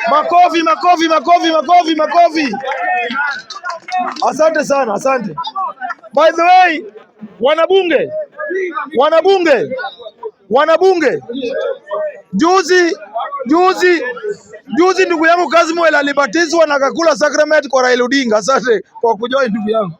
Makofi, makofi, makofi, makofi, makofi. Asante sana, asante. By the way, wanabunge, wanabunge, wanabunge, juzi juzi juzi ndugu yangu Kasmuel alibatizwa na akakula sacrament kwa Raila Odinga. Asante kwa kujoin, ndugu yangu.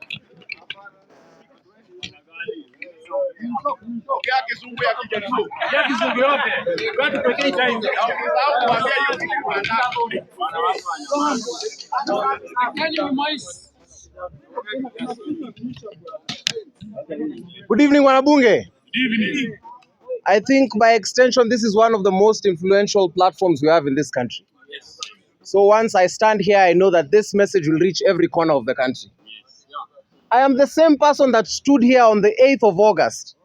Good evening, wanabunge. I think by extension, this is one of the most influential platforms we have in this country. So once I stand here, I know that this message will reach every corner of the country. I am the same person that stood here on the 8th of August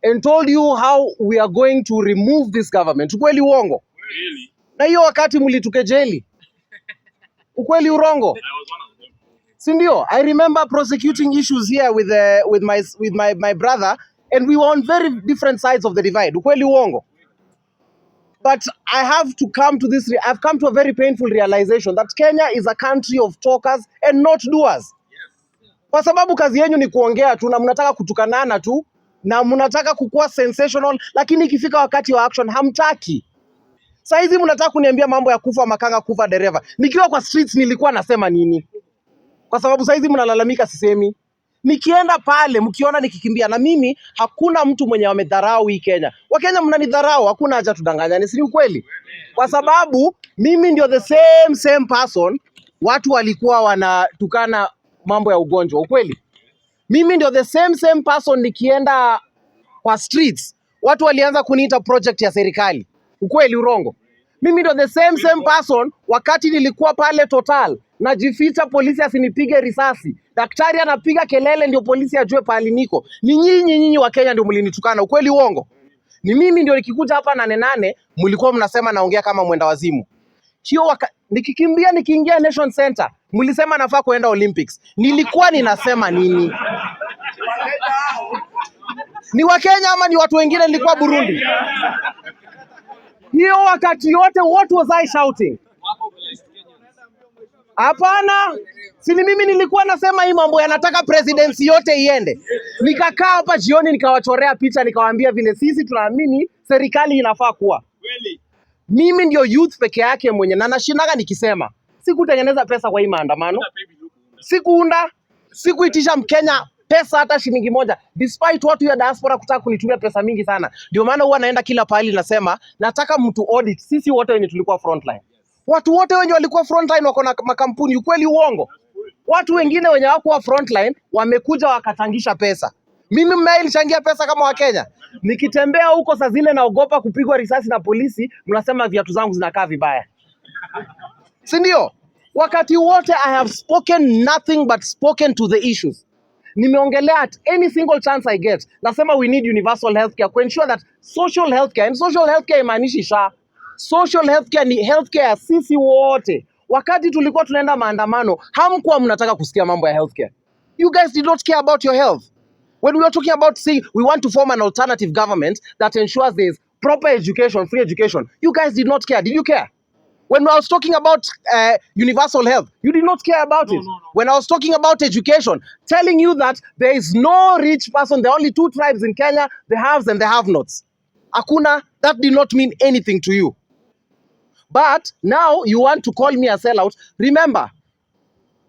and told you how we are going to remove this government. Ukweli, uongo? Na hiyo wakati mlitukejeli. Ukweli, urongo? Si ndio? I remember prosecuting issues here with my brother, and we were on very different sides of the divide. Ukweli, uongo? But I have to come to this I've come to a very painful realization that Kenya is a country of talkers and not doers. Kwa sababu kazi yenyu ni kuongea tu na mnataka kutukanana tu na mnataka kukuwa sensational, lakini ikifika wakati wa action hamtaki. Saa hizi mnataka kuniambia mambo ya kufa makanga, kufa dereva. Nikiwa kwa streets nilikuwa nasema nini? Kwa sababu saa hizi mnalalamika sisemi. Nikienda pale mkiona nikikimbia, na mimi hakuna mtu mwenye amedharau hii Kenya. Wakenya mnanidharau, hakuna haja tudanganyane, si ni ukweli? Kwa sababu mimi ndio the same same person watu walikuwa wanatukana mambo ya ugonjwa, ukweli? Mimi ndio the same same person nikienda kwa streets watu walianza kuniita project ya serikali. Ukweli, urongo? Mimi ndio the same same person wakati nilikuwa pale Total najificha polisi asinipige risasi, daktari anapiga kelele ndio polisi ajue pahali niko. Ni nyinyi nyinyi Wakenya ndio mlinitukana. Ukweli, uongo? Ni mimi ndio nikikuja hapa nane nane mlikuwa mnasema naongea kama mwenda wazimu. Hiyo nikikimbia nikiingia Nation Center mlisema nafaa kuenda Olympics. Nilikuwa ninasema nini? Ni Wakenya ama ni watu wengine? Nilikuwa Burundi hiyo wakati yote, what was I shouting? Hapana, si ni mimi nilikuwa nasema hii mambo yanataka presidency yote iende. Nikakaa hapa jioni nikawachorea picha, nikawaambia vile sisi tunaamini serikali inafaa kuwa. Mimi ndio youth peke yake mwenye na nashindaga nikisema sikutengeneza pesa kwa hii maandamano, sikuunda, sikuitisha Mkenya pesa hata shilingi moja, despite watu ya diaspora kutaka kunitumia pesa mingi sana. Ndio maana huwa naenda kila pahali nasema nataka mtu audit sisi wote wenye tulikuwa frontline. Watu wote wenye walikuwa frontline wako na makampuni, ukweli, uongo? Watu wengine wenye hawakuwa frontline wamekuja wakachangisha pesa. Mimi mmeilichangia pesa kama Wakenya. Nikitembea huko saa zile naogopa kupigwa risasi na polisi, mnasema viatu zangu zinakaa vibaya, si ndio? Wakati wote I have spoken nothing but spoken to the issues. Nimeongelea at any single chance I get. Nasema we need universal healthcare to ensure that social healthcare, and social healthcare imaanishi SHA. Social healthcare ni healthcare ya sisi wote. Wakati tulikuwa tunaenda maandamano, hamkuwa mnataka kusikia mambo ya healthcare. You guys did not care about your health. When we were talking about saying we want to form an alternative government that ensures there is proper education, free education, you guys did not care. Did you care? When I was talking about universal health, you did not care about it. When I was talking about education, telling you that there is no rich person, there are only two tribes in Kenya, the haves and the have-nots. Hakuna, that did not mean anything to you. But now you want to call me a sellout. Remember,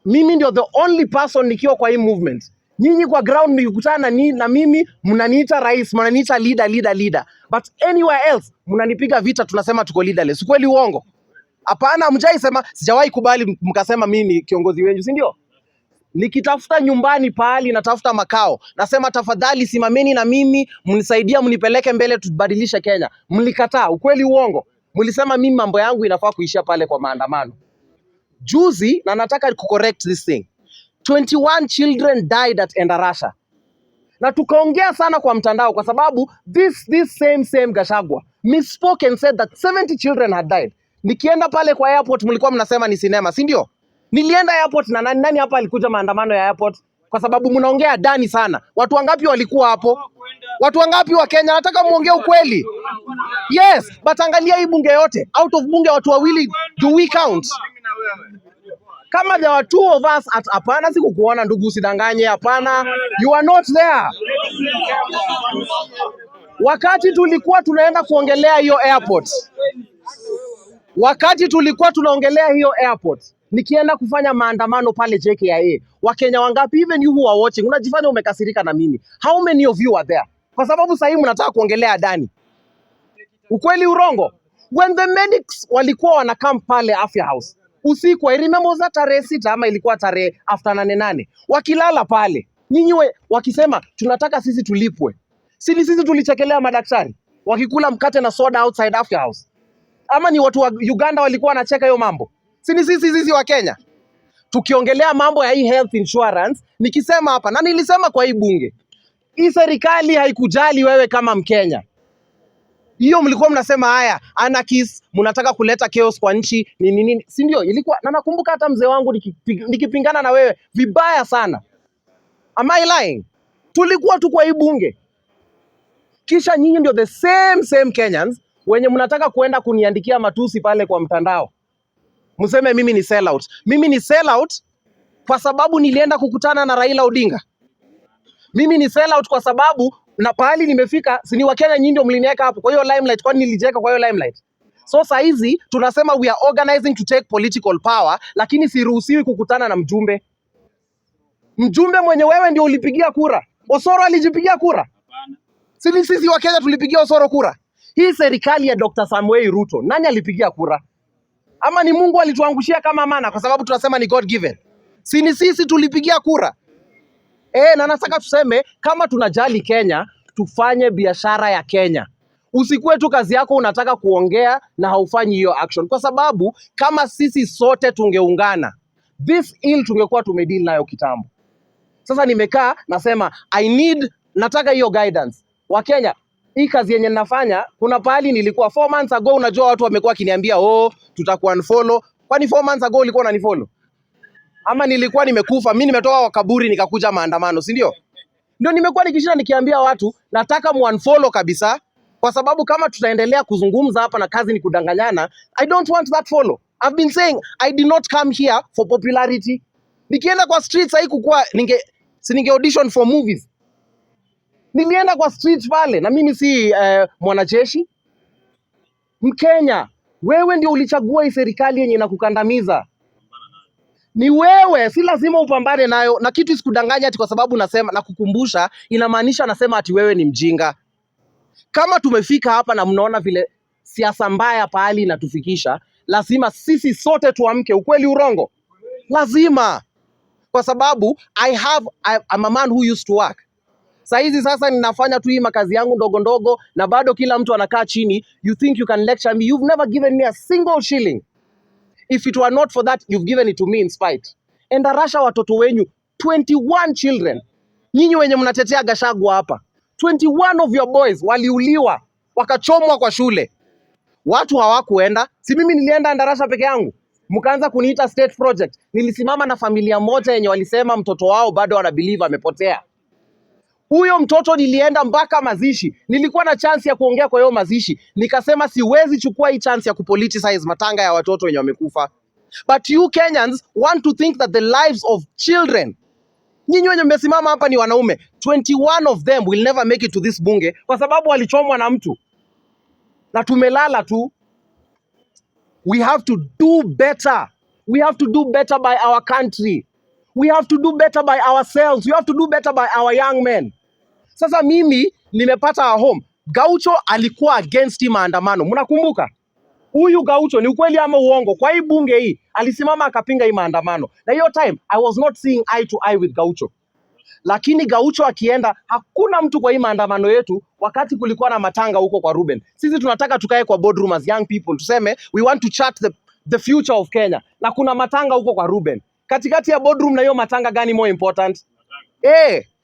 mimi ndio the only person nikiwa kwa hii movement. Nyinyi kwa ground mkikutana na mimi mnaniita rais, mnaniita leader, leader, leader. But anywhere else mnanipiga vita, tunasema tuko leaderless. Kweli, uongo? Hapana, mjai sema, sijawahi kubali mkasema mimi ni kiongozi wenyu, si ndio? Nikitafuta nyumbani pahali natafuta makao, nasema tafadhali simameni na mimi, mnisaidia, mnipeleke mbele, tubadilishe Kenya. Mlikataa. Ukweli, uongo? Mlisema mimi mambo yangu inafaa kuishia pale kwa maandamano. Juzi, na nataka kucorrect this thing, 21 children died at Endarasha na tukaongea sana kwa mtandao kwa sababu this same same Gachagua misspoke and said that 70 children had died. Nikienda pale kwa airport mlikuwa mnasema ni sinema, si ndio? Nilienda airport na nani, nani hapa alikuja maandamano ya airport? Kwa sababu mnaongea Adani sana. Watu wangapi walikuwa hapo? Watu wangapi wa Kenya? Nataka muongee ukweli. Yes, but angalia hii bunge yote. Out of bunge watu wawili, do we count? Kama there were two of us at, hapana, sikukuona ndugu, usidanganye. Hapana, you are not there. Wakati tulikuwa tunaenda kuongelea hiyo airport, wakati tulikuwa tunaongelea hiyo airport, nikienda kufanya maandamano pale JKIA, Wakenya wangapi, even you who are watching, unajifanya umekasirika na mimi, how many of you are there? Kwa sababu sahii mnataka kuongelea Adani. Ukweli urongo? When the medics walikuwa wanacamp pale Afya House usiku, I remember, was that tarehe 6 ama ilikuwa tarehe after 8 8, wakilala pale, nyinyi wakisema tunataka sisi tulipwe, si ni sisi tulichekelea madaktari wakikula mkate na soda outside Afya House? Ama ni watu wa Uganda walikuwa wanacheka hiyo mambo? Si ni sisi wa Kenya tukiongelea mambo ya hii health insurance? Nikisema hapa na nilisema kwa hii bunge, hii serikali haikujali wewe kama Mkenya. Hiyo mlikuwa mnasema haya anarchists, mnataka kuleta chaos kwa nchi nini nini, si ndio? Ilikuwa na nakumbuka hata mzee wangu nikipingana na wewe vibaya sana. Am I lying? Tulikuwa tu kwa hii bunge, kisha nyinyi ndio the same same Kenyans wenye mnataka kuenda kuniandikia matusi pale kwa mtandao, mseme mimi ni sellout. Mimi ni sellout kwa sababu nilienda kukutana na Raila Odinga. Mimi ni sellout kwa sababu na pahali nimefika, si ni Wakenya nyinyi ndio mliniweka hapo kwa hiyo limelight? Kwani nilijiweka kwa hiyo limelight? So saa hizi tunasema we are organizing to take political power, lakini siruhusiwi kukutana na mjumbe. Mjumbe mwenye wewe ndio ulipigia kura. Osoro alijipigia kura? Si ni sisi wa Kenya tulipigia Osoro kura? Hii serikali ya Dr. Samuel Ruto, nani alipigia kura? Ama ni Mungu alituangushia kama mana, kwa sababu tunasema ni God given? Si ni sisi tulipigia kura? Na nataka tuseme kama tunajali Kenya, tufanye biashara ya Kenya. Usikuwe tu kazi yako unataka kuongea na haufanyi hiyo action, kwa sababu kama sisi sote tungeungana, this ill tungekuwa tumedeal nayo kitambo. Sasa nimekaa nasema I need, nataka hiyo guidance. Wakenya, hii kazi yenye ninafanya, kuna pahali nilikuwa 4 months ago, unajua watu wamekuwa wakiniambia, "Oh, tutakuunfollow." Kwani 4 months ago ulikuwa unanifollow? Ama nilikuwa nimekufa? Mimi nimetoka kwa kaburi nikakuja maandamano, si ndio? Ndio nimekuwa nikishinda nikiambia watu nataka muunfollow kabisa, kwa sababu kama tutaendelea kuzungumza hapa na kazi ni kudanganyana, I don't want that follow. I've been saying I did not come here for popularity. Nikienda kwa streets haikukuwa ninge si ninge audition for movies. Nilienda kwa streets pale na mimi si mwanajeshi. Mkenya, wewe ndio ulichagua hii serikali yenye inakukandamiza. Ni wewe, si lazima upambane nayo, na kitu isikudanganya ati kwa sababu nasema na kukumbusha inamaanisha nasema ati wewe ni mjinga. Kama tumefika hapa na mnaona vile siasa mbaya pahali inatufikisha, lazima sisi sote tuamke. Ukweli urongo? Lazima, kwa sababu I'm a man who used to work. Saa hizi sasa ninafanya tu hii makazi yangu ndogo ndogo, na bado kila mtu anakaa chini. You think you can lecture me? You've never given me a single shilling. If it were not for that, you've given it to me in spite. Endarasha watoto wenyu 21 children, nyinyi wenye mnatetea Gachagua hapa, 21 of your boys waliuliwa wakachomwa kwa shule, watu hawakuenda. Si mimi nilienda Endarasha peke yangu, mkaanza kuniita state project. Nilisimama na familia moja yenye walisema mtoto wao bado wana believe amepotea. Huyo mtoto nilienda mpaka mazishi, nilikuwa na chance ya kuongea kwa hiyo mazishi, nikasema siwezi chukua hii chance ya kupoliticize matanga ya watoto wenye wamekufa. But you Kenyans want to think that the lives of children, nyinyi wenye mmesimama hapa ni wanaume, 21 of them will never make it to this bunge kwa sababu walichomwa na mtu na tumelala tu. We have to do better. We have to do better by our country. We have to do better by ourselves. We have to do better by our young men. Sasa mimi nimepata a home. Gaucho alikuwa against hii maandamano, mnakumbuka? Huyu Gaucho, ni ukweli ama uongo? Kwa hii bunge hii alisimama akapinga hii maandamano, na hiyo time I was not seeing eye to eye with Gaucho, lakini Gaucho akienda, hakuna mtu kwa hii maandamano yetu. Wakati kulikuwa na matanga huko kwa Ruben, sisi tunataka tukae kwa boardroom as young people, tuseme we want to chart the future of Kenya, na kuna matanga huko kwa Ruben. Katikati ya boardroom na hiyo matanga, gani more important?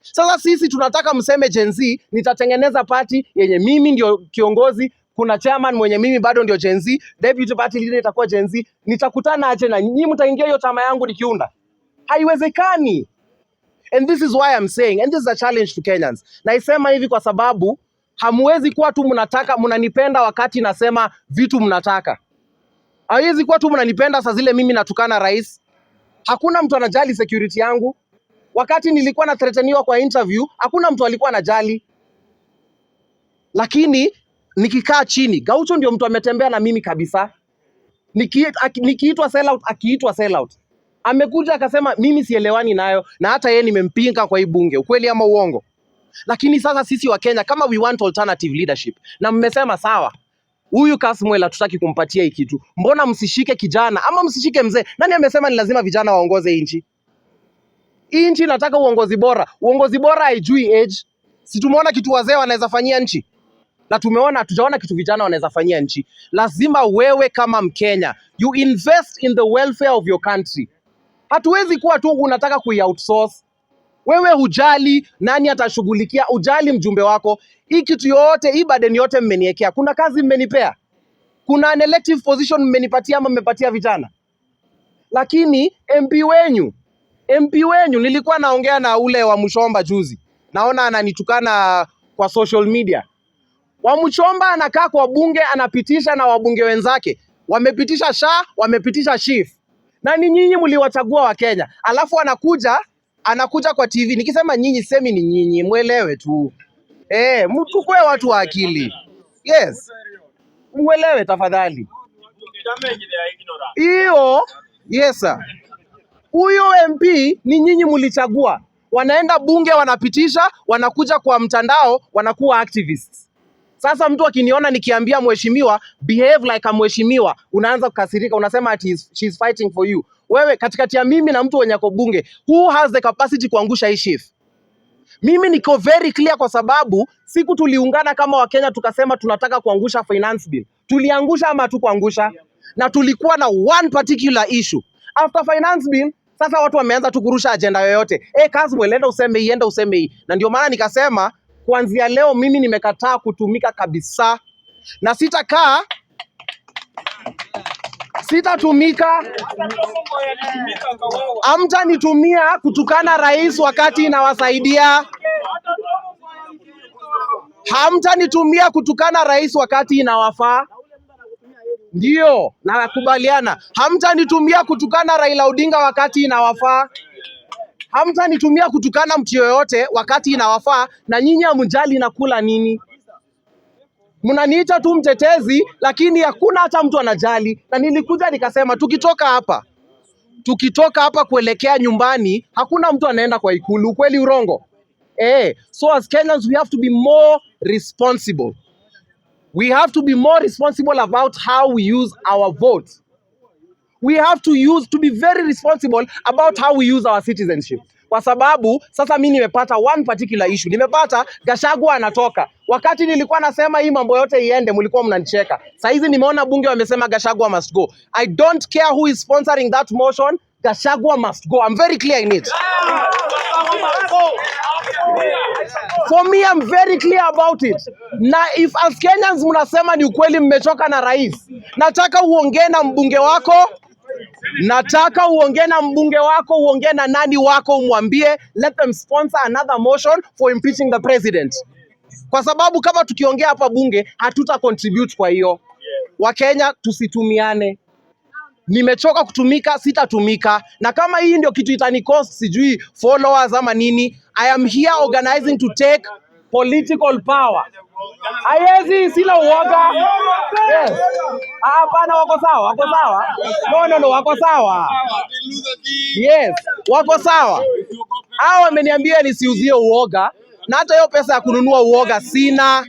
Sasa sisi tunataka mseme Gen Z, nitatengeneza party yenye mimi ndio kiongozi, kuna chairman mwenye mimi bado ndio Gen Z, deputy party leader itakuwa Gen Z. Nitakutana aje na nyinyi? Mtaingia hiyo chama yangu nikiunda? Haiwezekani. And this is why I'm saying, and this is a challenge to Kenyans. Naisema hivi kwa sababu hamwezi kuwa tu mnataka mnanipenda wakati nasema vitu mnataka. Haiwezi kuwa tu mnanipenda saa zile mimi natukana rais. Hakuna mtu anajali security yangu. Wakati nilikuwa na threateniwa kwa interview, hakuna mtu alikuwa anajali. Lakini nikikaa chini, Gaucho ndio mtu ametembea na mimi kabisa. Nikiitwa sellout, akiitwa sellout. Amekuja akasema mimi sielewani nayo na hata yeye nimempinga kwa hii bunge, ukweli ama uongo? Lakini sasa sisi Wakenya kama we want alternative leadership, na mmesema sawa, huyu Kasmuel hatutaki kumpatia hii kitu, mbona msishike kijana ama msishike mzee? Nani amesema ni lazima vijana waongoze hii nchi? Hii nchi inataka uongozi bora. Uongozi bora haijui age. Si tumeona kitu wazee wanaweza fanyia nchi, na tumeona hatujaona kitu vijana wanaweza fanyia nchi. Lazima wewe kama Mkenya you invest in the welfare of your country. Hatuwezi kuwa tu unataka kui-outsource. Wewe hujali nani atashughulikia, hujali mjumbe wako. Hii kitu yote, hii burden yote mmeniwekea. Kuna kazi mmenipea? Kuna an elective position mmenipatia ama mmepatia vijana? Lakini MP wenyu nilikuwa naongea na ule wa Mshomba juzi, naona ananitukana kwa social media. Wa Mshomba anakaa kwa bunge anapitisha na wabunge wenzake wamepitisha SHA, wamepitisha SHIF, na ni nyinyi mliwachagua Wakenya, alafu anakuja kwa TV. Nikisema nyinyi, semi ni nyinyi, mwelewe tu mtukue watu wa akili. Yes, mwelewe tafadhali. Hiyo yes sir. Huyo MP ni nyinyi mlichagua, wanaenda bunge wanapitisha, wanakuja kwa mtandao wanakuwa activists. Sasa mtu akiniona nikiambia mheshimiwa behave like a mheshimiwa, unaanza kukasirika, unasema ati she's fighting for you. Wewe katikati ya mimi na mtu wenye ako bunge, who has the capacity kuangusha hii SHIF? Mimi niko very clear kwa sababu siku tuliungana kama Wakenya tukasema tunataka kuangusha finance bill. Tuliangusha ama hatukuangusha? Na tulikuwa na one particular issue. After finance bill, sasa watu wameanza tu kurusha agenda yoyote. Eh, Kasmuel, enda useme hii, enda useme hii. Na ndio maana nikasema kuanzia leo mimi nimekataa kutumika kabisa na sitakaa, sitatumika. Hamtanitumia kutukana rais wakati inawasaidia. Hamtanitumia kutukana rais wakati inawafaa. Ndio, nakubaliana. Hamtanitumia kutukana Raila Odinga wakati inawafaa. Hamtanitumia kutukana mtu yoyote wakati inawafaa, na nyinyi hamjali nakula nini. Mnaniita tu mtetezi, lakini hakuna hata mtu anajali. Na nilikuja nikasema tukitoka hapa kuelekea nyumbani, hakuna mtu anaenda kwa Ikulu. Ukweli urongo? So as Kenyans we have to be more responsible. We have to be more responsible about how we use our vote. We have to be very responsible about how we use our citizenship. Kwa sababu sasa mi nimepata one particular issue. Nimepata Gachagua anatoka. Wakati nilikuwa nasema hii mambo yote iende, mlikuwa mnanicheka. Saa hizi nimeona bunge wamesema Gachagua must go. I don't care who is sponsoring that motion. Gachagua must go. I'm very clear in it. For me, I'm very clear about it. Na if as Kenyans mnasema ni ukweli mmechoka na rais, nataka uongee na mbunge wako, nataka uongee na mbunge wako, uongee na nani wako, umwambie let them sponsor another motion for impeaching the president, kwa sababu kama tukiongea hapa bunge hatuta contribute. Kwa hiyo Wakenya tusitumiane. Nimechoka kutumika, sitatumika. Na kama hii ndio kitu itani cost sijui followers ama nini, I am here organizing to take political power. Haiwezi, sina uoga. Yes. Ah, hapana, wako sawa, wako sawa. No, no, no, wako sawa. Yes, wako sawa. Hao wameniambia nisiuzie uoga, na hata hiyo pesa ya kununua uoga sina,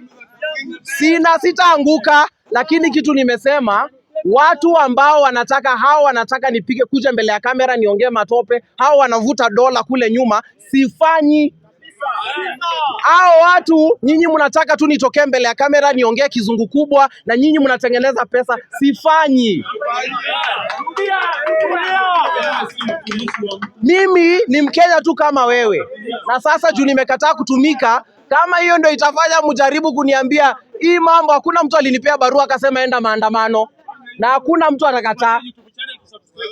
sina, sitaanguka. Lakini kitu nimesema, watu ambao wanataka, hao wanataka nipige kuja mbele ya kamera niongee matope, hao wanavuta dola kule nyuma, sifanyi. Hao watu nyinyi mnataka tu nitokee mbele ya kamera niongee kizungu kubwa, na nyinyi mnatengeneza pesa, sifanyi. Mimi ni Mkenya tu kama wewe, na sasa juu nimekataa kutumika, kama hiyo ndio itafanya mjaribu kuniambia hii mambo. Hakuna mtu alinipea barua akasema enda maandamano, na hakuna mtu atakataa.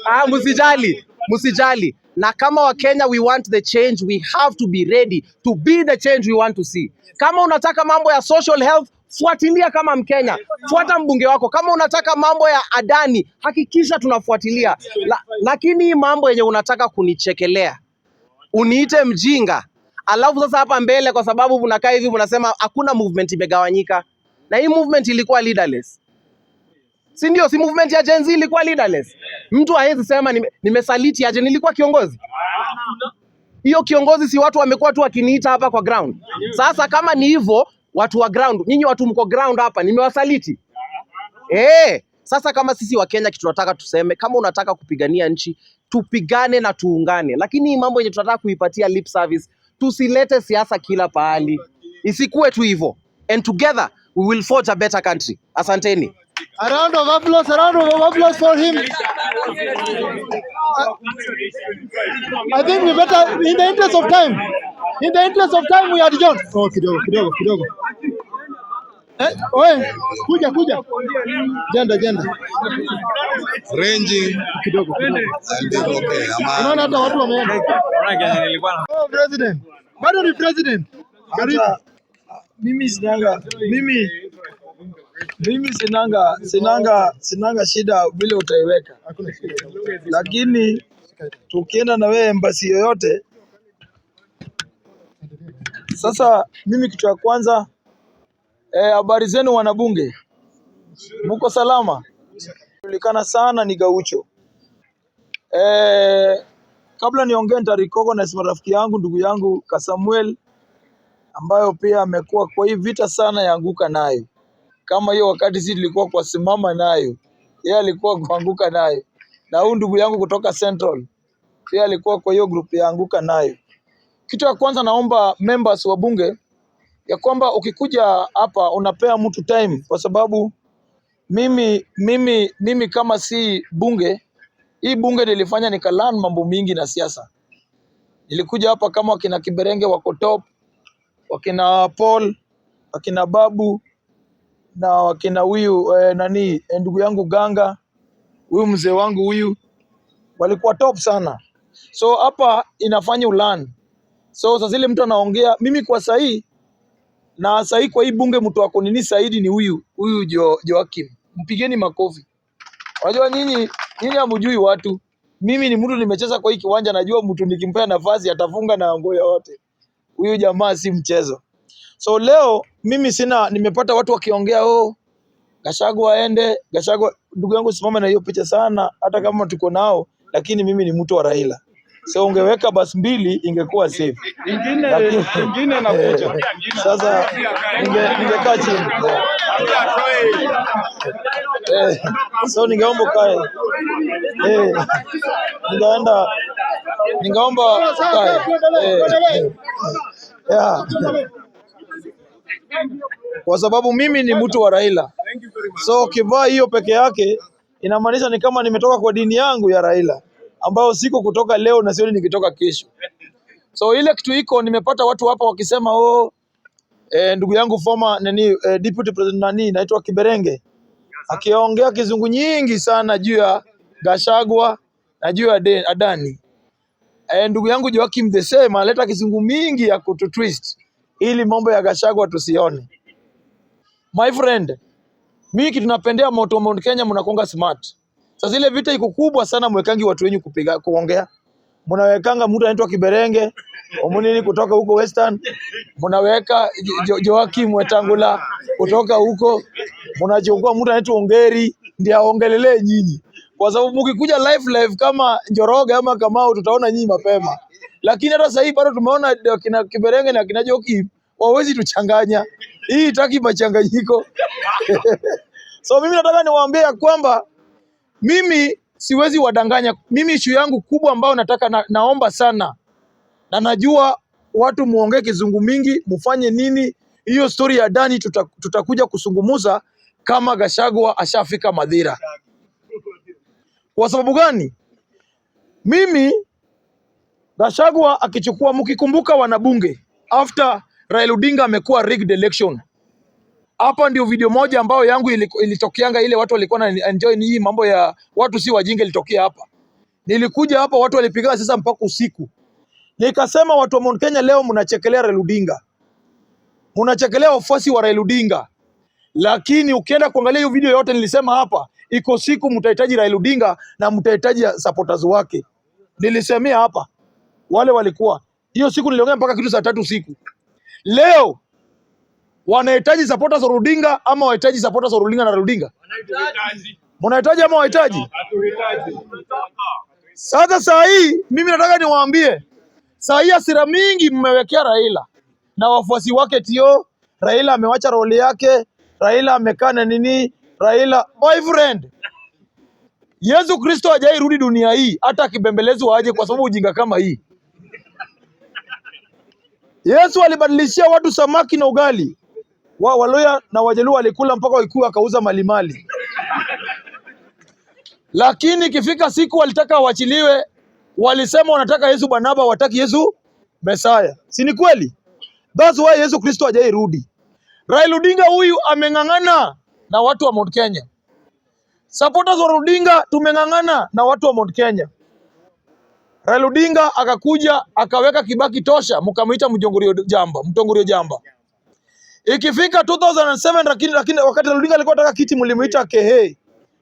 Ah, msijali, msijali. Na kama Wakenya we want the change, we have to be ready to be the change we want to see. Kama unataka mambo ya social health, fuatilia kama Mkenya, fuata mbunge wako. Kama unataka mambo ya Adani, hakikisha tunafuatilia. Lakini hii mambo yenye unataka kunichekelea, uniite mjinga, alafu sasa hapa mbele, kwa sababu mnakaa hivi mnasema hakuna movement imegawanyika, na hii movement ilikuwa leaderless, si ndio? Si movement ya Gen Z ilikuwa leaderless? Mtu hawezi sema nimesaliti aje, nilikuwa kiongozi. Hiyo kiongozi si watu wamekuwa tu wakiniita hapa kwa ground. Sasa kama ni hivyo, watu wa ground, nyinyi watu mko ground hapa, nimewasaliti eh? Sasa kama sisi Wakenya kitu tunataka tuseme, kama unataka kupigania nchi tupigane na tuungane, lakini hii mambo yenye tunataka kuipatia lip service, tusilete siasa kila pahali, isikuwe tu hivyo, and together we will forge a better country. Asanteni. A round of applause, a round of applause for him. I think we better, in the interest of time, in the interest of time we adjourn. Oh, kidogo, kidogo, kidogo. Eh, oe, kuja, kuja. Jenda, jenda. Ranging Kidogo, kidogo. and then okay, ama Unaona hata watu wameenda. Oh, president. Bado ni president. Karibu. Hata mimi sinanga shida vile utaiweka, lakini tukienda na wewe embassy yoyote. Sasa mimi kitu ya kwanza, habari zenu wanabunge, muko salama? Julikana sana ni Gaucho. Kabla niongee nitarecognize marafiki yangu, ndugu yangu Kasamuel ambayo pia amekuwa kwa hii vita sana ya anguka nayo. Kama hiyo wakati sisi tulikuwa kwa simama nayo, yeye alikuwa kuanguka nayo, na huyu ndugu yangu kutoka Central pia alikuwa kwa hiyo group ya anguka nayo. Kitu ya kwanza naomba members wa bunge ya kwamba ukikuja hapa unapea mtu time, kwa sababu mimi kama si bunge, hii bunge nilifanya nikalearn mambo mingi na siasa. Nilikuja hapa kama wakina Kiberenge wako top, wakina Paul, wakina Babu na wakina huyu nani ndugu yangu Ganga, huyu mzee wangu huyu, walikuwa top sana. So hapa inafanya ulearn. So sasa zile mtu anaongea, mimi kwa sahii na sahii kwa hii bunge mtu wako nini zaidi ni huyu Joakim, mpigeni makofi. Unajua nyinyi hamjui watu. Mimi ni mtu nimecheza kwa hii kiwanja, najua mtu nikimpea nafasi atafunga na nguo yote. Huyu jamaa si mchezo. So leo mimi sina, nimepata watu wakiongea, oh, Gachagua aende, Gachagua. Ndugu yangu simama na hiyo picha sana, hata kama tuko nao, lakini mimi ni mtu wa Raila. So ungeweka basi mbili ingekuwa safe. Lakini Ingine nakuja. sasa ningekaa chini. So ningeomba ukae. Ningeomba Sawa, sawa, ukae. tuendelee, tuendelee. Yeah. Kwa sababu mimi ni mtu wa Raila. So ukivaa hiyo peke yake inamaanisha ni kama nimetoka kwa dini yangu ya Raila ambayo siko kutoka leo na sioni nikitoka kesho. So ile kitu iko, nimepata watu hapa wakisema oh, ndugu yangu former nani deputy president nani naitwa Kiberenge akiongea kizungu nyingi sana juu ya Gachagua na juu ya Adani. Ndugu yangu Joakim the same analeta kizungu mingi ya kututwist ili mambo ya Gachagua tusione. My friend, mimi kitu napendea Moto Mount Kenya, mnakuanga smart. Sasa ile vita iko kubwa sana, mwekangi watu wenyu kupiga kuongea. Mnawekanga mtu anaitwa Kiberenge, Omunini kutoka huko Western, mnaweka Joakim Wetangula kutoka huko, mnachukua mtu anaitwa Ongeri ndiye aongelelee nyinyi, kwa sababu mkikuja live live kama Njoroge ama Kamau tutaona nyinyi mapema. Lakini hata sasa hivi bado tumeona kina Kiberenge na kina Joakim wawezi tuchanganya. Hii itaki machanganyiko. So mimi nataka niwaambie ya kwamba mimi siwezi wadanganya. Mimi issue yangu kubwa ambayo nataka naomba sana na najua watu muongee kizungu mingi mufanye nini, hiyo story ya Adani tutakuja kusungumuza kama Gachagua ashafika Madhira. Kwa sababu gani? Mimi Gachagua akichukua, mkikumbuka wanabunge, after Raila Odinga amekuwa rigged election, hapa ndio video moja ambayo yangu ilitokeanga ile watu walikuwa na enjoy ni hii mambo ya watu si wajinga ilitokea hapa. Nilikuja hapa watu walipiga sasa mpaka usiku. Nikasema watu wa Mount Kenya leo mnachekelea Raila Odinga. Mnachekelea wafuasi wa Raila Odinga. Lakini ukienda kuangalia hiyo video yote nilisema hapa, iko siku mtahitaji Raila Odinga na mtahitaji supporters wake. Nilisemea hapa wale walikuwa hiyo siku niliongea mpaka kitu saa 3 usiku. Leo wanahitaji supporters wa Odinga ama wahitaji supporters wa Odinga na Raila Odinga? Mnahitaji ama wahitaji? Sasa saa hii mimi nataka niwaambie, saa hii hasira mingi mmewekea Raila na wafuasi wake tio. Raila amewacha role yake, Raila amekaa na nini, Raila my friend, Yesu Kristo hajairudi dunia hii hata akibembelezwa aje, kwa sababu ujinga kama hii. Yesu alibadilishia watu samaki na ugali. Waluya na Wajaluo walikula mpaka Wakikuyu akauza malimali. Lakini ikifika siku walitaka waachiliwe, walisema wanataka Yesu Barnaba, wataki Yesu Mesaya. Si ni kweli? That's why Yesu Kristo hajairudi. Raila Odinga huyu ameng'ang'ana na watu wa Mount Kenya. Supporters wa Odinga tumeng'ang'ana na watu wa Mount Kenya. Raila Odinga akakuja akaweka Kibaki tosha, mkamuita mjongorio jamba, mtongorio jamba. Ikifika 2007 lakini wakati Raila Odinga alikuwa anataka kiti mlimuita Kehe,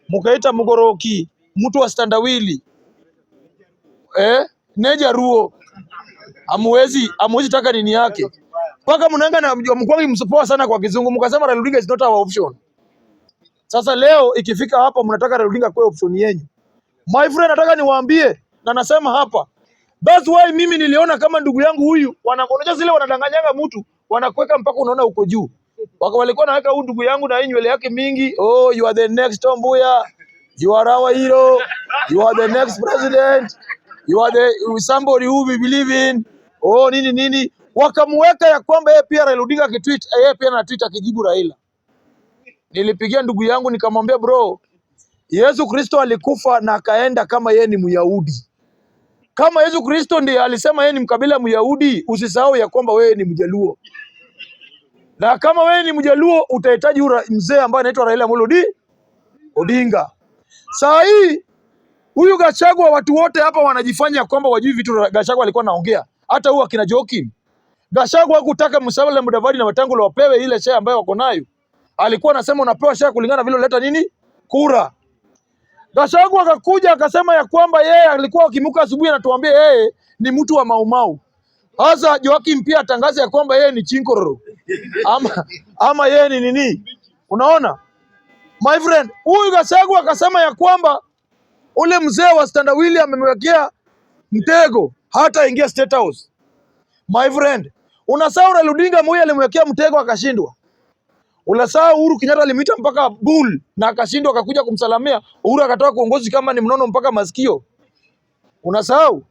mkaita Mugoroki, mtu wa standawili. Neja Ruo. Hamuwezi taka nini yake. Mpaka mnaanga na mkwangi msipoa sana kwa kizungu, mkasema Raila Odinga is not our option. Sasa leo ikifika hapa mnataka Raila Odinga kwa option yenyu. My friend, nataka niwaambie na nasema hapa. That's why mimi niliona kama ndugu yangu huyu wanakuonyesha zile wanadanganyanga mtu, wanakuweka mpaka unaona uko juu. Walikuwa naweka huyu ndugu yangu na hii nywele yake mingi, oh you are the next Tom Mboya, you are our hero, you are the next president, you are the somebody who we believe in. Oh nini nini, wakamweka ya kwamba yeye pia Raila Odinga akitweet, yeye pia ana tweet akijibu Raila. Nilipigia ndugu yangu nikamwambia bro, Yesu Kristo alikufa na akaenda kama yeye ni Myahudi. Kama Yesu Kristo ndiye alisema yeye ni mkabila Myahudi, usisahau ya kwamba wewe ni Mjaluo. Na kama wewe ni Mjaluo utahitaji mzee ambaye anaitwa Raila Amolo Odinga. Saa hii huyu Gachagua, watu wote hapa wanajifanya kwamba wajui vitu Gachagua alikuwa anaongea. Hata huyu akina Joakim. Gachagua hakutaka Musalia Mudavadi na Wetangula wapewe ile share ambayo wako nayo. Alikuwa anasema unapewa share kulingana na vile uleta nini? Kura. Gachagua akakuja akasema ya kwamba yeye alikuwa akimuka asubuhi anatuambia yeye ni mtu wa Maumau. Sasa Joakim pia atangaze ya kwamba yeye ni Chinkororo ama yeye ni nini? Unaona? My friend, huyu Gachagua akasema ya kwamba ule mzee wa Standard amemwekea mtego hata ingia State House. My friend, unasahau Raila Odinga mmoja alimwekea mtego akashindwa. Unasahau Uhuru Kenyatta alimuita mpaka bull na akashindwa, akakuja kumsalamia Uhuru akatoka kuongozi kama ni mnono mpaka masikio. Unasahau?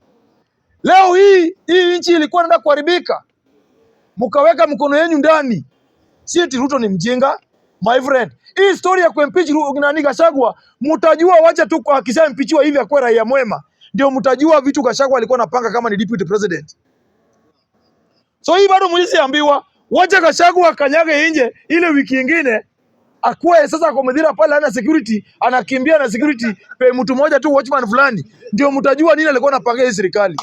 Leo hii nchi ilikuwa inaenda kuharibika. Mkaweka mkono yenu ndani. Si eti Ruto ni mjinga, my friend. Hii story ya kuimpeach nani Gachagua, mtajua, wacha tu kwa akishaimpeachiwa hivi akuwe raia mwema, ndio mtajua vitu Gachagua alikuwa anapanga kama ni deputy president. So hii bado mlisi ambiwa wacha Gachagua akanyage nje ile wiki nyingine akuwe sasa kwa Mathira pale ana security, anakimbia na security pe mtu mmoja tu watchman fulani, ndio mtajua nini alikuwa anapanga hii serikali.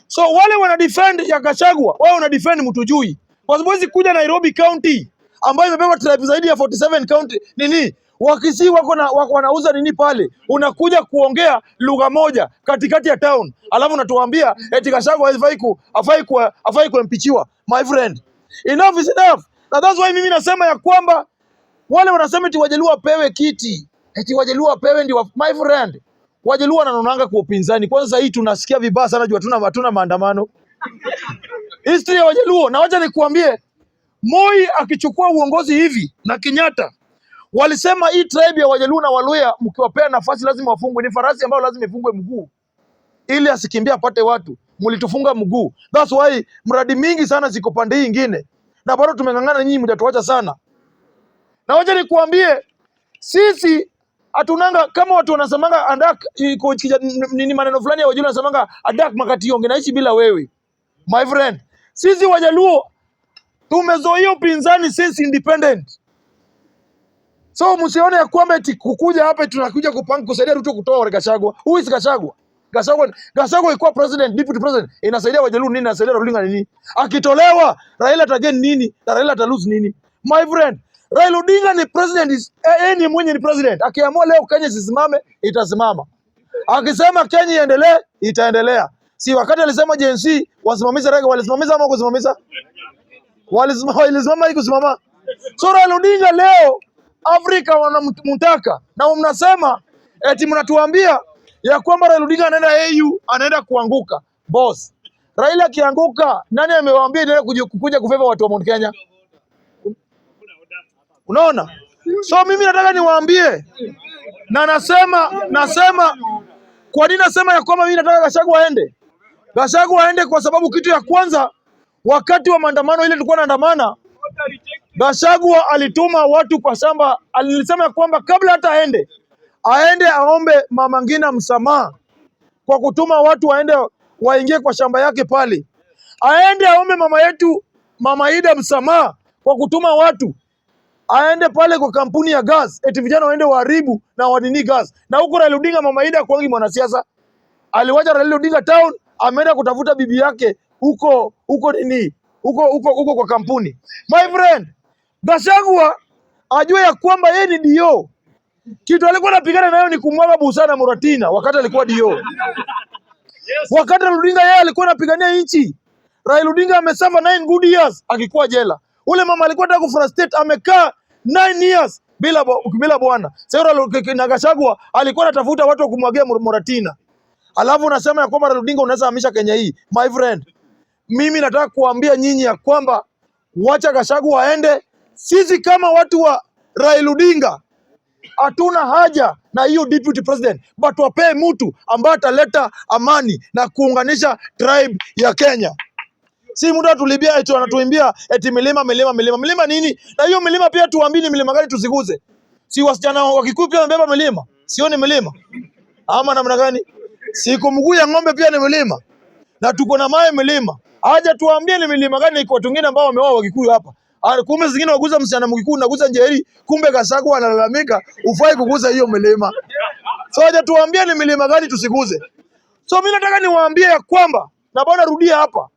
So wale wana defend ya Gachagua, wao wana defend mtu jui. Kwa sababu hizi kuja Nairobi County ambayo imebeba tribe zaidi ya 47 county nini? Wakisii wako na wako wanauza nini pale? Unakuja kuongea lugha moja katikati ya town. Alafu unatuambia eti Gachagua hafai kuimpeachiwa. My friend, enough is enough. Na that's why mimi nasema ya kwamba wale wanasema eti Wajaluo wapewe kiti, eti Wajaluo wapewe ndio my friend. Wajaluo wananonanga kwa upinzani. Kwanza hii tunasikia vibaya sana juu hatuna maandamano. History ya Wajaluo, na wacha nikuambie, Moi akichukua uongozi hivi na Kenyatta walisema hii tribe ya Wajaluo na Waluya mkiwapea nafasi lazima wafungwe, ni farasi ambayo lazima ifungwe mguu ili asikimbie apate watu. Mlitufunga mguu. That's why mradi mingi sana ziko pande hii nyingine. Na bado tumeng'ang'ana, nyinyi mtatuacha sana. Na wacha nikuambie, sisi hatunanga kama watu wanasemanga adak iko nini maneno fulani ya Wajaluo wanasemanga adak makati yonge naishi bila wewe. My friend, sisi Wajaluo tumezoea upinzani since independent. So msione ya kwamba eti kukuja hapa eti tunakuja kupanga kusaidia Ruto kutoa Gachagua. Who is Gachagua? Gachagua ikuwa president, deputy president, inasaidia Wajaluo nini? Inasaidia Odinga nini? Akitolewa Raila atagain nini? Na Raila atalose nini? My friend, Raila Odinga ni president is, ni mwenye ni president. Akiamua leo Kenya isisimame, itasimama. Akisema Kenya iendelee, itaendelea. Si wakati alisema Gen Z wasimamishe Raila, walisimamisha ama kusimamisha? Walisimama, walisimama hii kusimama. So Raila Odinga leo Afrika wanamtaka na mnasema eti mnatuambia ya kwamba Raila Odinga anaenda AU, anaenda kuanguka. Boss, Raila akianguka, nani amewaambia inaenda kuja kufavor watu wa Mount Kenya? Unaona? So mimi nataka niwaambie na nasema kwa nini nasema ya kwamba mimi nataka Gachagua aende? Gachagua aende kwa sababu kitu ya kwanza, wakati wa maandamano ile tulikuwa naandamana, Gachagua alituma watu kwa shamba, alisema kwamba kabla hata aende aombe Mama Ngina msamaha kwa kutuma watu waende waingie kwa shamba yake pale. Aende aombe mama yetu Mama Ida msamaha kwa kutuma watu aende pale kwa kampuni ya gas, eti vijana waende waharibu na wanini gas. Na huko Raila Odinga, Mama Ida kwangi mwanasiasa, aliwacha Raila Odinga town, ameenda kutafuta bibi yake huko huko nini huko huko huko kwa kampuni. My friend, Gachagua ajue ya kwamba yeye ni DO. Kitu alikuwa anapigana nayo ni kumwaga busara na Muratina wakati alikuwa DO. Wakati Raila Odinga yeye alikuwa anapigania nchi. Raila Odinga ameserve 9 good years akikuwa jela. Ule mama alikuwa anataka kufrustrate, amekaa 9 years bila bwana. Sasa Raila na Gachagua alikuwa anatafuta watu wa kumwagia Muratina. Alafu unasema ya kwamba Raila Odinga unaweza hamisha Kenya hii. My friend, mimi nataka kuambia nyinyi ya kwamba wacha Gachagua aende. Sisi kama watu wa Raila Odinga hatuna haja na hiyo deputy president, but wapee mtu ambaye ataleta amani na kuunganisha tribe ya Kenya. Si mtu atulibia eti anatuimbia eti milima milima milima milima nini? Na hiyo milima pia tuambie ni milima gani tusiguze. Si wasichana wa Kikuyu pia wamebeba milima? Sio ni milima ama namna gani? Siku mguu ya ng'ombe pia ni milima, na tuko na mawe milima. Haja tuambie ni milima gani kwa watu wengine ambao wameoa Wakikuyu hapa. Ah, kumbe zingine waguza msichana Mkikuyu naguza Njeri, kumbe Gachagua analalamika ufai kuguza hiyo milima. So haja tuambie ni milima gani tusiguze. So mimi nataka niwaambie ya kwamba, na bwana rudia hapa,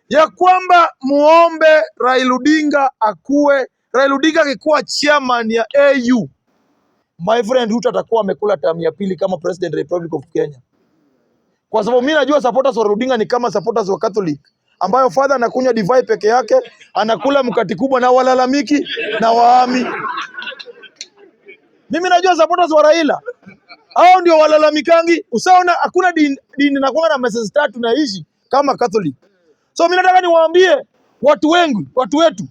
ya kwamba muombe Raila Odinga akue. Raila Odinga akikuwa chairman ya AU, my friend, Ruto atakuwa amekula term ya pili kama president Republic of Kenya, kwa sababu mimi najua supporters wa Raila Odinga ni kama supporters wa Catholic ambayo father anakunywa divai peke yake, anakula mkate kubwa na walalamiki na waami. Mimi najua supporters wa Raila hao ndio walalamikangi. Usaona hakuna dini nakuwa na message tatu naishi kama Catholic. So mimi nataka niwaambie watu wengi, watu wetu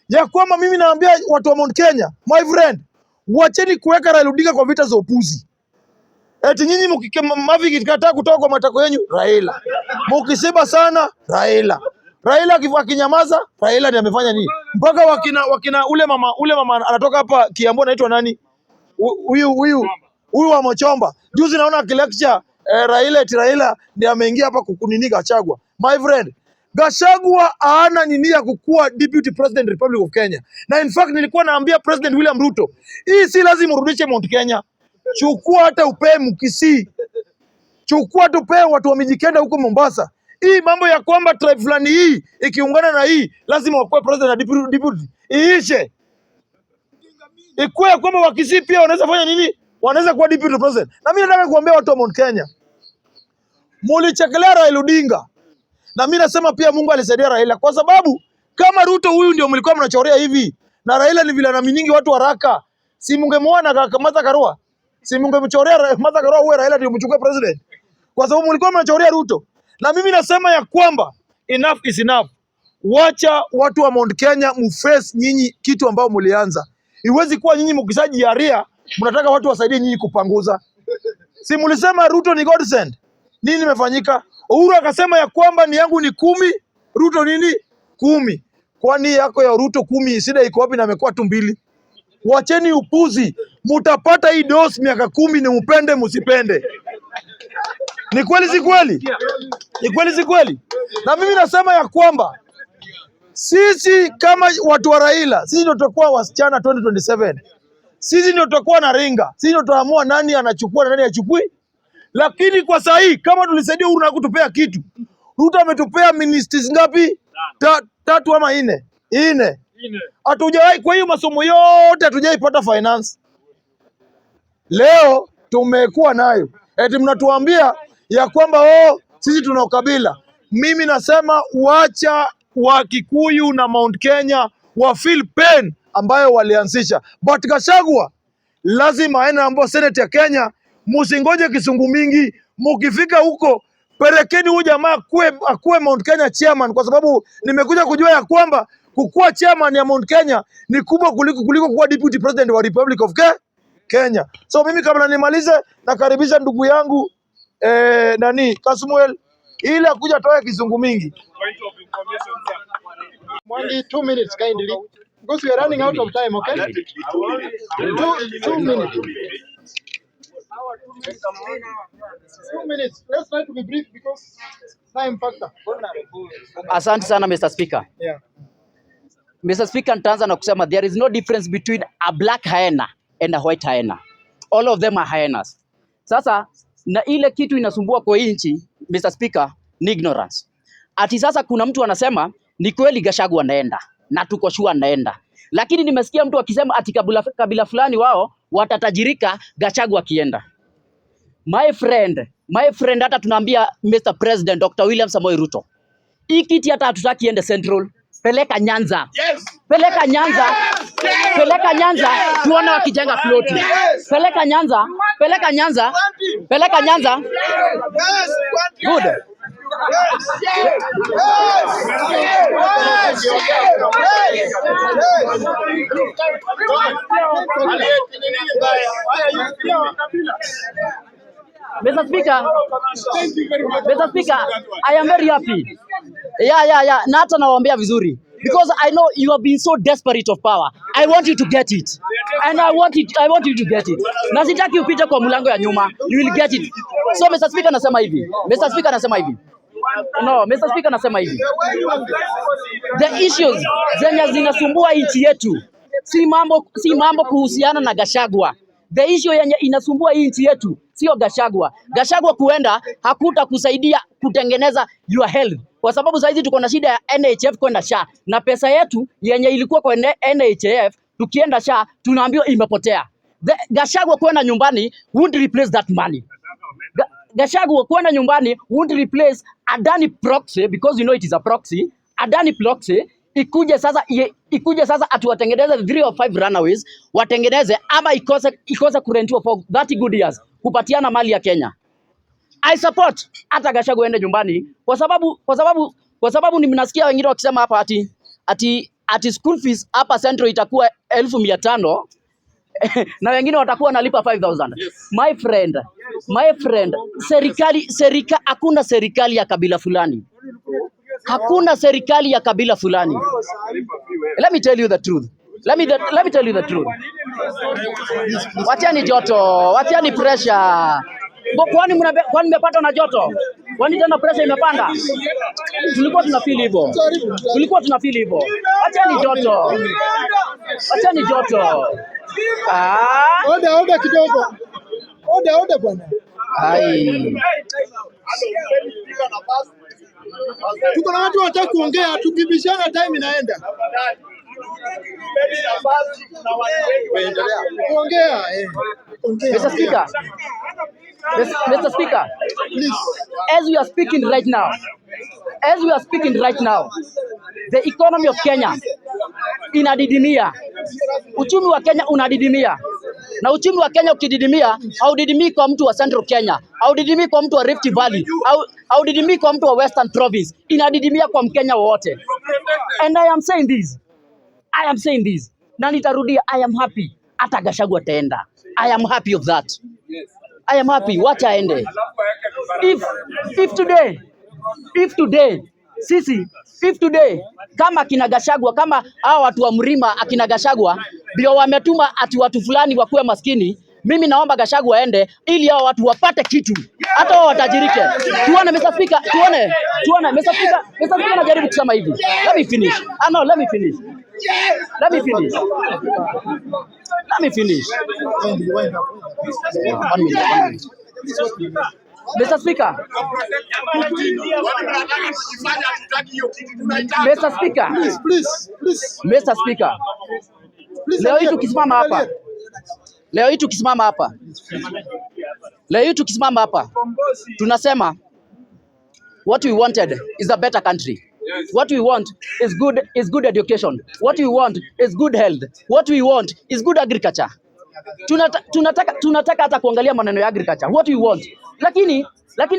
ya kwamba mimi naambia watu wa Mount Kenya, my friend, wacheni kuweka Raila Odinga kwa vita za upuzi. Eti nyinyi Mavi ikikataa kutoka kwa matako yenu Raila, mukisiba sana Raila, Raila akinyamaza Raila ndiye amefanya nini? Mpaka wakina ule mama anatoka hapa Kiambu anaitwa nani? Huyu wa Mochomba. Juzi naona akilecture Raila eti Raila ndiye ameingia hapa kukunini Gachagua. My friend, Gachagua haana nini ya kukuwa deputy president Republic of Kenya. Na in fact nilikuwa naambia President William Ruto, hii si lazima urudishe Mount Kenya. Chukua hata upee Mkisii. Chukua tupee watu wa Mijikenda huko Mombasa. Hii mambo ya kwamba tribe fulani hii ikiungana na hii lazima wakuwe president na deputy. Iishe. Ikuwe ya kwamba Wakisii pia wanaweza fanya nini? Wanaweza kuwa deputy president. Na mimi nataka kuambia watu wa Mount Kenya, mulichekelea Raila Odinga. Na mimi nasema pia Mungu alisaidia Raila kwa sababu kama Ruto huyu ndio mlikuwa mnachorea hivi na Raila ni vile anaminingi watu haraka, si mungemuona kaka Martha Karua? Si mungemchorea Martha Karua uwe Raila ndio mchukue president? Kwa sababu mlikuwa mnachorea Ruto. Na mimi nasema ya kwamba enough is enough. Wacha watu wa Mount Kenya muface nyinyi kitu ambao mlianza. Iwezi kuwa nyinyi mkishajiaria mnataka watu wasaidie nyinyi kupanguza. Si mlisema Ruto ni godsend? Nini imefanyika? Uhuru akasema ya kwamba ni yangu ni 10, Ruto nini? 10. Kwani yako ya Ruto 10 shida iko wapi na amekuwa tu 2? Wacheni upuzi, mutapata hii dose miaka 10, ni mupende musipende. Ni kweli si kweli? Ni kweli si kweli? Na mimi nasema ya kwamba sisi kama watu wa Raila, sisi ndio tutakuwa wasichana 2027. Sisi ndio tutakuwa na ringa, sisi ndio tutaamua nani anachukua na nani achukui. Lakini kwa saa hii kama tulisaidia Uhuru na kutupea kitu, Ruto ametupea ministries ngapi? Tatu ama nne? Nne. Hatujawahi, kwa hiyo masomo yote hatujawahi pata finance. Leo tumekuwa nayo, eti mnatuambia ya kwamba oh, sisi tuna ukabila. Mimi nasema wacha wa Kikuyu na Mount Kenya wa feel pain ambayo walianzisha, but Gachagua lazima aende ambao Senate ya Kenya, musingoje kisungu mingi, mukifika huko pelekeni huyu jamaa akuwe Mount Kenya chairman, kwa sababu nimekuja kujua ya kwamba kukuwa chairman ya Mount Kenya ni kubwa kuliko kuwa deputy president wa Republic of Kenya. So mimi kabla nimalize, nakaribisha ndugu yangu nani Kasmuel ili akuja atoe kizungu mingi. Mwangi, 2 minutes kindly, because we are running out of time, okay? 2 minutes. 2 minutes. Let's try to be brief because time factor. Asante sana, Mr. Speaker. Mr. Speaker, nitaanza na kusema there is no difference between a black hyena and a white hyena. All of them are hyenas. Sasa na ile kitu inasumbua kwa hii nchi, Mr. Speaker, ni ignorance. Ati sasa kuna mtu anasema ni kweli Gachagua anaenda na tuko sure anaenda, lakini nimesikia mtu akisema ati kabila fulani wao watatajirika Gachagua akienda. My friend, my friend, hata tunaambia Mr. President Dr. William Samoei Ruto, hii kiti hata hatutaki iende Central, peleka Nyanza. Peleka Nyanza, peleka Nyanza, tuone wakijenga ploti. Peleka Nyanza, peleka Nyanza, peleka Nyanza. Good. Mr. Speaker, Mr. Speaker, I am very happy. Yeah. Na hata nawaambia vizuri. Because I know you have been so desperate of power. I want you to get it. And I want you to get it. Na sitaki upite kwa mlango ya nyuma. You will get it. So Mr. Speaker, nasema hivi. Mr. Speaker, nasema hivi. No, Mr. Speaker, nasema hivi. The issues zenye zinasumbua nchi yetu si mambo kuhusiana na Gachagua. The issue yenye inasumbua hii nchi yetu sio Gachagua. Gachagua kuenda hakuta kusaidia kutengeneza your health, kwa sababu saizi tuko na shida ya NHIF kwenda SHA na pesa yetu yenye ilikuwa kwa NHIF tukienda SHA tunaambiwa imepotea. Gachagua kwenda nyumbani won't replace that money. Gachagua kwenda nyumbani won't replace Adani proxy, because you know it is a proxy. Adani proxy ikuje sasa ati watengeneze three or five runaways, watengeneze ama ikose kurentiwa for 30 good years kupatiana mali ya Kenya. I support hata Gachagua ende nyumbani kwa sababu ni mnasikia wengine wakisema hapa ati school fees hapa Central itakuwa 500,000 na wengine watakuwa wanalipa 5000. My friend, my friend, hakuna serikali ya kabila fulani. Hakuna serikali ya kabila fulani. Let me tell you the truth. Let me tell you the truth. Wachani joto, wachani pressure. Kwani mmepatwa na joto? Kwani tena pressure imepanda? Tulikuwa tuna feel hivyo. Tulikuwa tuna feel hivyo. Wachani joto. Wachani joto. Ah. Order, order kidogo. Order, order bwana. Ai. Tuko na watu wanataka kuongea, tukibishana time inaenda. Kuongea, eh. Ongea. Mr. Speaker. Mr. Speaker, Please. As we are speaking right now, as we are speaking right now, the economy of Kenya inadidimia. Uchumi wa Kenya unadidimia. Na uchumi wa Kenya ukididimia, haudidimii kwa mtu wa Central Kenya, haudidimii kwa mtu wa Rift Valley, haudidimii kwa mtu wa Western Province, inadidimia kwa Mkenya wowote. And I am saying this. I am saying this. Na nitarudia, I am happy. Hata Gachagua ataenda. I am happy of that. I am happy. Wacha aende. If today sisi, if today kama akina Gachagua, kama hawa watu wa mlima akina Gachagua ndio wametuma ati watu fulani wakuwe maskini. Mimi naomba Gachagua aende ili hao watu wapate kitu, hata wao watajirike. Tuone Mr. Speaker, tuone, tuone Mr. Speaker, Mr. Speaker, najaribu kusema hivi. Let me finish. Ah no, let me finish. Let me finish. Let me finish. One minute, one minute. Mr. Speaker, Mr. Speaker, Please, please, please. Mr. Speaker, Please, leo hii Ariel, tukisimama hapa, Ariel. Leo hii tukisimama hapa, leo hii tukisimama hapa tunasema what we wanted is a better country. What we want is good education. What we want is good health. What we want is good agriculture. Tunataka hata kuangalia maneno ya agriculture. What we want. Lakini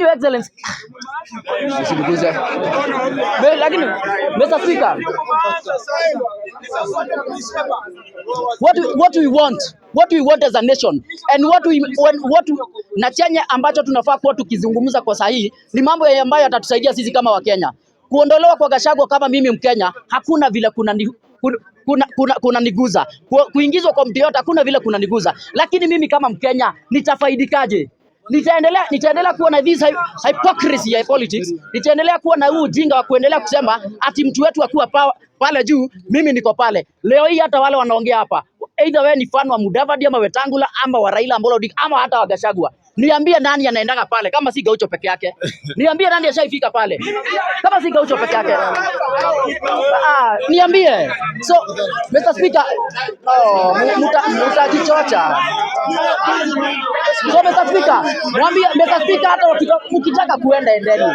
Your Excellency, usiniguze. Lakini Mr. Speaker, what we want as a nation and what we, when, what we, na chenye ambacho tunafaa kuwa tukizungumza kwa sahihi ni mambo ambayo yatatusaidia sisi kama Wakenya. Kuondolewa kwa Gachagua kama mimi Mkenya, hakuna vile kuna niguza. Kuingizwa kwa mtu yote hakuna vile kuna niguza, lakini mimi kama Mkenya nitafaidikaje? Nitaendelea kuwa na this hypocrisy ya politics, nitaendelea kuwa na huu ujinga wa kuendelea kusema ati mtu wetu akiwa pale juu, mimi niko pale. Leo hii hata wale wanaongea hapa, either wewe ni fan wa Mudavadi ama Wetangula ama wa Raila Amolo Odinga ama hata wa Gachagua, niambie nani anaendaga pale kama si Gaucho peke yake? Niambie nani ashaifika pale kama si Gaucho peke yake? Ah, niambie. So Mr. Speaker, oh, mutajichocha. So Mr. Speaker, mwambie Mr. Speaker, hata mkitaka kuenda endeni.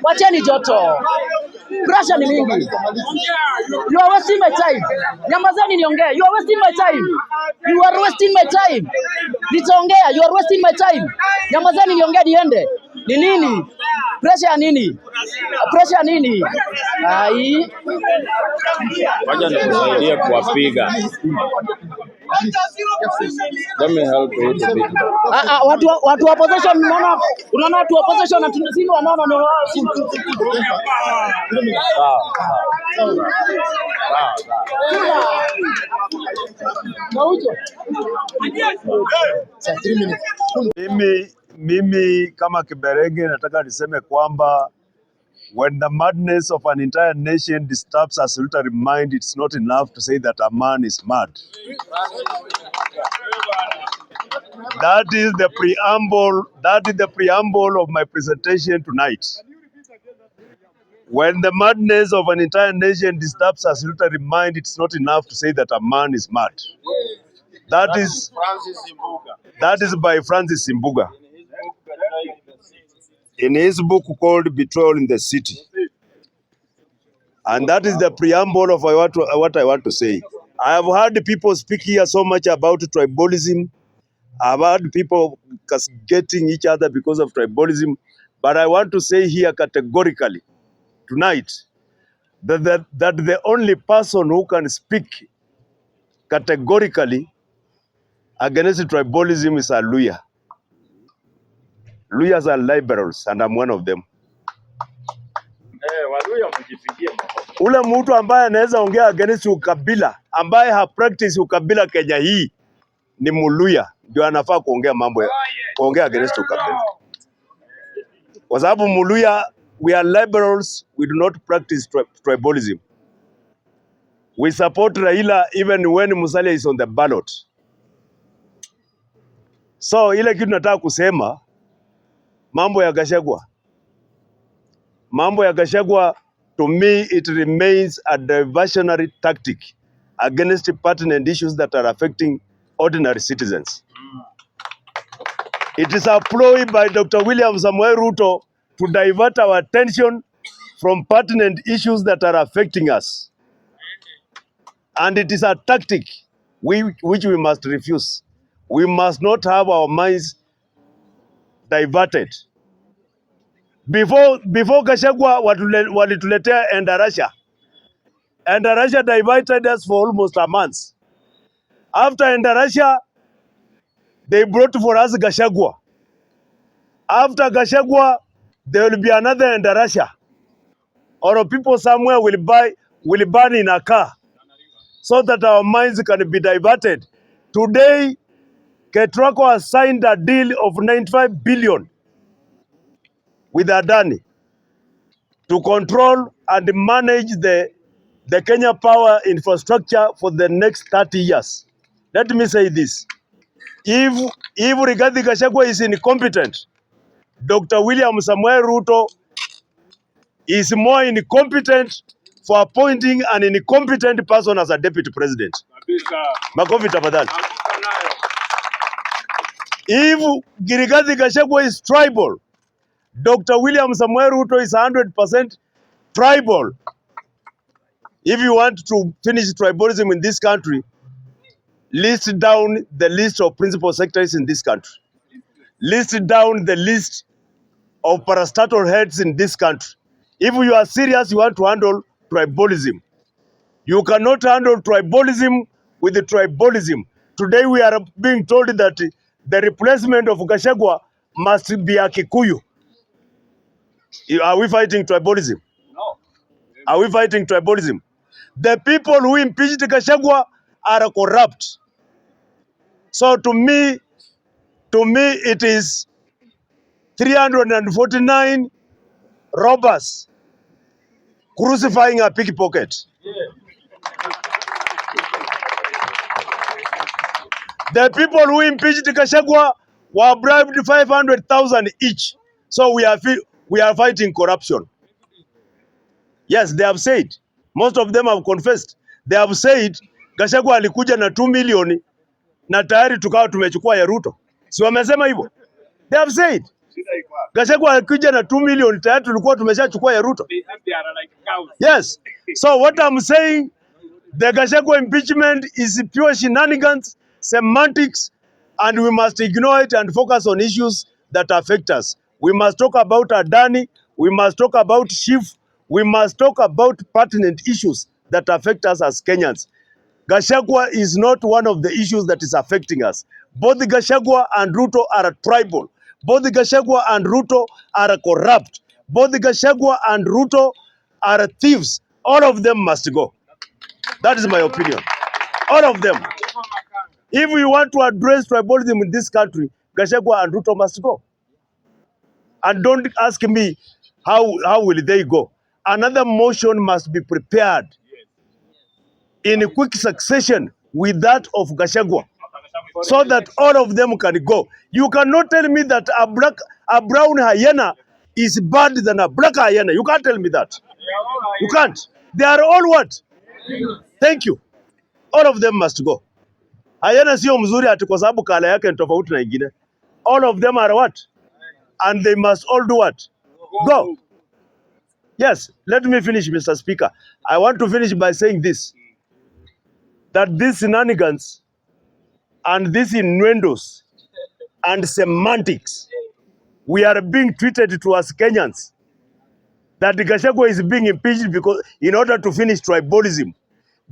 Wacheni joto. Pressure ni mingi. You are wasting my time. Nyamazeni niongee. You are wasting my time. You are wasting my time. Nitaongea. You are wasting my time. Nyamazeni niongee niende. Ni nini? Pressure ya nini? Pressure ya nini? Ai. Wacha nikusaidie kuwapiga. Let me help you to beat them. Ah, ah, watu wa opposition, unaona watu wa opposition na sisi wanaona ni wao. Sawa, sawa. Sawa, sawa. Gaucho. Sir, 3 minutes. Mimi kama Kiberenge nataka niseme kwamba when the madness of an entire nation disturbs a solitary mind, it's not enough to say that a man is mad. That is the preamble, that is the preamble of my presentation tonight. When the madness of an entire nation disturbs a solitary mind, it's not enough to say that a man is mad. That is by Francis Imbuga in his book called Betrayal in the City. And that is the preamble of what I want to say. I have heard people speak here so much about tribalism. I've heard people castigating each other because of tribalism. But I want to say here categorically tonight that the only person who can speak categorically against tribalism is a Luhya. Luhyas are liberals and I'm one of them. Eh, Waluhya mjipigie makofi. Ule mtu ambaye anaweza ongea against ukabila, ambaye ha practice ukabila Kenya hii ni Mluhya, ndio anafaa kuongea mambo ya kuongea against ukabila, kwa sababu Mluhya, we are liberals, we do not practice tribalism. We support Raila even when Musalia is on the ballot. So ile kitu nataka kusema, mambo ya Gachagua, to me it remains a diversionary tactic against pertinent issues that are affecting ordinary citizens. It is a ploy by Dr. William Samoei Ruto to divert our attention from pertinent issues that are affecting us. And it is a tactic which we must refuse. We must not have our minds diverted. Before Gachagua walituletea Endarasha. Endarasha diverted us for almost a month. After Endarasha, they brought for us Gachagua. After Gachagua, there will be another Endarasha. Or people somewhere will burn in a car so that our minds can be diverted. Today, Ketraco has signed a deal of 95 billion with Adani to control and manage the Kenya power infrastructure for the next 30 years. Let me say this. If Rigathi Gachagua is incompetent, Dr. William Samuel Ruto is more incompetent for appointing an incompetent person as a deputy president. Makofi tafadhali. If Rigathi Gachagua is tribal, Dr. William Samuel Ruto is 100% tribal. If you want to finish tribalism in this country, list down the list of principal secretaries in this country. List down the list of parastatal heads in this country. If you are serious, you want to handle tribalism. You cannot handle tribalism with the tribalism. Today we are being told that the replacement of Gachagua must be a Kikuyu. Are we fighting tribalism? No. Are we fighting tribalism? The people who impeached Gachagua are corrupt. So to me, it is 349 robbers crucifying a pickpocket. The people who impeached Gachagua were bribed 500,000 each. So we are fighting corruption. Yes, they have said. Most of them have confessed. They have said Gachagua alikuja na 2 million na tayari tukawa tumechukua ya Ruto. Si wamesema hivyo? They have said. Gachagua alikuja na 2 million tayari tulikuwa tumeshachukua ya Ruto. Yes. So what I'm saying, the Gachagua impeachment is pure shenanigans, semantics, and we must ignore it and focus on issues that affect us. We must talk about Adani, we must talk about SHIF, we must talk about pertinent issues that affect us as Kenyans. Gachagua is not one of the issues that is affecting us. Both Gachagua and Ruto are tribal. Both Gachagua and Ruto are corrupt. Both Gachagua and Ruto are thieves. All of them must go. That is my opinion. All of them. If we want to address tribalism in this country, Gachagua and Ruto must go. And don't ask me how will they go. Another motion must be prepared in quick succession with that of Gachagua so that all of them can go. You cannot tell me that a brown hyena is bad than a black hyena. You can't tell me that. You can't. They are all what? Thank you. All of them must go. Hyena sio mzuri ati kwa sababu color yake ni tofauti na ingine. All of them are what? And they must all do what? Go. Yes, let me finish, Mr. Speaker. I want to finish by saying this, that these shenanigans and these innuendos and semantics we are being treated to as Kenyans, that Gachagua is being impeached because in order to finish tribalism.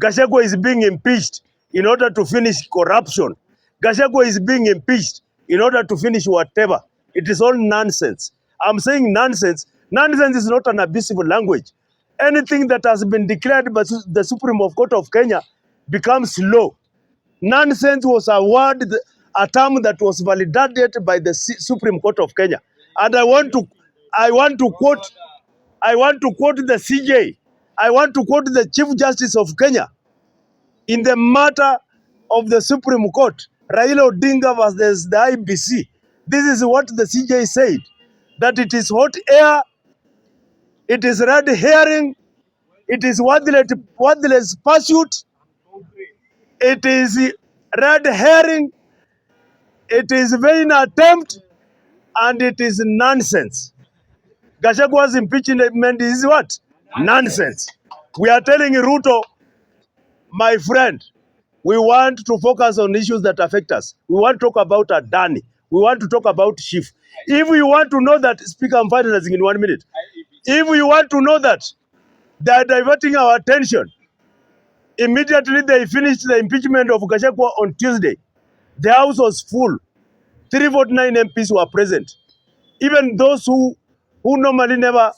Gachagua is being impeached in order to finish corruption. Gachagua is being impeached in order to finish whatever. It is all nonsense. I'm saying nonsense. Nonsense is not an abusive language. Anything that has been declared by the Supreme Court of Kenya becomes law. Nonsense was a word, a term that was validated by the Supreme Court of Kenya. And I want to quote the CJ. I want to quote the Chief Justice of Kenya in the matter of the Supreme Court, Raila Odinga versus the IEBC. This is what the CJ said, that it is hot air, it is red herring, it is worthless pursuit, it is red herring, it is vain attempt, and it is nonsense. Gachagua's impeachment is what? Nonsense. We are telling Ruto, my friend, we want to focus on issues that affect us. We want to talk about Adani. We want to talk about SHIF. If we want to know that, Speaker, I'm finalizing in 1 minute. If we want to know that they are diverting our attention, immediately they finished the impeachment of Gachagua on Tuesday. The house was full. 349 MPs were present. Even those who normally never,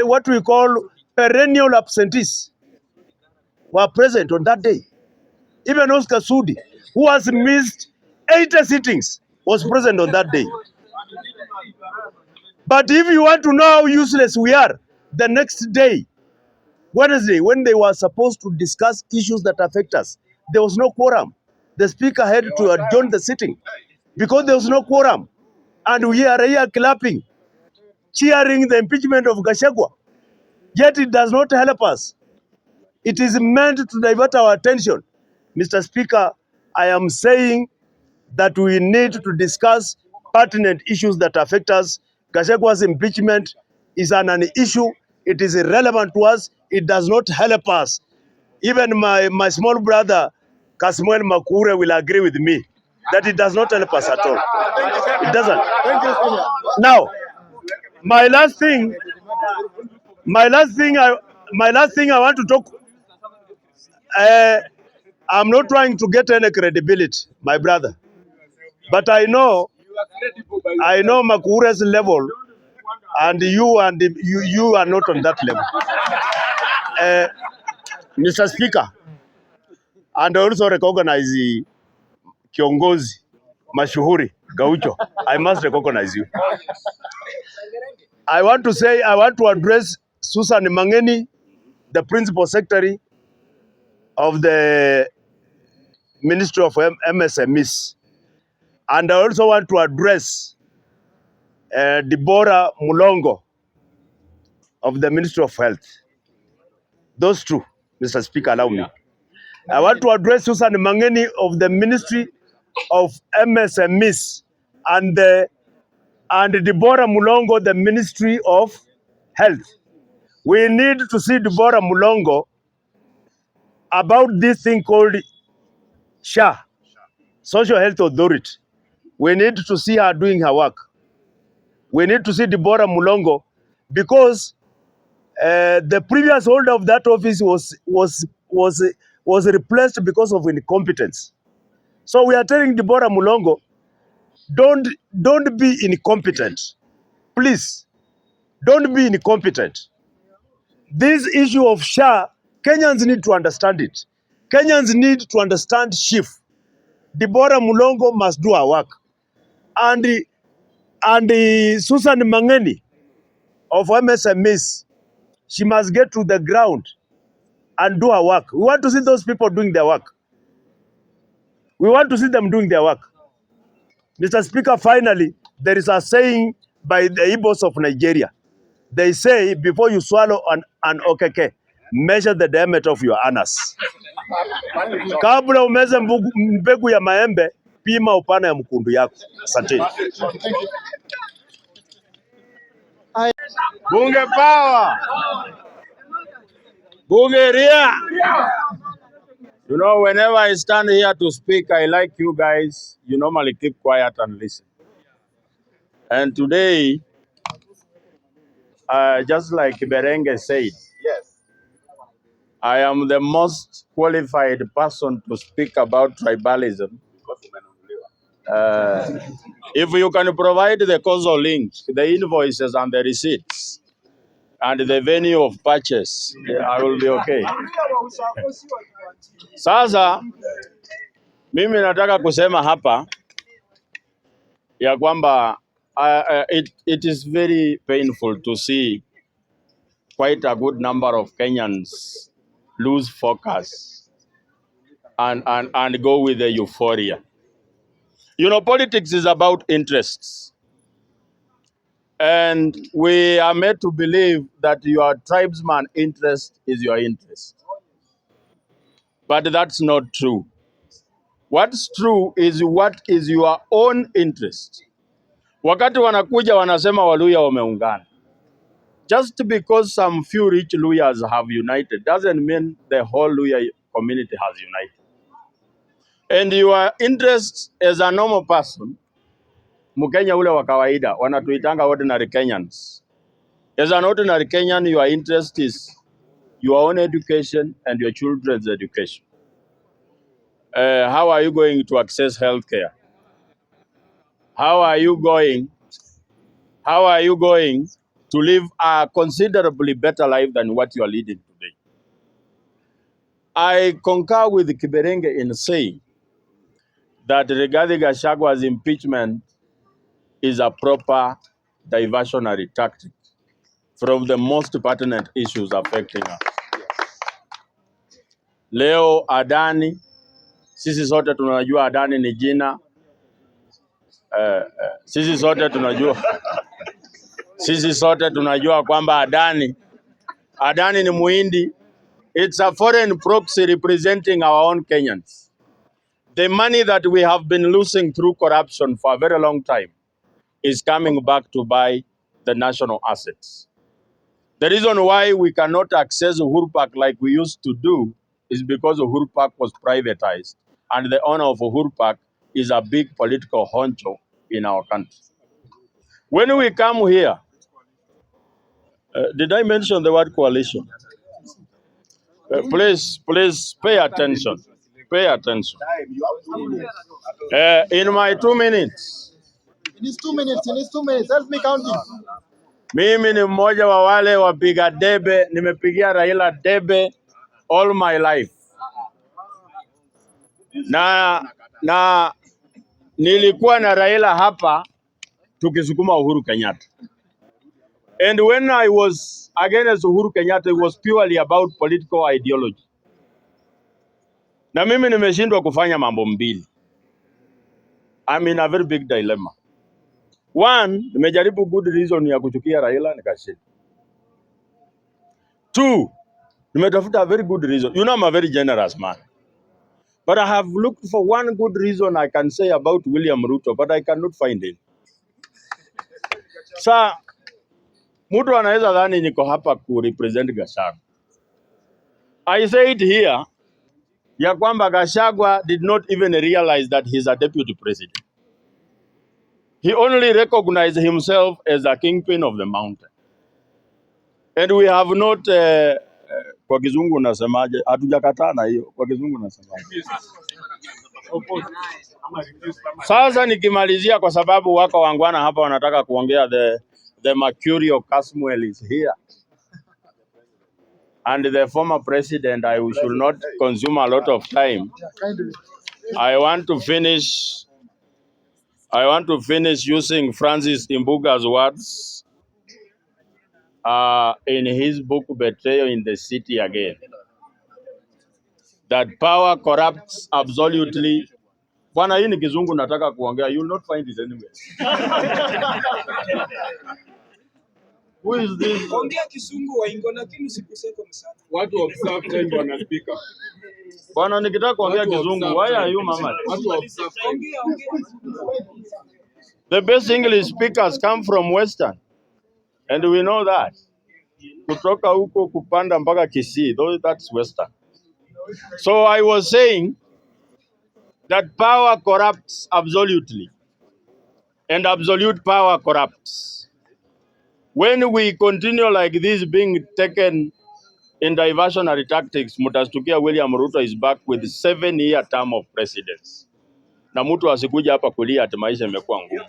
what we call perennial absentees, were present on that day. Even Oscar Sudi, who has missed 80 sittings was present on that day. But if you want to know how useless we are, the next day, Wednesday, when they were supposed to discuss issues that affect us, there was no quorum. The speaker had to adjourn the sitting because there was no quorum. And we are here clapping, cheering the impeachment of Gachagua. Yet it does not help us. It is meant to divert our attention. Mr. Speaker, I am saying that we need to discuss pertinent issues that affect us. Gachagua's impeachment is an issue. It is irrelevant to us. It does not help us. Even my small brother, Kasmuel Makure, will agree with me that it does not help us at all. It doesn't. Thank you, Speaker. Now, my last thing, my last thing, I, my last thing I want to talk. I'm not trying to get any credibility, my brother, but I know Makure's level, and you are not on that level. Mr. Speaker, and I also recognize the kiongozi mashuhuri Gaucho. I must recognize you. I want to say I want to address Susan Mangeni, the principal secretary of the Ministry of MSMEs, and I also want to address Deborah Mulongo of the Ministry of Health. Those two, Mr. Speaker, allow me. I want to address Susan Mangeni of the Ministry of MSMEs and Deborah Mulongo, the Ministry of Health. We need to see Deborah Mulongo about this thing called SHA, Social Health Authority. We need to see her doing her work. We need to see Deborah Mulongo because the previous holder of that office was replaced because of incompetence. So we are telling Deborah Mulongo, don't be incompetent. Please, don't be incompetent. This issue of SHA, Kenyans need to understand it. Kenyans need to understand SHIF. Deborah Mulongo must do her work. And Susan Mangeni of MSMEs, she must get to the ground and do her work. We want to see those people doing their work. We want to see them doing their work. Mr. Speaker, finally, there is a saying by the Igbos of Nigeria. They say, before you swallow an okeke, measure the diameter of your anus. Kabla umeze mbegu ya maembe, pima upana ya mkundu yako. Asanteni. Thank you. I Bunge power! Bunge ria! You know, whenever I stand here to speak, I like you guys. You normally keep quiet and listen. And today, just like Berenge said, I am the most qualified person to speak about tribalism. If you can provide the causal link, the invoices and the receipts, and the venue of purchase, I will be okay. Sasa mimi nataka kusema hapa ya kwamba it is very painful to see quite a good number of Kenyans lose focus and go with the euphoria. You know, politics is about interests. And we are made to believe that your tribesman interest is your interest. But that's not true. What's true is what is your own interest. Wakati wanakuja wanasema Waluya wameungana. Just because some few rich Luyas have united doesn't mean the whole Luya community has united. And your interest as a normal person, Mkenya ule wa kawaida, wanatuitanga ordinary Kenyans. As an ordinary Kenyan, your interest is your own education and your children's education. How are you going to access healthcare? How are you going? How are you going to live a considerably better life than what you are leading today? I concur with Kiberenge in saying that Rigathi Gachagua's impeachment is a proper diversionary tactic from the most pertinent issues affecting us. Leo Adani, sisi sote tunajua Adani ni jina sisi sote tunajua sisi sote tunajua kwamba Adani ni Muhindi. It's a foreign proxy representing our own Kenyans. The money that we have been losing through corruption for a very long time is coming back to buy the national assets. The reason why we cannot access Uhuru Park like we used to do is because Uhuru Park was privatized, and the owner of Uhuru Park is a big political honcho in our country. When we come here, did I mention the word coalition? Please, please pay attention. Pay attention. In my 2 minutes, In his 2 minutes, in his 2 minutes, help me counting. Mimi ni mmoja wa wale wapiga debe, nimepigia Raila debe all my life, na nilikuwa na Raila hapa tukisukuma Uhuru Kenyatta. And when I was against Uhuru Kenyatta, it was purely about political ideology. Na mimi nimeshindwa kufanya mambo mbili. I'm in a very big dilemma. One, nimejaribu good reason ya kuchukia Raila, nikashindwa. Two, nimetafuta a very good reason. You know I'm a very generous man. But I have looked for one good reason I can say about William Ruto, but I cannot find it. Sa mtu anaweza dhani niko hapa ku represent Gachagua. I say it here ya kwamba Gachagua did not even realize that he's a deputy president. He only recognized himself as a kingpin of the mountain. And we have not kwa kizungu unasemaje? Hatujakataa na hiyo. Kwa kizungu unasemaje? Sasa nikimalizia, kwa sababu wako waungwana hapa wanataka kuongea, the Mercurial Kasmuel is here and the former president. I should not consume a lot of time. Kindly. I want to finish using Francis Imbuga's words in his book Betrayal in the City Again, that power corrupts absolutely. Bwana, hii ni kizungu nataka kuongea. You will not find it anywhere. Who is this? Ongea Kizungu waingo, lakini usikuseko msana. Watu observe time, bwana speaker. Bwana, nikitaka kuongea Watu kizungu, observe why are time. you mama? Watu observe time. Ongea, ongea. The best English speakers come from Western, and we know that. Kutoka huko kupanda mpaka Kisii, though that's Western. So I was saying that power corrupts absolutely, and absolute power corrupts. When we continue like this being taken in diversionary tactics, mtastukia William Ruto is back with 7-year term of presidency. Na mtu asikuja hapa kulia ati maisha imekuwa ngumu.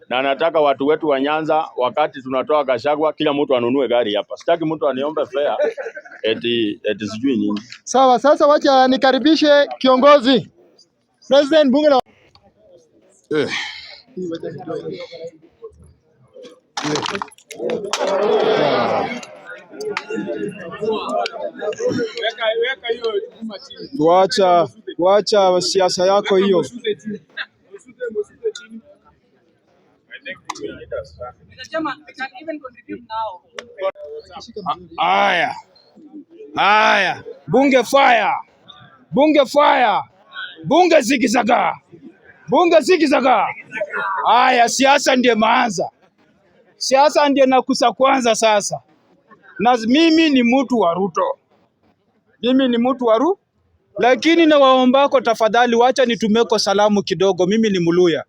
Na nataka watu wetu wa Nyanza, wakati tunatoa Gachagua, kila mtu anunue gari hapa. Sitaki mtu aniombe fare eti sijui nini. Sawa, sasa wacha nikaribishe kiongozi President bunge la Eh. Weka hiyo chuma chini. Wacha siasa yako hiyo. Msute chini. Msute chini. Mr. Chairman, we can even contribute now. Haya, haya, bunge fire, bunge fire, bunge zigizaga, bunge zigizaga. Haya, siasa ndiye maanza, siasa ndiye nakusa kwanza sasa. Na mimi ni mtu wa Ruto, mimi ni mtu wa Ruto, lakini nawaombako tafadhali, wacha nitumeko salamu kidogo. Mimi ni Mluya,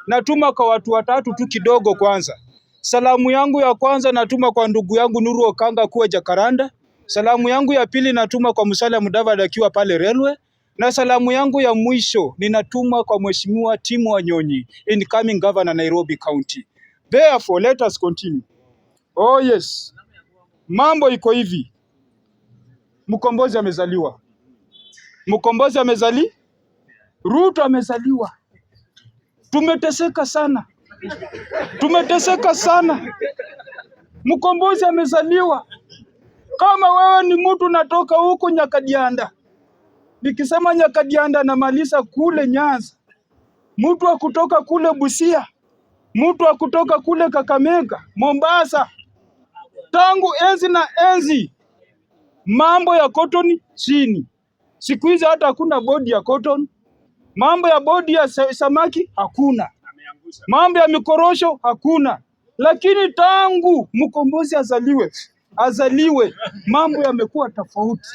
natuma kwa watu watatu tu kidogo kwanza. Salamu yangu ya kwanza natuma kwa ndugu yangu Nuru Okanga kuwa Jakaranda. Salamu yangu ya pili natuma kwa Musalia Mudavadi akiwa pale Railway, na salamu yangu ya mwisho ninatuma kwa Mheshimiwa Timu Wanyonyi, incoming governor Nairobi County. Therefore, let us continue. Oh yes, mambo iko hivi. Mkombozi amezaliwa, mkombozi amezali. Ruto amezaliwa. Tumeteseka sana, tumeteseka sana. Mkombozi amezaliwa. Kama wewe ni mtu unatoka huko Nyakadianda, nikisema Nyakadianda namaliza kule Nyanza, mtu wa kutoka kule Busia, mtu wa kutoka kule Kakamega, Mombasa, tangu enzi na enzi mambo ya cotton chini. Siku hizi hata hakuna bodi ya cotton, mambo ya bodi ya samaki hakuna, mambo ya mikorosho hakuna. Lakini tangu mkombozi azaliwe, azaliwe, mambo yamekuwa tofauti.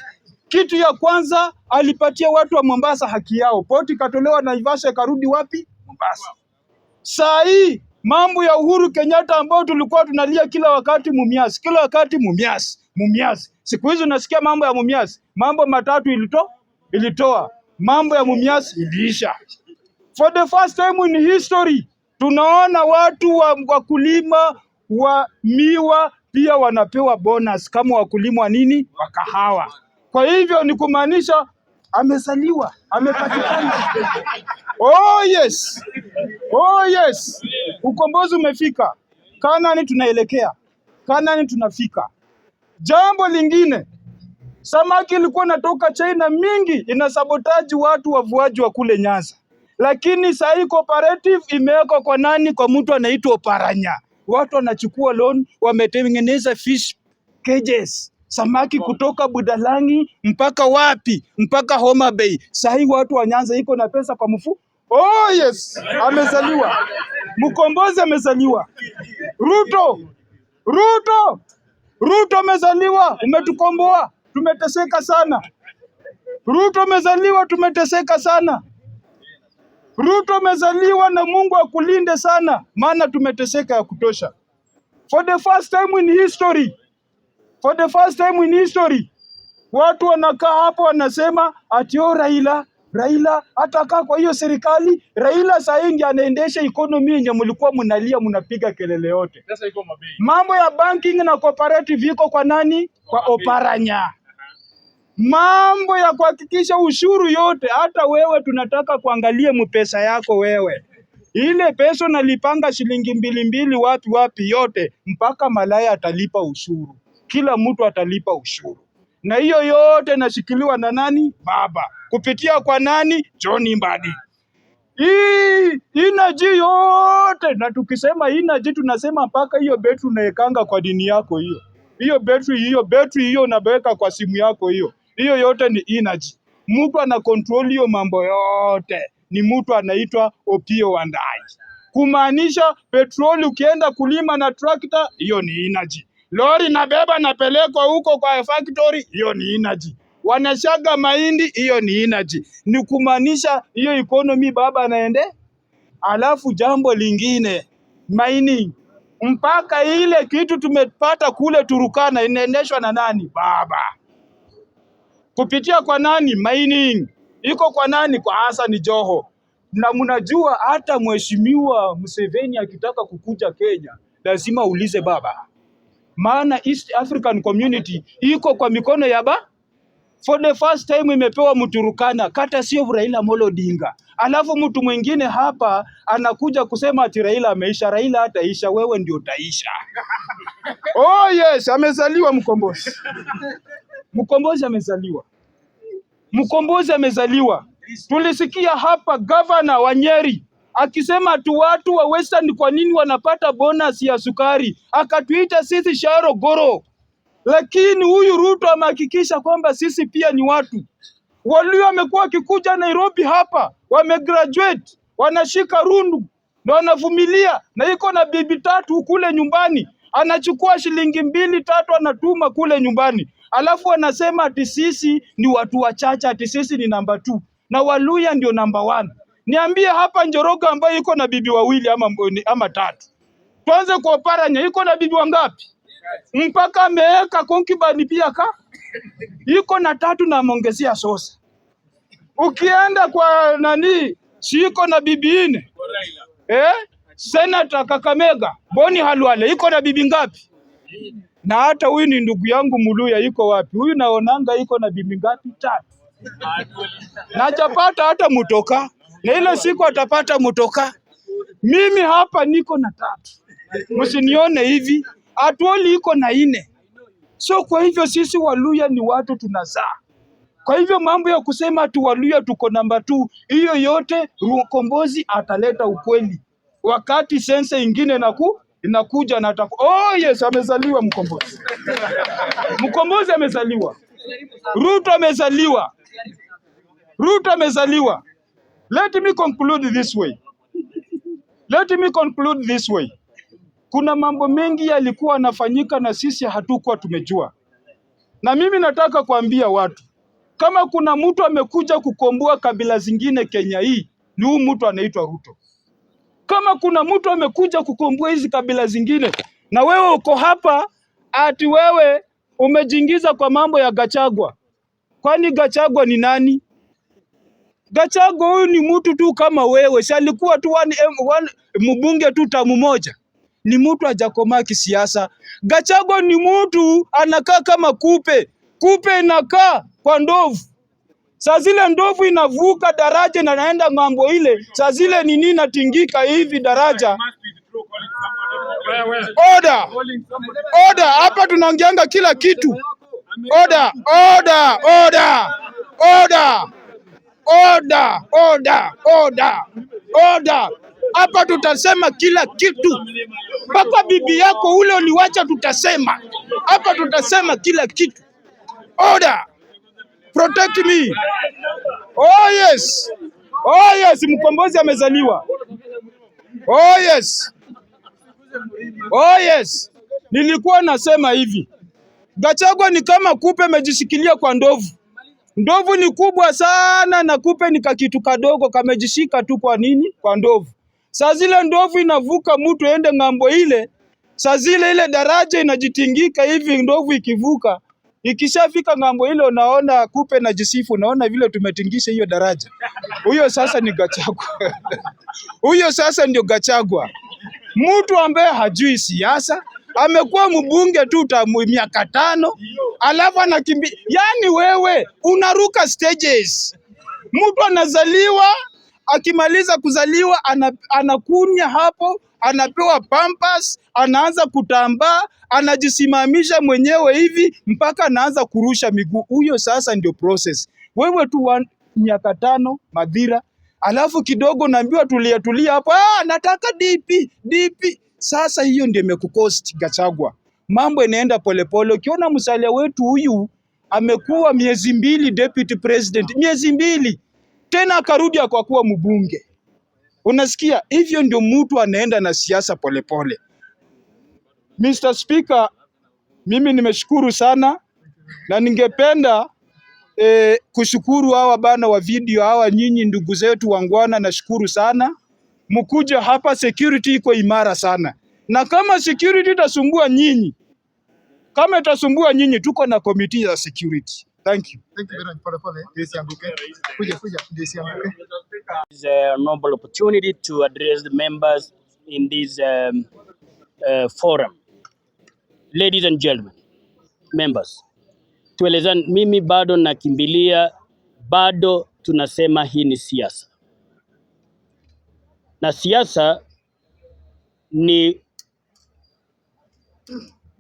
Kitu ya kwanza alipatia watu wa Mombasa haki yao, poti ikatolewa Naivasha ikarudi wapi? Mombasa. Saa hii mambo ya Uhuru Kenyatta ambayo tulikuwa tunalia kila wakati Mumias, kila wakati Mumias, Mumias. Siku hizi unasikia mambo ya Mumias, mambo matatu ilitoa mambo ya Mumias iliisha. For the first time in history tunaona watu wa wakulima wa miwa pia wanapewa bonus kama wakulima wa nini, wa kahawa. Kwa hivyo ni kumaanisha amezaliwa, amepatikana. Oh yes. Oh yes. Ukombozi umefika. Kanani tunaelekea. Kanani tunafika. Jambo lingine, samaki ilikuwa inatoka China mingi inasabotaji watu wavuaji wa kule Nyanza, lakini saa hii cooperative imewekwa kwa nani? Kwa mtu anaitwa Oparanya. Watu wanachukua loan, wametengeneza fish cages, samaki kutoka Budalangi mpaka wapi? Mpaka Homa Bay. Saa hii watu wa Nyanza iko na pesa kwa mfu. Oh yes, amezaliwa mkombozi, amezaliwa Ruto, Ruto, Ruto amezaliwa, umetukomboa, tumeteseka sana. Ruto amezaliwa, tumeteseka sana. Ruto amezaliwa na Mungu akulinde sana, maana tumeteseka ya kutosha. For the first time in history, for the first time in history, watu wanakaa hapo wanasema ati oh, Raila Raila hatakaa kwa hiyo serikali. Raila saa hii ndiye anaendesha economy yenye mlikuwa mnalia mnapiga kelele yote. Mambo ya banking na cooperative iko kwa nani? Kwa Oparanya. Mambo ya kuhakikisha ushuru yote, hata wewe tunataka kuangalia mpesa yako wewe, ile pesa unalipanga shilingi mbili mbili wapi wapi, yote mpaka malaya atalipa ushuru, kila mtu atalipa ushuru, na hiyo yote inashikiliwa na nani? Baba, kupitia kwa nani? John Mbadi. Hii energy yote, na tukisema energy tunasema mpaka hiyo betri unaekanga kwa dini yako hiyo hiyo betri hiyo betri hiyo unaweka kwa simu yako hiyo hiyo yote ni energy. Mtu ana control hiyo mambo yote ni mtu anaitwa Opiyo Wandayi, kumaanisha petroli ukienda kulima na trakta, hiyo ni energy. Lori nabeba napelekwa huko kwa factory, hiyo ni energy. Wanashaga mahindi, hiyo ni energy. Ni kumaanisha hiyo economy baba anaende. Alafu jambo lingine mining, mpaka ile kitu tumepata kule Turukana inaendeshwa na nani? Baba, kupitia kwa nani? Mining iko kwa nani? Kwa Hassan Joho. Na mnajua hata mheshimiwa Museveni akitaka kukuja Kenya lazima uulize baba, maana East African Community iko kwa mikono ya ba For the first time imepewa Mturukana, kata sio Raila Amolo Odinga. Alafu mtu mwingine hapa anakuja kusema ati Raila ameisha. Raila hataisha, wewe ndio utaisha. Oh yes, amezaliwa mkombozi. Mkombozi amezaliwa, mkombozi amezaliwa. Tulisikia hapa gavana wa Nyeri akisema tu watu wa Western kwa nini wanapata bonus ya sukari, akatuita sisi sharo goro. Lakini huyu Ruto amehakikisha kwamba sisi pia ni watu walio wamekuwa wakikuja Nairobi hapa, wamegraduate, wanashika rundu na wanavumilia, na iko na bibi tatu kule nyumbani, anachukua shilingi mbili tatu anatuma kule nyumbani, alafu anasema ati sisi ni watu wachache, ati sisi ni namba 2 na Waluya ndio namba 1. Niambie hapa Njoroge ambaye iko na bibi wawili ama tatu, tuanze kwa Oparanya, iko na bibi wangapi? Mpaka ameweka concubine pia ka iko na tatu na ameongezea sosa. Ukienda kwa nani, si iko na bibi nne eh? Senator Kakamega Boni Halwale iko na bibi ngapi? Na hata huyu ni ndugu yangu Muluya iko wapi? Huyu naonanga iko na bibi ngapi? Tatu. Na hajapata hata mutoka, na ile siku atapata mutoka. Mimi hapa niko na tatu, msinione hivi. Atwoli iko na nne. So kwa hivyo sisi Waluya ni watu tunazaa. Kwa hivyo mambo ya kusema ati Waluya tuko namba 2, hiyo yote Mkombozi ataleta ukweli wakati sensa ingine inakuja na oh yes, amezaliwa Mkombozi. Mkombozi amezaliwa, Ruto amezaliwa, Ruto amezaliwa. Let me conclude this way. Let me conclude this way. Kuna mambo mengi yalikuwa yanafanyika na sisi hatukuwa tumejua, na mimi nataka kuambia watu kama kuna mtu amekuja kukomboa kabila zingine Kenya hii ni huyu mtu anaitwa Ruto. Kama kuna mtu amekuja kukomboa hizi kabila zingine, na wewe uko hapa ati wewe umejiingiza kwa mambo ya Gachagua. Kwani Gachagua ni nani? Gachagua huyu ni mtu tu kama wewe, si alikuwa tu one mbunge tu tamu moja. Ni mtu hajakomaa kisiasa. Gachagua ni mtu anakaa kama kupe, kupe inakaa kwa ndovu. Saa zile ndovu inavuka daraja na naenda ng'ambo ile, saa zile nini inatingika hivi daraja. Order, order, hapa tunaongeanga kila kitu. Order, order, order, order, order, order, order, order. Hapa tutasema kila kitu, mpaka bibi yako ule uliwacha tutasema. Hapa tutasema kila kitu. Order, protect me. Oh yes, oh yes, Mkombozi amezaliwa. Oh yes, oh yes. Nilikuwa nasema hivi, Gachagua ni kama kupe amejishikilia kwa ndovu. Ndovu ni kubwa sana na kupe ni kakitu kadogo kamejishika tu kwa nini? Kwa ndovu. Saa zile ndovu inavuka mtu ende ng'ambo ile, saa zile ile daraja inajitingika hivi, ndovu ikivuka, ikishafika ng'ambo ile unaona kupe na jisifu, unaona vile tumetingisha hiyo daraja. Huyo sasa ni Gachagua. Huyo sasa ndio Gachagua, mtu ambaye hajui siasa, amekuwa mbunge tu miaka 5, alafu anakimbia. Yani wewe unaruka stages. Mtu anazaliwa, akimaliza kuzaliwa anakunya hapo, anapewa pampers, anaanza kutambaa, anajisimamisha mwenyewe hivi mpaka anaanza kurusha miguu. Huyo sasa ndio process. Wewe tu miaka 5 madhira, alafu kidogo naambiwa tulia tulia hapo, nataka DP DP. Sasa hiyo ndio imekucost Gachagua. Mambo inaenda polepole. Ukiona msalia wetu huyu amekuwa miezi 2 deputy president, miezi 2 tena akarudi akakuwa mbunge. Unasikia, hivyo ndio mtu anaenda na siasa polepole. Mr. Speaker, mimi nimeshukuru sana na ningependa kushukuru hawa bana wa video hawa, nyinyi ndugu zetu wangwana, nashukuru sana mkuja hapa. Security iko imara sana, na kama security itasumbua nyinyi, kama itasumbua nyinyi, tuko na committee ya security. Thank you. Thank you very much. Pole pole. Ndio isianguke. Kuja kuja ndio isianguke. It's a noble opportunity to address the members in this forum. Ladies and gentlemen, members, tuelezane, mimi bado nakimbilia, bado tunasema hii ni siasa, na siasa ni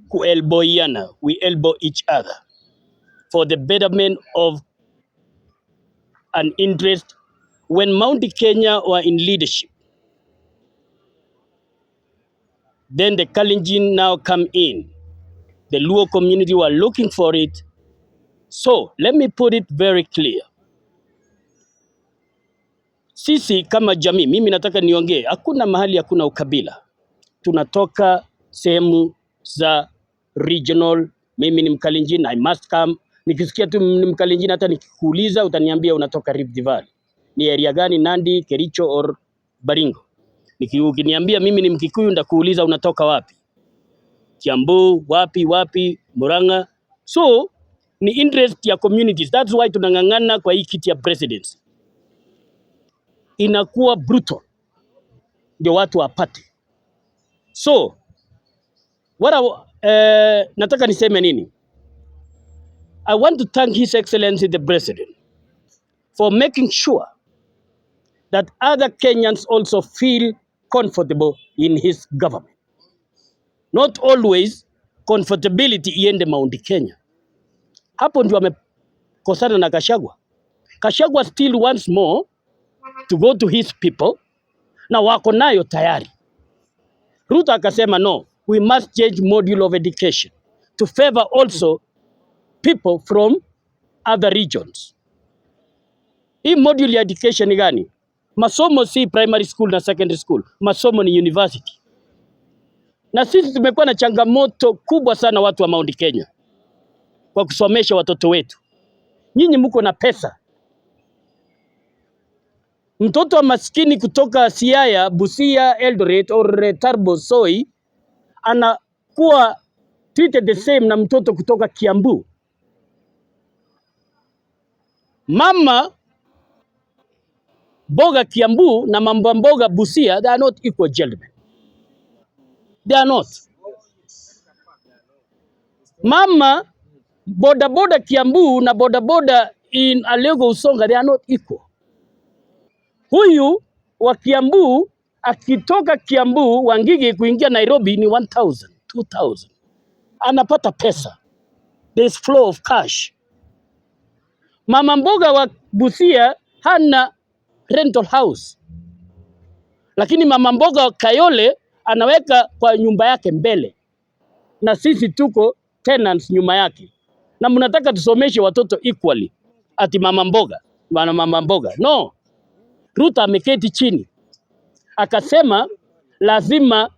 kuelboiana, we elbow each other for the betterment of an interest. When Mount Kenya were in leadership, then the Kalenjin now come in. The Luo community were looking for it. So let me put it very clear. Sisi kama jamii, mimi nataka niongee, hakuna mahali hakuna ukabila. Tunatoka sehemu za regional. Mimi ni Mkalenjin, I must come. Nikisikia tu ni Mkalenjin, hata nikikuuliza utaniambia unatoka Rift Valley. Ni area gani? Nandi, Kericho or Baringo. Ukiniambia mimi ni Mkikuyu, ndakuuliza unatoka wapi? Kiambu, wapi wapi, Murang'a. So ni interest ya communities. That's why tunang'ang'ana kwa hii kiti ya presidency. Inakuwa brutal ndio watu wapate. So what nataka niseme nini? I want to thank His Excellency the President. for making sure that other Kenyans also feel comfortable in his government. Not always comfortability iende Mount Kenya. Hapo ndio amekosana na Gachagua. Gachagua still wants more to go to his people na wako nayo tayari. Ruto akasema no, we must change module of education to favor also people from other regions. Hii module ya education ni gani? Masomo si primary school na secondary school, masomo ni university. Na sisi tumekuwa na changamoto kubwa sana watu wa Mount Kenya kwa kusomesha watoto wetu. Nyinyi mko na pesa. Mtoto wa maskini kutoka Siaya, Busia, Eldoret or Turbo Soy anakuwa treated the same na mtoto kutoka Kiambu. Mama mboga Kiambu na mama mboga Busia, they are not equal, gentlemen. They are not. Mama boda boda Kiambu na boda boda in Alego Usonga, they are not equal. Huyu wa Kiambu akitoka Kiambu Wangige kuingia Nairobi ni 1000, 2000. Anapata pesa. There is flow of cash. Mama mboga wa Busia hana rental house, lakini mama mboga wa Kayole anaweka kwa nyumba yake mbele, na sisi tuko tenants nyuma yake, na mnataka tusomeshe watoto equally, ati mama mboga bana, mama mboga. No, Ruto ameketi chini akasema lazima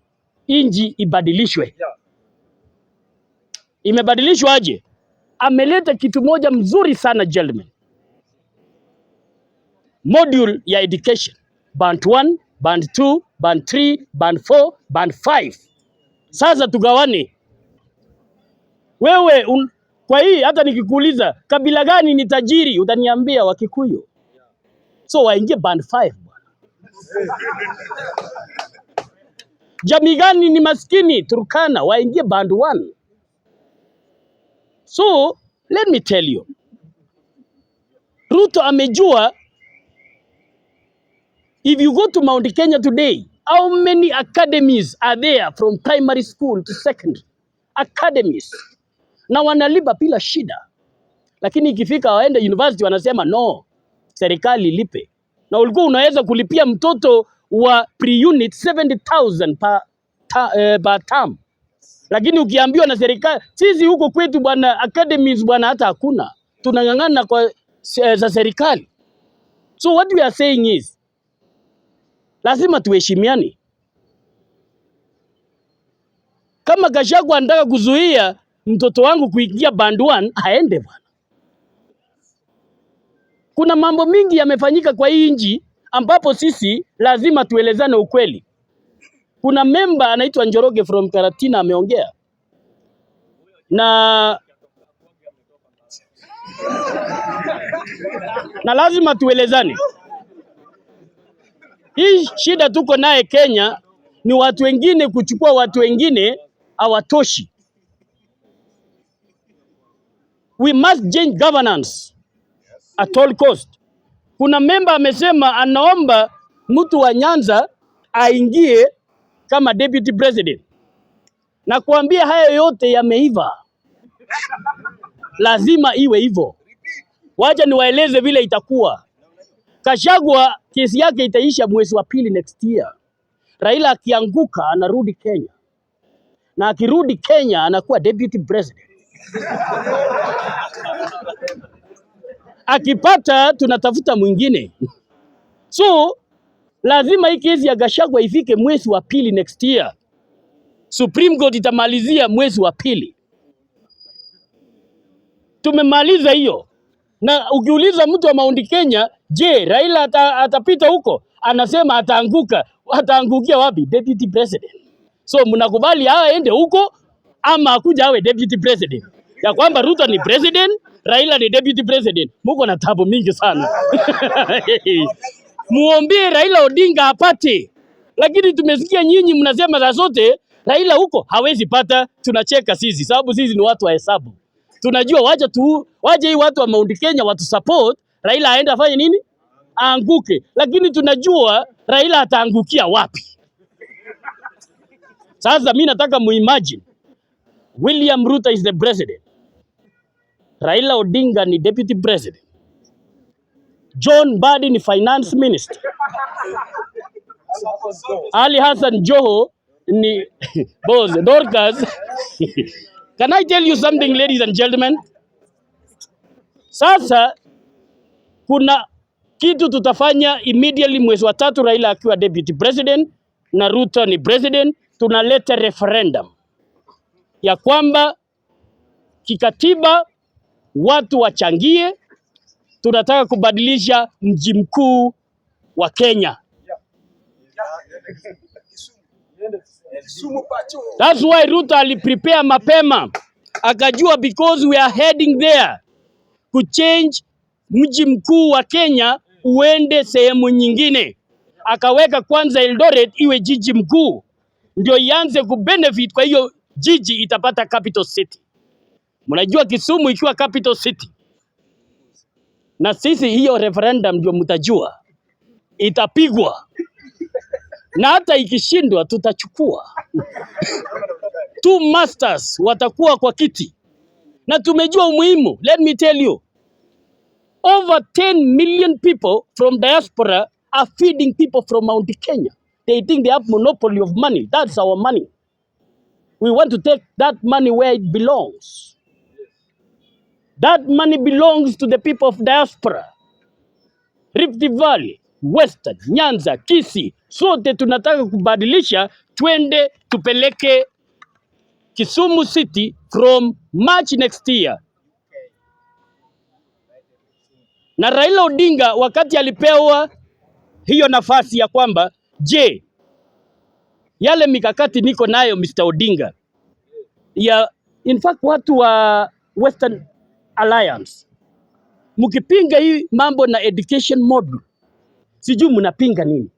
inji ibadilishwe. Imebadilishwa aje? Ameleta kitu moja mzuri sana gentlemen, module ya education, band 1, band 2, band 3, band 4, band 5. Sasa tugawane. Wewe kwa hii hata nikikuuliza kabila gani ni tajiri utaniambia Wakikuyu, so waingie band 5 bwana. Jamii gani ni maskini? Turkana, waingie band 1. So let me tell you, Ruto amejua if you go to Mount Kenya today, how many academies are there from primary school to secondary? Academies. Na wanalipa bila shida, lakini ikifika waende university wanasema no, serikali ilipe. Na ulikuwa unaweza kulipia mtoto wa pre-unit 70,000 per term, lakini ukiambiwa na serikali, sisi huko kwetu bwana, academies bwana, hata hakuna, tunang'ang'ana kwa za serikali. So what we are saying is lazima tuheshimiane. Kama Gachagua anataka kuzuia mtoto wangu kuingia band 1, aende bwana. Kuna mambo mingi yamefanyika kwa hii nchi ambapo sisi lazima tuelezane ukweli. Kuna member anaitwa Njoroge from Karatina ameongea na lazima tuelezane. Hii shida tuko naye Kenya ni watu wengine kuchukua watu wengine hawatoshi. We must change governance at all cost. Kuna member amesema anaomba mtu wa Nyanza aingie kama deputy president, na kuambia hayo yote yameiva, lazima iwe hivyo. Wacha niwaeleze vile itakuwa. Gachagua kesi yake itaisha mwezi wa pili next year. Raila akianguka anarudi Kenya, na akirudi Kenya anakuwa deputy president. Akipata tunatafuta mwingine. So lazima hii kesi ya Gachagua ifike mwezi wa pili next year. Supreme Court itamalizia mwezi wa pili. Tumemaliza hiyo. Na ukiuliza mtu wa Mount Kenya, je, Raila atapita huko? Anasema ataanguka. Ataangukia wapi? Deputy president. So mnakubali aende huko ama akuja awe deputy president? Ya kwamba Ruto ni president, Raila ni deputy president. Muko na tabu mingi sana. Muombee Raila Odinga apate. Lakini tumesikia nyinyi mnasema za zote Raila huko hawezi pata. Tunacheka sisi sababu sisi ni watu wa hesabu. Tunajua waje hii watu wa Mount Kenya watu support Raila aende afanye nini? Aanguke. Lakini tunajua Raila ataangukia wapi. Sasa mi nataka muimagine William Ruto is the president, Raila Odinga ni deputy president, John Mbadi ni finance minister, Ali Hassan Joho ni boss, Dorcas. Can I tell you something, ladies and gentlemen? Sasa kuna kitu tutafanya immediately mwezi wa tatu, Raila akiwa deputy president na Ruto ni president, tunaleta referendum ya kwamba kikatiba watu wachangie, tunataka kubadilisha mji mkuu wa Kenya. That's why Ruto aliprepare mapema, akajua because we are heading there kuchange mji mkuu wa Kenya uende sehemu nyingine. Akaweka kwanza Eldoret iwe jiji mkuu, ndio ianze kubenefit. Kwa hiyo jiji itapata capital city. Mnajua Kisumu ikiwa capital city, na sisi hiyo referendum ndio mtajua itapigwa, na hata ikishindwa tutachukua. Two masters watakuwa kwa kiti, na tumejua umuhimu. Let me tell you, over 10 million people from diaspora are feeding people from Mount Kenya. They think they have monopoly of money. That's our money. We want to take that money where it belongs. That money belongs to the people of diaspora. Rift Valley, Western, Nyanza, Kisii, sote tunataka kubadilisha, twende tupeleke Kisumu City from March next year. Na Raila Odinga wakati alipewa hiyo nafasi ya kwamba je, yale mikakati niko nayo Mr. Odinga ya in fact watu wa Western Alliance mkipinga hii mambo na education model, sijui mnapinga nini?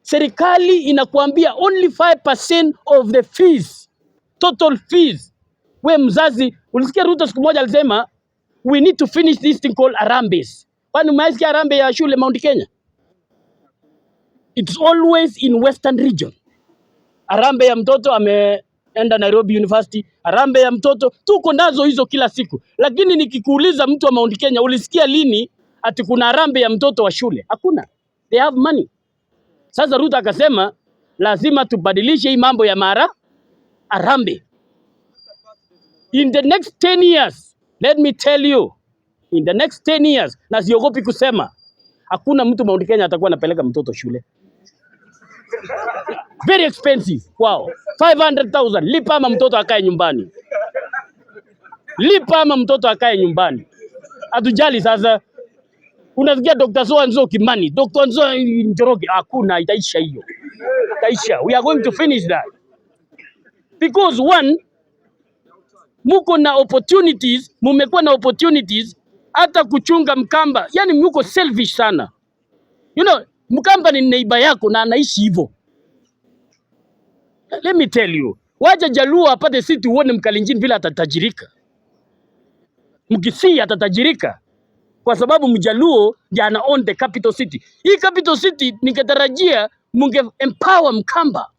Serikali inakuambia only 5% of the fees, total fees. We mzazi, ulisikia Ruto siku moja alisema we need to finish this thing called Harambee. Kwani umeisikia Harambee ya shule Mount Kenya? It's always in Western region. Harambee ya mtoto ameenda Nairobi University, harambee ya mtoto tuko nazo hizo kila siku, lakini nikikuuliza mtu wa Mount Kenya, ulisikia lini ati kuna harambee ya mtoto wa shule? Hakuna. They have money. Sasa Ruto akasema lazima tubadilishe hii mambo ya mara harambee. In the next 10 years, let me tell you, in the next 10 years, na siogopi kusema, hakuna mtu Mount Kenya atakuwa anapeleka mtoto shule. Very expensive. Wow. 500,000. Lipa ama mtoto akae nyumbani. Lipa ama mtoto akae nyumbani. Hatujali sasa. Unasikia Dr. So and so Kimani, Dr. Nzo Njoroge, hakuna, itaisha hiyo. Itaisha. We are going to finish that. Because one, muko na opportunities, mumekuwa na opportunities hata kuchunga Mkamba. Yani muko selfish sana. You know, Mkamba ni neighbor yako na anaishi hivyo. Let me tell you, wacha Jaluo apate city uone Mkalenjin vile atatajirika. Mkisii atatajirika kwa sababu Mjaluo ndiye ana own the capital city. Hii capital city ningetarajia munge empower Mkamba.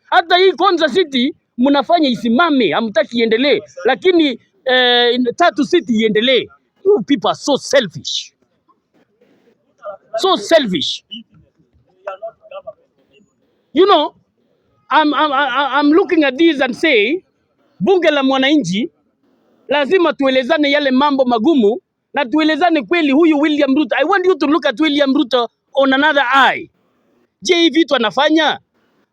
Hata hii Konza City mnafanya isimame, hamtaki iendelee, lakini Tatu City iendelee. You people are so selfish, so selfish. You know, I'm looking at this and say bunge la mwananchi lazima tuelezane yale mambo magumu na tuelezane kweli. Huyu William Ruto, I want you to look at William Ruto on another eye. Je, hii vitu anafanya?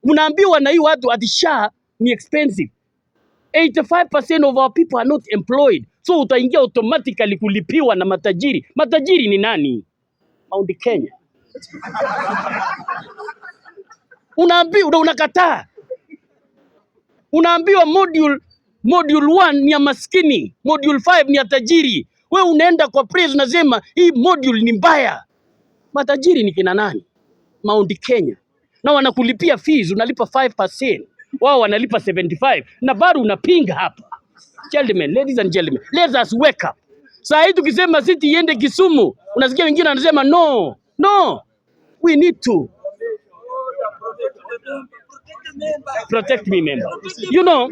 Mnaambiwa na hii watu ati SHA ni expensive. 85% of our people are not employed. So utaingia automatically kulipiwa na matajiri. Matajiri ni nani? Mount Kenya. Unaambiwa unakataa. Unaambiwa module 1 ni ya maskini, module 5 ni ya tajiri. We unaenda kwa press unasema hii module ni mbaya. Matajiri ni kina nani? Mount Kenya. Na wanakulipia fees, unalipa 5%. Wao wanalipa 75 na bado unapinga hapa. Gentlemen, ladies and gentlemen, let us wake up. Saa hii tukisema city iende Kisumu, unasikia wengine wanasema no, no, we need to protect me member. You know,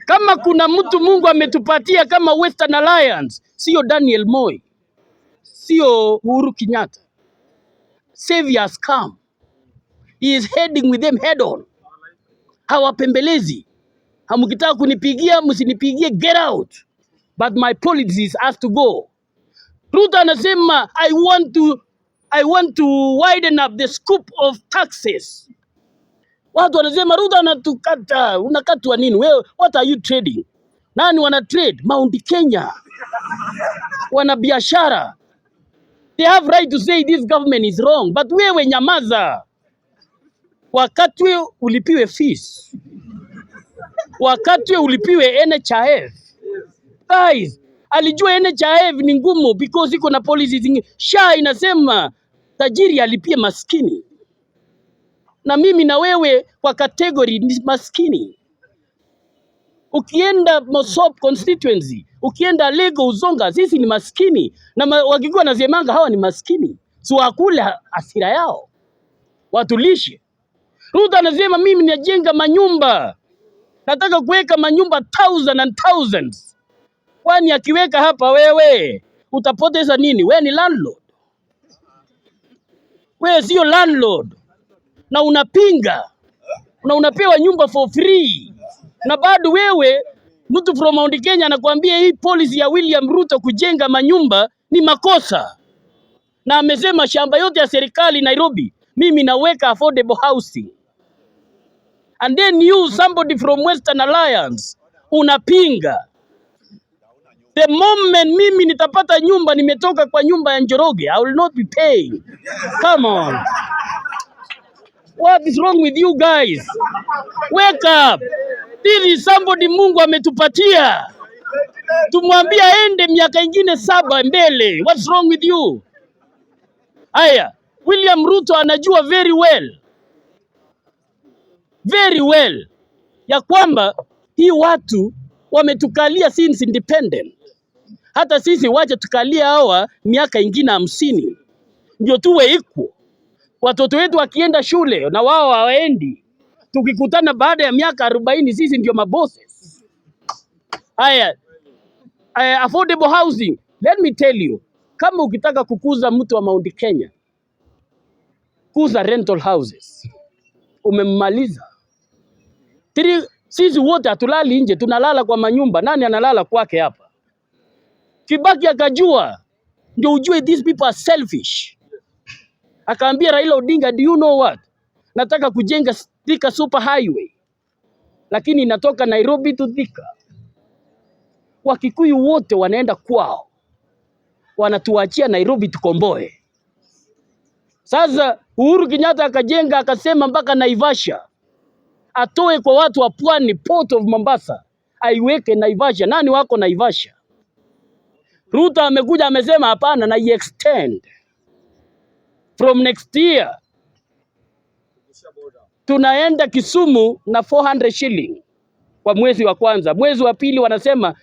kama kuna mtu Mungu ametupatia kama Western Alliance, sio Daniel Moi, sio Uhuru Kenyatta. Savior has come. He is heading with them head on. Hawapembelezi. Hamkitaka kunipigia msinipigie, get out. But my policies has to go. Ruto anasema I want to widen up the scope of taxes. Watu wanasema Ruto anatukata, unakatwa nini? Wewe, what are you trading? Nani wana trade? Mount Kenya. Wana biashara. They have right to say this government is wrong, but wewe nyamaza. Wakatwe ulipiwe fees. Wakatwe ulipiwe NHIF. Guys, alijua NHIF ni ngumu because iko na policies zingine. SHA inasema tajiri alipie maskini, na mimi na wewe kwa category ni maskini. Ukienda Mosop constituency, ukienda Lego Uzonga, sisi ni maskini na wakikuwa nasemanga hawa ni maskini, si wakule hasira yao, watulishe. Ruto anasema mimi najenga manyumba, nataka kuweka manyumba thousand and thousands. Kwani akiweka hapa wewe utapoteza nini? Wewe ni landlord, wewe sio landlord, na unapinga na unapewa nyumba for free, na bado wewe mtu from Mount Kenya anakuambia hii policy ya William Ruto kujenga manyumba ni makosa, na amesema shamba yote ya serikali Nairobi mimi naweka affordable housing, and then you somebody from Western Alliance unapinga. The moment mimi nitapata nyumba, nimetoka kwa nyumba ya Njoroge, I will not be paying. Come on. What is wrong with you guys? Wake up. This is somebody Mungu ametupatia. Tumwambie aende miaka ingine 7 mbele. What's wrong with you? Haya, William Ruto anajua very well, very well ya kwamba hii watu wametukalia since independent. Hata sisi wache tukalia hawa miaka ingine 50 ndio tuwe equal. Watoto wetu wakienda shule na wao hawaendi, tukikutana baada ya miaka 40 sisi ndio mabosses. Haya, affordable housing, let me tell you, kama ukitaka kukuza mtu wa Mount Kenya, kuza rental houses, umemmaliza. Sisi wote hatulali nje, tunalala kwa manyumba. Nani analala kwake hapa? Kibaki akajua, ndio ujue these people are selfish. Akaambia Raila Odinga, do you know what? Nataka kujenga Thika super highway, lakini inatoka Nairobi to Thika. Wakikuyu wote wanaenda kwao, wanatuachia Nairobi tukomboe. Sasa Uhuru Kenyatta akajenga akasema mpaka Naivasha atoe kwa watu wa pwani, Port of Mombasa, aiweke Naivasha. Nani wako Naivasha? Ruto amekuja amesema hapana, na extend from next year tunaenda Kisumu na 400 shilling kwa mwezi wa kwanza. Mwezi wa pili wanasema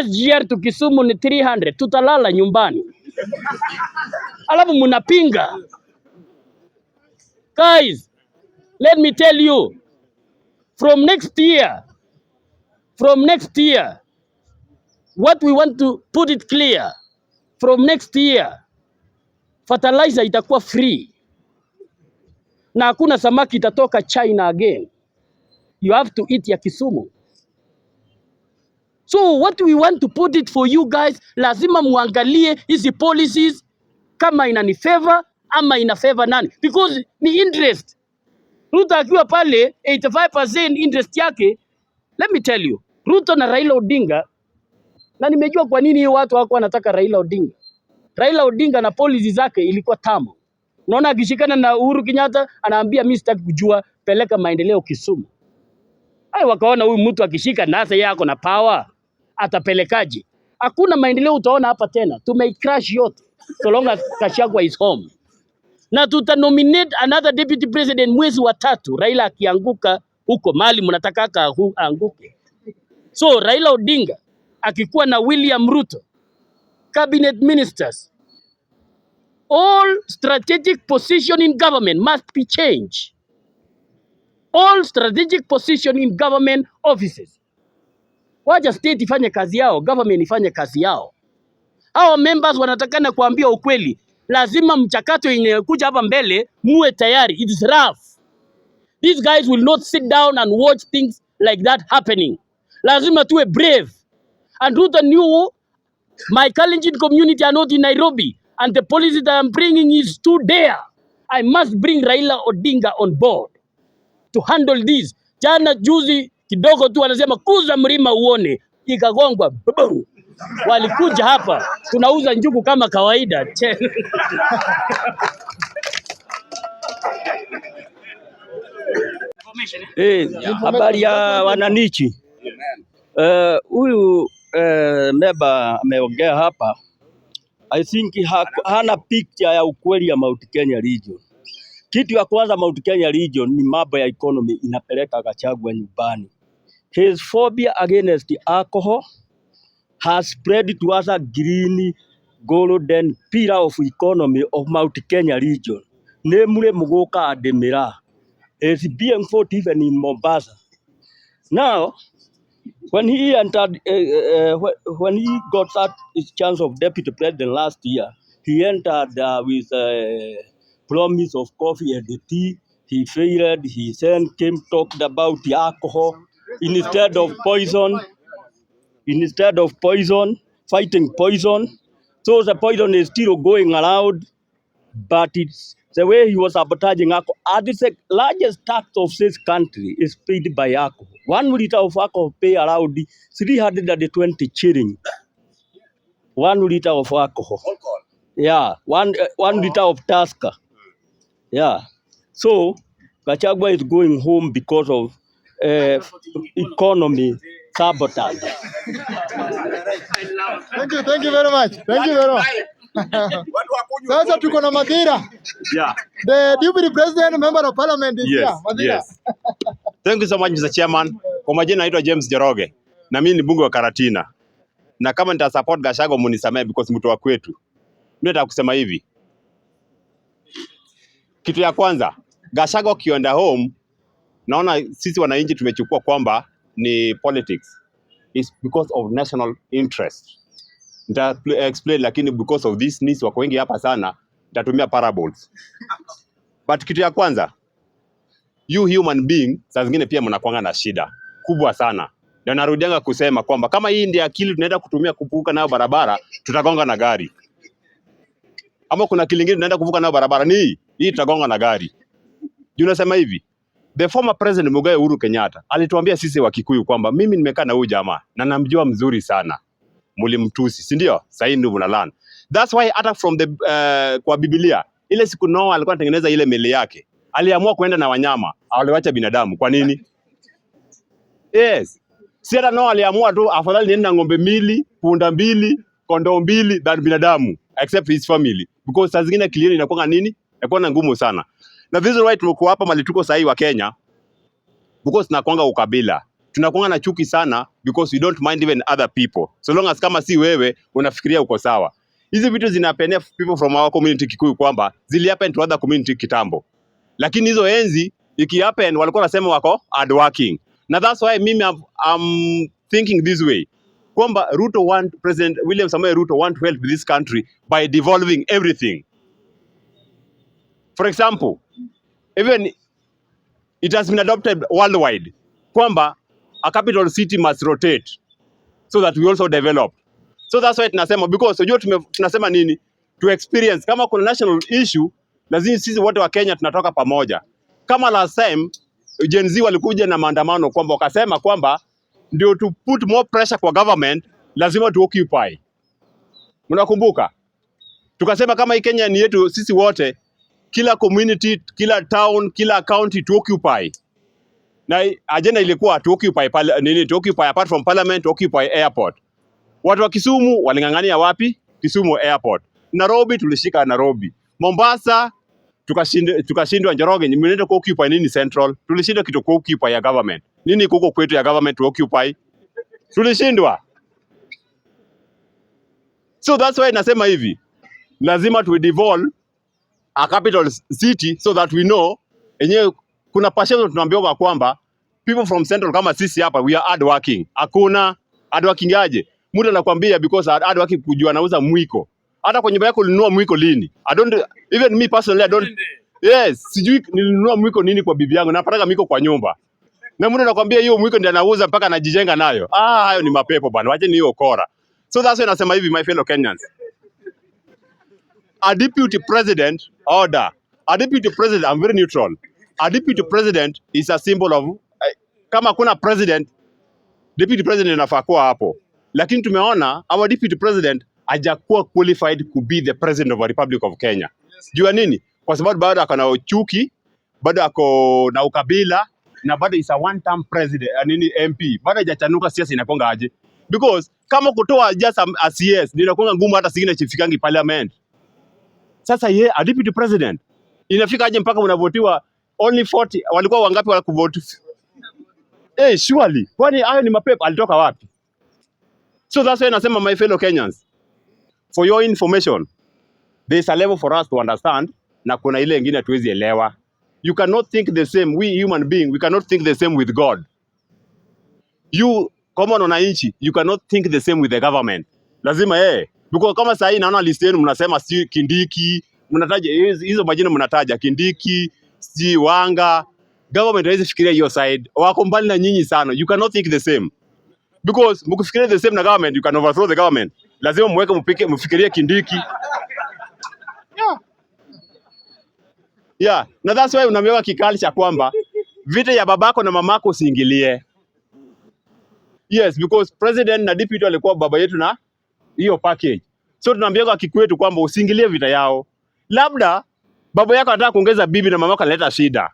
SGR to Kisumu ni 300, tutalala nyumbani. Alafu mnapinga. Guys, let me tell you, from next year, what we want to put it clear, from next year fertilizer itakuwa free na hakuna samaki itatoka China again. You have to eat ya Kisumu. So what we want to put it for you guys, lazima muangalie hizi policies kama inani favor ama ina favor nani, because ni interest. Ruto akiwa pale 85% interest yake, let me tell you, Ruto na Raila Odinga, na nimejua kwa nini hiyo watu hawakuwa wanataka Raila Odinga. Raila Odinga na policy zake ilikuwa tamu. Unaona akishikana na Uhuru Kenyatta anaambia mimi sitaki kujua, peleka maendeleo Kisumu. Ai, wakaona huyu mtu akishika NASA yeye ako na power, atapelekaje? Hakuna maendeleo utaona hapa tena. Tumeicrash yote so long as Gachagua is home. Na tuta nominate another deputy president mwezi wa tatu, Raila akianguka huko mali mnatakaka aanguke. So Raila Odinga akikuwa na William Ruto, cabinet ministers, all strategic position in government must be changed. All strategic position in government offices. Wacha state ifanye kazi yao, government ifanye kazi yao. Hao members wanatakana kuambia ukweli. Lazima mchakato yenye kuja hapa mbele muwe tayari. It is rough. These guys will not sit down and watch things like that happening. Lazima tuwe brave. And Ruto knew my Kalenjin community are not in Nairobi, and the policy that I'm bringing is too there. I must bring Raila Odinga on board to handle this. Jana juzi kidogo tu wanasema kuza mlima uone, ikagongwa, boom. Walikuja hapa tunauza njugu kama kawaida. Habari ya wananchi. Huyu member ameongea hapa. I think hana picture ya ukweli ya Mount Kenya region. Kitu ya kwanza, Mount Kenya region ni mambo ya economy inapeleka Gachagua nyumbani. His phobia against alcohol has spread to other green golden pillar of economy of Mount Kenya region, namely Muguka and Miraa. Is being fought even in Mombasa. Now, when he entered, when he got that chance of deputy president last year, he entered with a promise of coffee and tea. He failed. He then came, talked about the alcohol instead of poison, instead of poison, fighting poison. So the poison is still going around, but it's the way he was sabotaging alcohol. And it's the largest tax of this country is paid by alcohol. 1 liter of alcohol pay around 320 shilling. 1 liter of alcohol. Yeah, 1 liter of Tusker. Yeah. So Gachagua is going home because of economy sabotage. Thank you very much. Thank you very much. Sasa tuko na Madhira. Yeah. The Deputy President, Member of Parliament is Yes, here. Madhira. Yes. Thank you so much, Mr. Chairman. Kwa majina naitwa James Njoroge na mimi ni mbunge wa Karatina. Na kama nita support Gachagua, munisamee because mtu wa kwetu. Mimi nataka kusema hivi. Kitu ya kwanza, Gachagua akienda home, naona sisi wananchi tumechukua kwamba ni politics. It's because of national interest. Nita explain, lakini because of this needs wako wengi hapa sana, nitatumia parables. But kitu ya kwanza, you human being saa zingine pia mnakuanga na shida kubwa sana. Na narudianga kusema kwamba kama hii ndio akili tunaenda kutumia kuvuka nayo barabara, tutagonga na gari. Ama kuna akili ingine tunaenda kuvuka nayo barabara ni hii, hii tutagonga na gari. Juu nasema hivi, the former president Mugae Uhuru Kenyatta alituambia sisi wa Kikuyu kwamba mimi nimekaa na huyu jamaa na namjua mzuri sana. Mlimtusi, si ndio? Sasa hii ndio mnalearn. That's why hata from the kwa Biblia, ile siku Noah alikuwa anatengeneza ile meli yake, aliamua kuenda na wanyama, aliwacha binadamu. Kwa nini? Yes. Si hata Noah aliamua tu afadhali niende na ng'ombe mbili, punda mbili, kondoo mbili than binadamu, except his family. Because saa zingine akili yenu inakuwa nini? Inakuwa na ngumu sana. Na this is why tumekuwa hapa mali tuko sahii wa Kenya, because tunakuanga ukabila. Tunakuanga na chuki sana because we don't mind even other people. So long as kama si wewe unafikiria uko sawa. Hizi vitu zinahappenia people from our community Kikuyu kwamba zili happen to other community kitambo. Lakini hizo enzi iki happen walikuwa wanasema wako hard working. Na that's why mimi I'm thinking this way kwamba Ruto want President William Samoei Ruto want to help this country by devolving everything. For example, even it has been adopted worldwide kwamba a capital city must rotate so that we also develop. So that's why tunasema, because unajua tunasema nini, to experience kama kuna national issue, lazima sisi wote wa Kenya tunatoka pamoja. Kama last time Gen Z walikuja na maandamano kwamba wakasema kwamba ndio to put more pressure kwa government, lazima tu occupy. Mnakumbuka? Tukasema kama hii Kenya ni yetu sisi wote, kila community, kila town, kila county to occupy. Na agenda ilikuwa to occupy pale, nini, to occupy apart from parliament, to occupy airport. Watu wa Kisumu waling'ang'ania wapi? Kisumu airport. Nairobi tulishika Nairobi. Mombasa tukashindwa. Njoroge, mnaenda ku occupy nini Central? Tulishindwa kitu ku occupy ya government. Nini kuko kwetu ya government to occupy? Tulishindwa. So that's why nasema hivi, lazima tu devolve a capital city so that we know enyewe kuna perception tunaambiwa kwamba people from central kama sisi hapa we are hard working. Hakuna hard working aje? Mtu anakuambia because hard working kujua anauza mwiko. Hata kwa nyumba yako ulinunua mwiko lini? I don't even, me personally, I don't, yes, sijui nilinunua mwiko nini kwa bibi yangu, napataka mwiko kwa nyumba. Na mtu anakuambia hiyo mwiko ndiye anauza mpaka anajijenga nayo. Ah, hayo ni mapepo bwana. Wache ni hiyo kora. So that's why nasema hivi, my fellow Kenyans, a deputy president, order, a deputy president, I'm very neutral, a deputy president is a symbol of kama kuna president, deputy president inafaa kuwa hapo, lakini tumeona our deputy president hajakuwa qualified to be the president of a Republic of Kenya. Juu ya nini? Kwa sababu bado ako na chuki, bado ako na ukabila na bado is a one term president, nini, MP, bado hajachanuka siasa inakonga aje, because kama kutoa just a CS ndio inakuwa ngumu, hata singine chifikangi parliament. Sasa ye a deputy president inafika aje mpaka unavotiwa only 40? Walikuwa wangapi wa kuvote? Eh, surely kwani hayo ni mapepo? Alitoka wapi? So that's why nasema, my fellow Kenyans, for your information, there is a level for us to understand na kuna ile ingine hatuwezi elewa. You cannot think the same. We human being, we cannot think the same with God. You common wananchi, you cannot think the same with the government. Lazima yeye, because kama saa hii naona list yenu mnasema si Kindiki, mnataja hizo majina, mnataja Kindiki, si Wanga. Government haiwezi fikiria hiyo side, wako mbali na nyinyi sana. You cannot think the same, because mkifikiria the same na government, you can overthrow the government. Lazima mweke mpike mfikirie Kindiki. Yeah. Na that's why unaambiwa kiculture kwamba vita ya babako na mamako usiingilie. Yes, because president na deputy walikuwa baba yetu na hiyo package. So tunaambia kwa kikwetu kwamba usiingilie vita yao. Labda baba yako anataka kuongeza bibi na mamako analeta shida.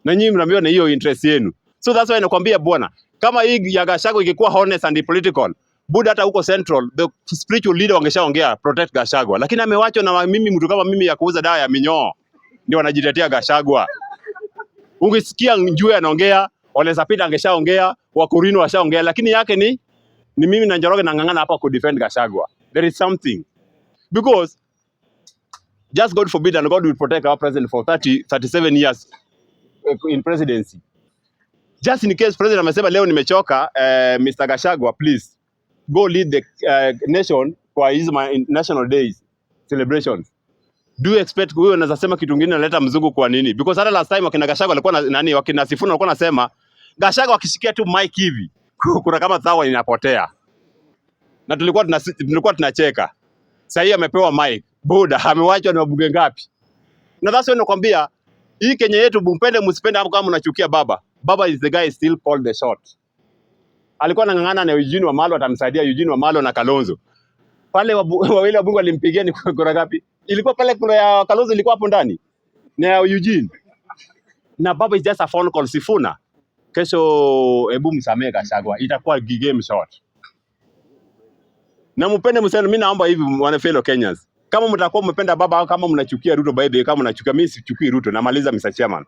Na nyinyi mnaambiwa na hiyo interest yenu. So that's why nakwambia bwana, kama hii ya Gachagua ingekuwa honest and political, Buda hata huko Central the spiritual leader wangeshaongea protect Gachagua, lakini amewachwa na mimi, mtu kama mimi ya kuuza dawa ya minyoo ndio wanajitetea Gachagua. Ungesikia Njue anaongea, Ole Sapit angeshaongea, Wakurino washaongea, lakini yake ni mimi na Njoroge nang'ang'ana hapa ku defend Gachagua. There is something, because just God forbid and God will protect our president for 30 37 years in presidency. Just in case president amesema leo nimechoka, Mr. Gachagua, please go lead the nation kwa hizo national days celebrations. Do you expect huyo anaweza sema kitu kingine analeta mzungu kwa nini? Because hata last time wakina Gachagua walikuwa na nani, wakina Sifuna walikuwa nasema Gachagua akishikia tu mic hivi kuna kama thawa inapotea. Na tulikuwa tunacheka. Sasa hii amepewa mic. Buda amewachwa ni wabunge ngapi? Na that's why nakwambia hii Kenya yetu, mpende msipende, hapo kama mnachukia baba. Baba is the guy still called the shot. Alikuwa anang'ang'ana na Eugene Wamalwa, atamsaidia Eugene Wamalwa na Kalonzo. Pale wawili wabunge walimpigia ni kura ngapi? Ilikuwa pale kura ya Kalonzo ilikuwa hapo ndani na ya Eugene. Na baba is just a phone call, Sifuna. Kesho hebu msamee Gachagua, itakuwa game short. Na mpende mseme, mimi naomba hivi wana fellow Kenyans. Kama mtakuwa mmependa baba au kama mnachukia Ruto, by the way, kama mnachukia, mimi sichukii Ruto, namaliza Mr. Chairman.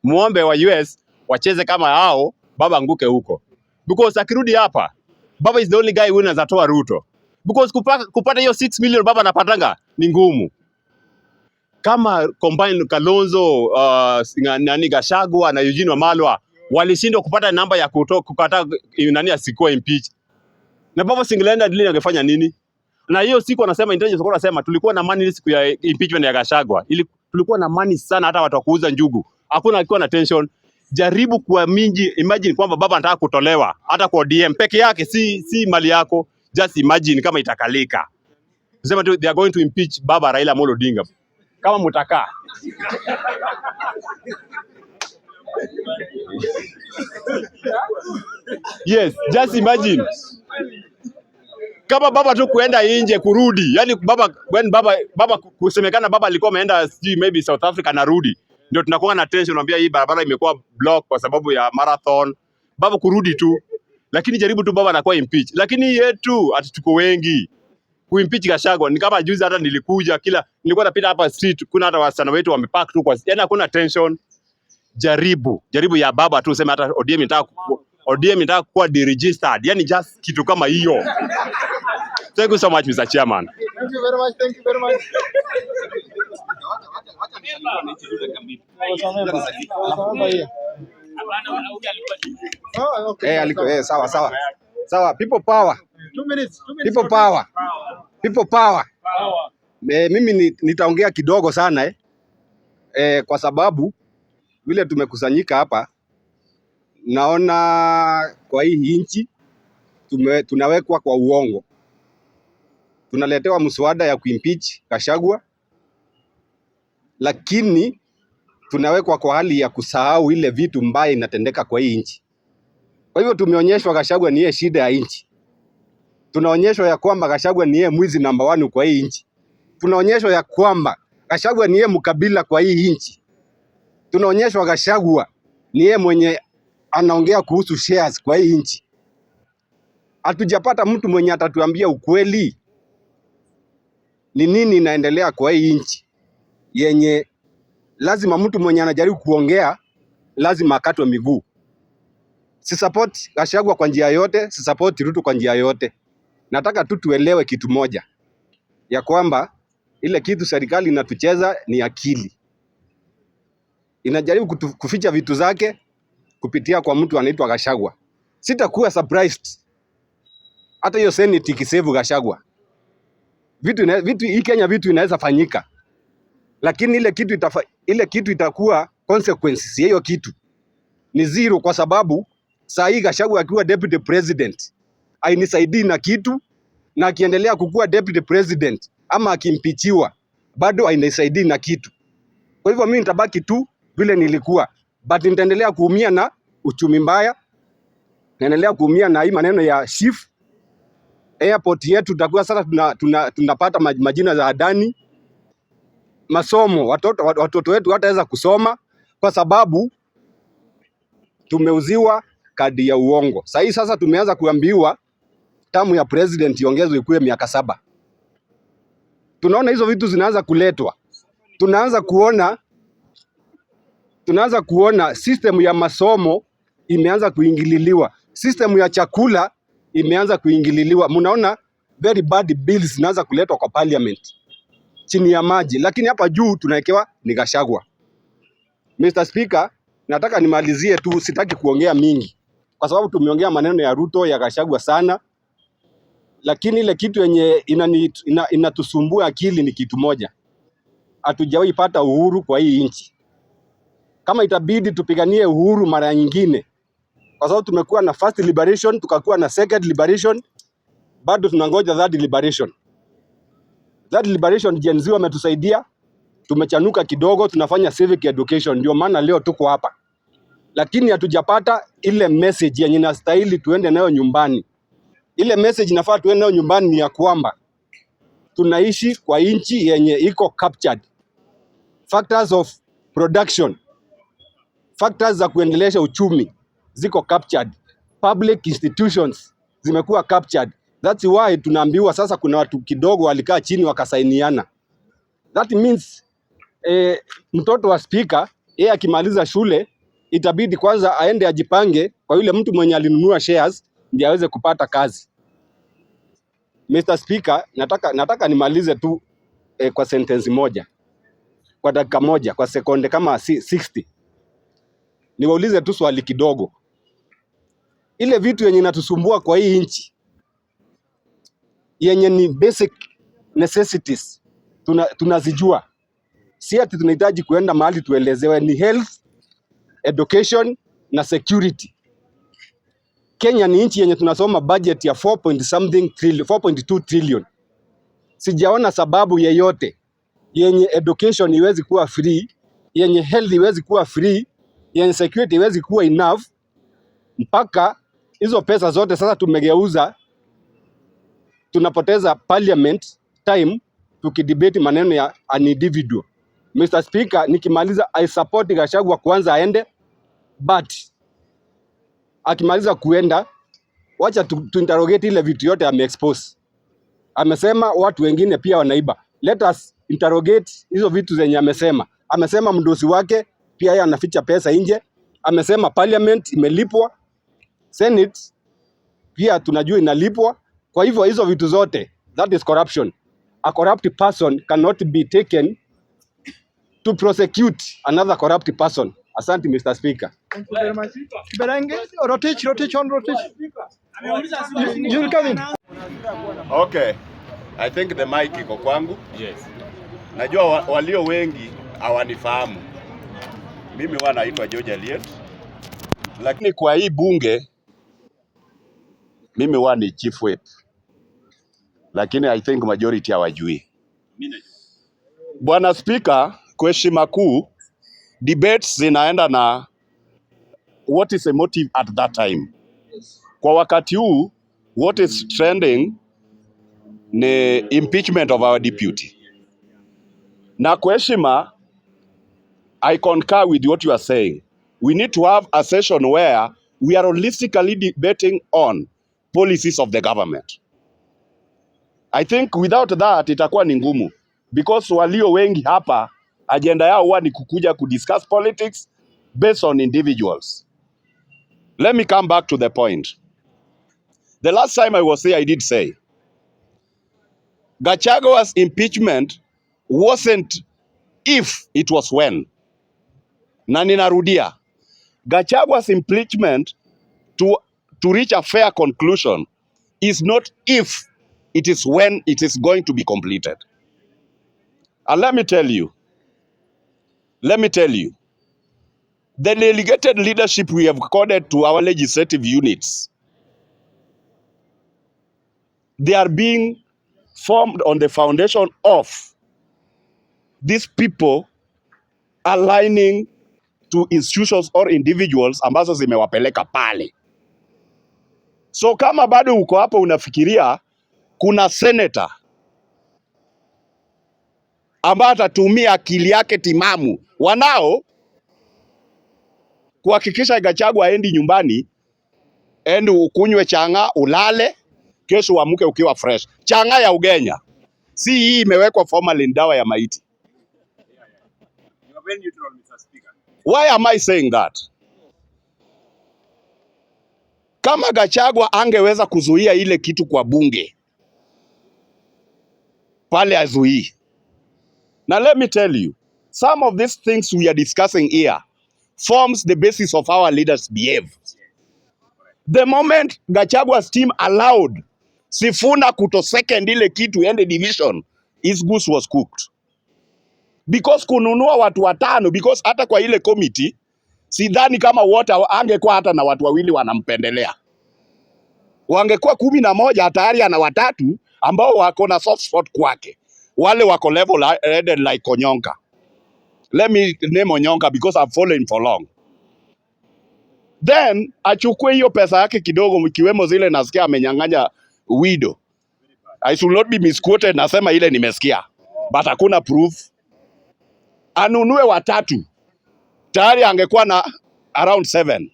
Muombe wa US wacheze kama hao, baba anguke huko. Because akirudi hapa, baba is the only guy who anaweza toa Ruto. Because kupata hiyo 6 million baba anapatanga ni ngumu. Kama combine Kalonzo, nani, Gachagua na Eugene Wamalwa walishindwa kupata namba ya kukataa nani asikuwa impeach. Na baba single-handedly angefanya nini? Na hiyo siku anasema intelligence walikuwa wanasema tulikuwa na money siku ya impeachment ya Gachagua. Ili tulikuwa na money sana, hata watu wa kuuza njugu. Hakuna alikuwa na tension. Jaribu kuwa mingi, imagine kwamba baba anataka kutolewa hata kwa ODM peke yake, si mali yako. Just imagine kama itakalika. Sema tu they are going to impeach baba Raila Amolo Odinga. Kama mtakaa. Yes, just imagine. Kama baba tu kuenda nje kurudi, yani baba when baba kusemekana baba alikuwa ameenda sijui maybe South Africa narudi, ndio tunakuwa na tension, naambia hii barabara imekuwa block kwa sababu ya marathon. Baba kurudi tu, lakini jaribu tu baba anakuwa impeach. Lakini yetu ati tuko wengi kuimpeach Gachagua ni kama juzi, hata nilikuja kila nilikuwa napita hapa street, kuna hata wasichana wetu wamepark tu kwa, yani hakuna tension. Jaribu jaribu ya baba tu useme hata ODM inataka ODM inataka kuwa deregistered. Yani just kitu kama hiyo. Thank you so much, Mr. Chairman. Thank you very much. Thank you very much. Member here. Oh, okay. Eh, aliko, sawa sawa. Sawa, people power. 2 minutes. 2 minutes. People power. People power. Mimi nitaongea kidogo sana kwa sababu vile tumekusanyika hapa, naona kwa hii nchi tunawekwa kwa uongo. Tunaletewa mswada ya kuimpeach Gachagua, lakini tunawekwa kwa hali ya kusahau ile vitu mbaya inatendeka kwa hii nchi. Kwa hivyo tumeonyeshwa Gachagua ni yeye shida ya nchi. Tunaonyeshwa ya kwamba Gachagua ni yeye mwizi namba 1 kwa hii nchi. Tunaonyeshwa ya kwamba Gachagua ni yeye mkabila kwa hii nchi. Tunaonyeshwa Gachagua ni yeye mwenye anaongea kuhusu shares kwa hii nchi. Hatujapata mtu mwenye atatuambia ukweli ni nini inaendelea kwa hii nchi yenye lazima mtu mwenye anajaribu kuongea lazima akatwe miguu. Si support Gachagua kwa njia yote, si support Ruto kwa njia yote. Nataka tu tuelewe kitu moja, ya kwamba ile kitu serikali inatucheza ni akili. Inajaribu kuficha vitu zake kupitia kwa mtu anaitwa Gachagua. Sitakuwa surprised hata hiyo Senate ikisave Gachagua. Vitu hii Kenya vitu inaweza fanyika, lakini ile kitu itakuwa consequences ya hiyo kitu ni zero, kwa sababu saa hii Gachagua akiwa deputy president hainisaidii na kitu, na akiendelea kukuwa deputy president ama akiimpeachiwa bado hainisaidii na kitu. Kwa hivyo mimi nitabaki tu vile nilikuwa, but nitaendelea kuumia na uchumi mbaya, naendelea kuumia na hii maneno ya SHIF. Airport yetu tutakuwa sasa tunapata majina za Adani. Masomo, watoto wetu wataweza kusoma kwa sababu tumeuziwa kadi ya uongo. Sasa hii sasa tumeanza kuambiwa term ya president iongezwe ikuwe miaka 7. Tunaona hizo vitu zinaanza kuletwa, tunaanza kuona system ya masomo imeanza kuingililiwa, system ya chakula imeanza kuingililiwa. Mnaona very bad bills zinaanza kuletwa kwa parliament chini ya maji, lakini hapa juu tunawekewa ni Gachagua. Mr. Speaker, nataka nimalizie tu, sitaki kuongea mingi kwa sababu tumeongea maneno ya Ruto ya Gachagua sana, lakini ile kitu yenye inatusumbua akili ni kitu moja, hatujawahi pata uhuru kwa hii nchi. Kama itabidi tupiganie uhuru mara nyingine, kwa sababu tumekuwa na first liberation, tukakuwa na second liberation, bado tunangoja third liberation. Third liberation Gen Z wametusaidia, tumechanuka kidogo, tunafanya civic education, ndio maana leo tuko hapa, lakini hatujapata ile message yenye inastahili tuende nayo nyumbani. Ile message inafaa tuende nayo nyumbani ni ya kwamba tunaishi kwa nchi yenye iko captured. Factors of production, factors za kuendelesha uchumi ziko captured. Public institutions zimekuwa captured. That's why tunaambiwa sasa kuna watu kidogo walikaa chini wakasainiana. That means mtoto wa speaker yeye akimaliza shule itabidi kwanza aende ajipange kwa yule mtu mwenye alinunua shares ndiye aweze kupata kazi. Mr. Speaker, nataka nimalize tu kwa sentence moja, kwa dakika moja, kwa sekonde kama 60. Niwaulize tu swali kidogo. Ile vitu yenye inatusumbua kwa hii nchi yenye ni basic necessities tunazijua, si ati tunahitaji kuenda mahali tuelezewe, ni health, education na security. Kenya ni nchi yenye tunasoma budget ya 4 point something trillion, 4.2 trillion. Sijaona sababu yeyote yenye education iwezi kuwa free, yenye health iwezi kuwa free, yenye security iwezi kuwa enough, mpaka hizo pesa zote sasa tumegeuza, tunapoteza parliament time tukidebate maneno ya an individual. Mr. Speaker, nikimaliza, I support Gachagua kwanza aende, but akimaliza kuenda, wacha tu interrogate ile vitu yote ameexpose. Amesema watu wengine pia wanaiba. Let us interrogate hizo vitu zenye amesema. Amesema mdosi wake pia yeye anaficha pesa nje. Amesema parliament imelipwa. Senate pia tunajua inalipwa. Kwa hivyo hizo vitu zote, that is corruption. A corrupt person cannot be taken to prosecute another corrupt person. Asante, Mr. Speaker. Thank you very much. Kiberenge, Rotich, Rotich, on Rotich. You will come in. Okay. I think the mic iko kwangu. Yes. Najua walio wengi hawanifahamu. Mimi huwa naitwa George Aliet. Lakini kwa hii bunge mimi huwa ni chief whip. Lakini I think majority hawajui. Bwana Speaker, kwa heshima kuu, debates zinaenda na what is the motive at that time. Kwa wakati huu what is trending ni impeachment of our deputy. Na kwa heshima, I concur with what you are saying. We need to have a session where we are holistically debating on policies of the government. I think without that itakuwa ni ngumu because walio wengi hapa agenda yao huwa ni kukuja kudiscuss politics based on individuals. Let me come back to the point. The last time I was here, I did say Gachagua's impeachment wasn't if, it was when. Na ninarudia, Gachagua's impeachment to reach a fair conclusion is not if, it is when it is going to be completed. And let me tell you, let me tell you, the delegated leadership we have accorded to our legislative units, they are being formed on the foundation of these people aligning to institutions or individuals ambazo zimewapeleka pale. So kama bado uko hapo unafikiria kuna senator ambaye atatumia akili yake timamu wanao kuhakikisha Gachagua aendi nyumbani, endi ukunywe chang'aa ulale, kesho uamke ukiwa fresh. Chang'aa ya Ugenya, si hii imewekwa formalin, dawa ya maiti. You are very neutral, Mr. Speaker. Why am I saying that? Kama Gachagua angeweza kuzuia ile kitu kwa bunge pale, azuii. Now let me tell you, some of these things we are discussing here forms the basis of how our leaders behave. The moment Gachagua's team allowed Sifuna kuto second ile kitu iende division, his goose was cooked. Because kununua watu watano, because hata kwa ile committee sidhani kama wote angekuwa hata na watu wawili wanampendelea. Wangekuwa 11, tayari ana watatu ambao wako na soft spot kwake, wale wako level headed like Onyonka. Let me name Onyonka because I've followed him for long. Then achukue hiyo pesa yake kidogo, ikiwemo zile nasikia amenyang'anya widow. I should not be misquoted, nasema ile nimesikia, but hakuna proof. Anunue watatu, tayari angekuwa na around 7.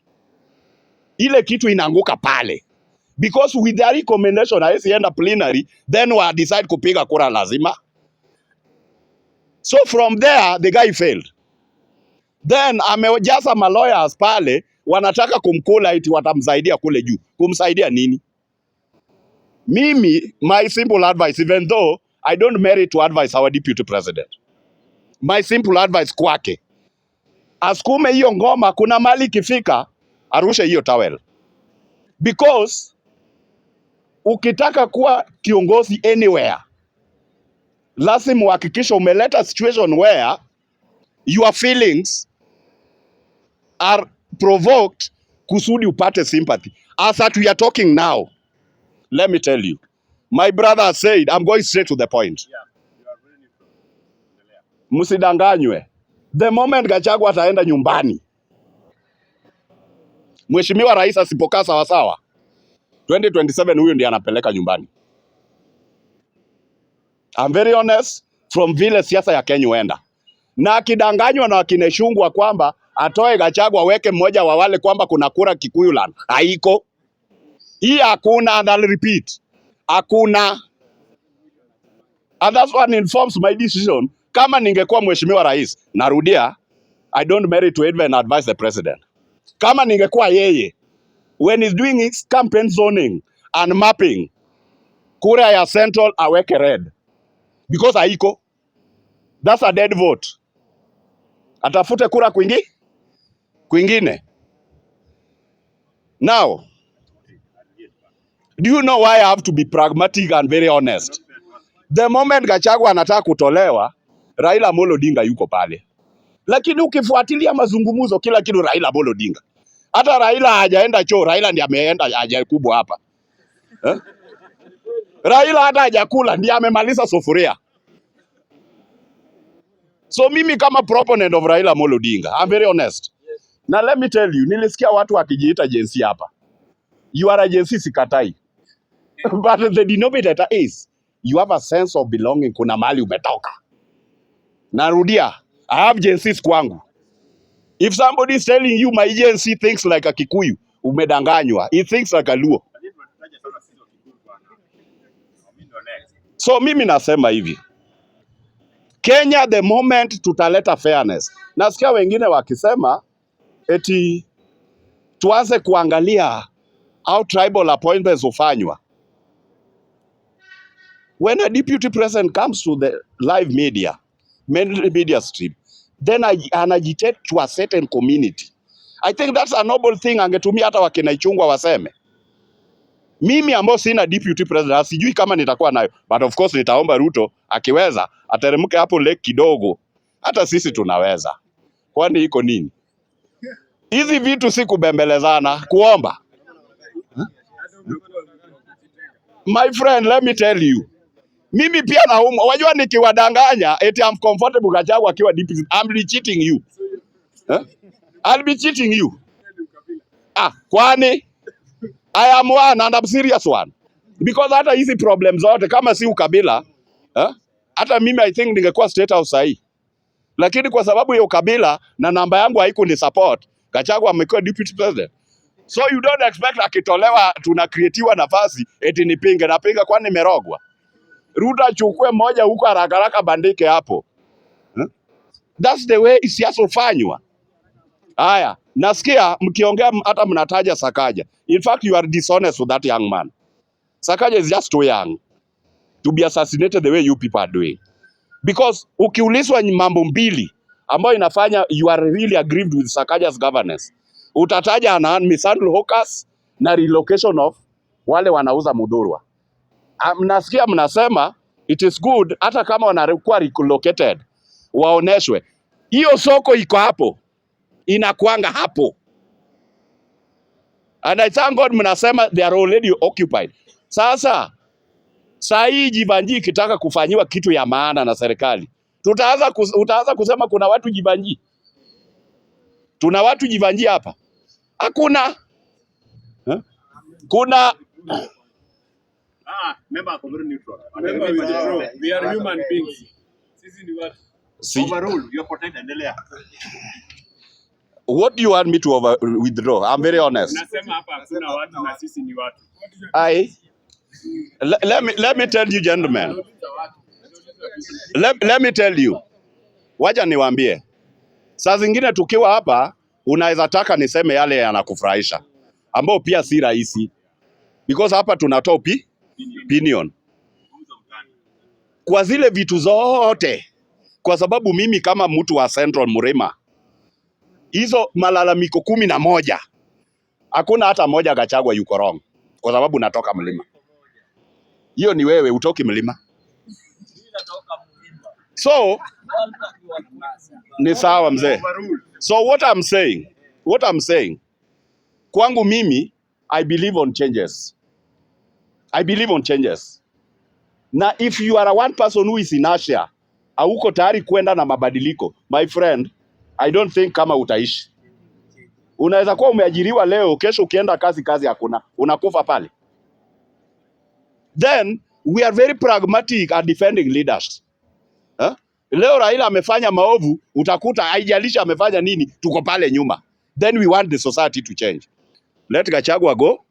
Ile kitu inaanguka pale because with their recommendation hawezi enda plenary, then wa decide kupiga kura lazima. So from there the guy failed. Then amejaza malawyers pale, wanataka kumkula eti watamsaidia kule juu. Kumsaidia nini? Mimi, my simple advice, even though I don't merit to advise our deputy president, my simple advice kwake, asukume hiyo ngoma, kuna mali ikifika arushe hiyo towel, because ukitaka kuwa kiongozi anywhere lazima uhakikishe umeleta situation where your feelings are provoked kusudi upate sympathy. As that we are talking now, let me tell you, my brother said, I'm going straight to the point. Msidanganywe. The moment Gachagua ataenda nyumbani, Mheshimiwa Rais asipokaa sawasawa, 2027 huyu ndiye anapeleka nyumbani. I'm very honest from vile siasa ya Kenya huenda. Na akidanganywa na wakina Ichung'wah kwamba atoe Gachagua aweke mmoja wa wale kwamba kuna kura Kikuyu land, haiko. Hii hakuna, and I'll repeat. Hakuna. And that's what informs my decision. Kama ningekuwa mheshimiwa rais, narudia, I don't merit to even advise the president. Kama ningekuwa yeye, When he's doing his campaign zoning and mapping, kura ya Central aweke red because haiko. That's a dead vote. Atafute kura kwingine. Now, do you know why I have to be pragmatic and very honest? The moment Gachagua anataka kutolewa, Raila Amolo Odinga yuko pale. Lakini ukifuatilia mazungumzo, kila kitu Raila Amolo Odinga. Hata Raila hajaenda choo, Raila ndiye ameenda haja kubwa hapa. Eh? Raila hata hajakula ndiye amemaliza sufuria. So mimi kama proponent of Raila Amolo Odinga, I'm very honest. Na let me tell you, nilisikia watu wakijiita Gen Z hapa. You are a Gen Z, sikatai. But the denominator is you have a sense of belonging, kuna mahali umetoka. Narudia, I have Gen Zs kwangu. If somebody is telling you my Gen Z thinks like a Kikuyu, umedanganywa. He thinks like a Luo. So mimi nasema hivi, Kenya the moment tutaleta fairness. Nasikia wengine wakisema eti tuanze kuangalia how tribal appointments hufanywa. When a deputy president comes to the live media, main media stream, then anagitate to a certain community. I think that's a noble thing. Angetumia hata wakina Ichung'wah waseme. Mimi ambao sina deputy president, sijui kama nitakuwa nayo, but of course nitaomba Ruto akiweza ateremke hapo lake kidogo. Hata sisi tunaweza, kwani iko nini? Hizi vitu si kubembelezana, kuomba. My friend, let me tell you, mimi pia naumwa. Wajua, nikiwadanganya eti I'm comfortable Gachagua akiwa deputy, I'm be cheating you. Eh? I'll be cheating you. Ah, kwani I am one and I'm serious one. Because hata hizi problem zote kama si ukabila, eh? Hata mimi I think ningekuwa State House sahi. Lakini kwa sababu ya ukabila na namba yangu haikuni support, Gachagua amekuwa deputy president. So you don't expect akitolewa tunacreatiwa nafasi eti nipinge. Napinga kwani nimerogwa? Ruto achukue moja huko haraka haraka bandike hapo. Eh? That's the way siasa hufanywa. Haya, nasikia mkiongea hata mnataja Sakaja. In fact, you are dishonest with that young man. Sakaja is just too young to be assassinated the way you people are doing. Because ukiulizwa mambo mbili ambayo inafanya you are really aggrieved with Sakaja's governance, utataja ana mishandle hawkers na relocation of wale wanauza mudhurwa. Ah, mnasikia mnasema it is good hata kama wanakuwa relocated waoneshwe. Hiyo soko iko hapo, inakuanga hapo. And I thank God mnasema they are already occupied. Sasa saa hii Jivanjii ikitaka kufanyiwa kitu ya maana na serikali, utaanza kusema kuna watu Jivanjii. Tuna watu Jivanjii hapa? Hakuna. Eh? Kuna Ah, member ako very neutral. Member withdraw. We are human beings. Sisi ni watu. Si, Overrule, you are protected, endelea. What do you want me to withdraw? I'm very honest. Nasema hapa hakuna watu na sisi ni watu. I let me tell you gentlemen. Let me tell you. Wacha niwaambie. Saa zingine tukiwa hapa unaweza taka niseme yale yanakufurahisha, ambao pia si rahisi because hapa tunatoa opinion kwa zile vitu zote, kwa sababu mimi kama mtu wa Central Murima, hizo malalamiko 11 hakuna hata moja Gachagua yuko wrong, kwa sababu natoka mlima. Hiyo ni wewe utoki mlima, so ni sawa mzee. So what I'm saying, kwangu mimi I believe on changes. I believe on changes. Na if you are a one person who is inertia, hauko tayari kwenda na mabadiliko, my friend, I don't think kama utaishi. Unaweza kuwa umeajiriwa leo, kesho ukienda kazi, kazi hakuna, unakufa pale. Then we are very pragmatic at defending leaders. Eh? Leo Raila amefanya maovu, utakuta haijalishi amefanya nini, tuko pale nyuma. Then we want the society to change. Let Gachagua go,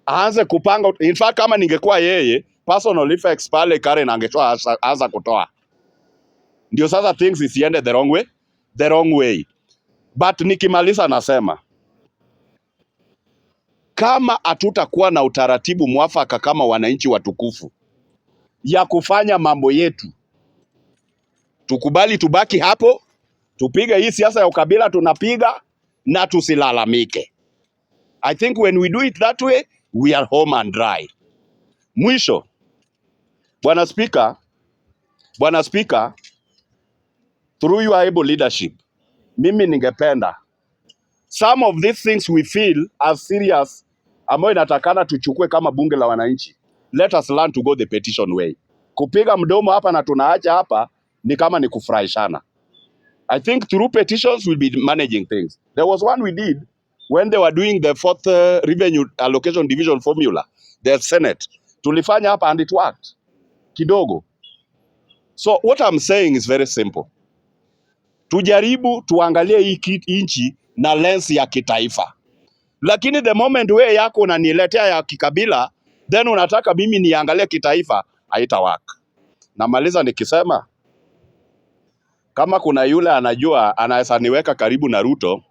aanze kupanga. In fact, kama ningekuwa yeye, personal effects pale Karen angetoa, anza kutoa. Ndio sasa things isiende the wrong way, the wrong way. But nikimaliza nasema Kama hatutakuwa na utaratibu mwafaka kama wananchi watukufu ya kufanya mambo yetu, tukubali tubaki hapo, tupige hii siasa ya ukabila tunapiga na tusilalamike. I think when we do it that way, we are home and dry. Mwisho, Bwana Speaker, Bwana Speaker, through your able leadership, mimi ningependa some of these things we feel are serious ambayo inatakana tuchukue kama bunge la wananchi. Let us learn to go the petition way. Kupiga mdomo hapa na tunaacha hapa ni kama ni kufurahishana. I think through petitions we'll be managing things. There was one we did when they were doing the fourth revenue allocation division formula, the Senate. Tulifanya hapa and it worked kidogo. So what I'm saying is very simple. Tujaribu tuangalie hii nchi na lens ya kitaifa, lakini the moment we yako unaniletea ya kikabila, then unataka mimi niangalie kitaifa, haita work. Namaliza nikisema kama kuna yule anajua anaweza niweka karibu na Ruto,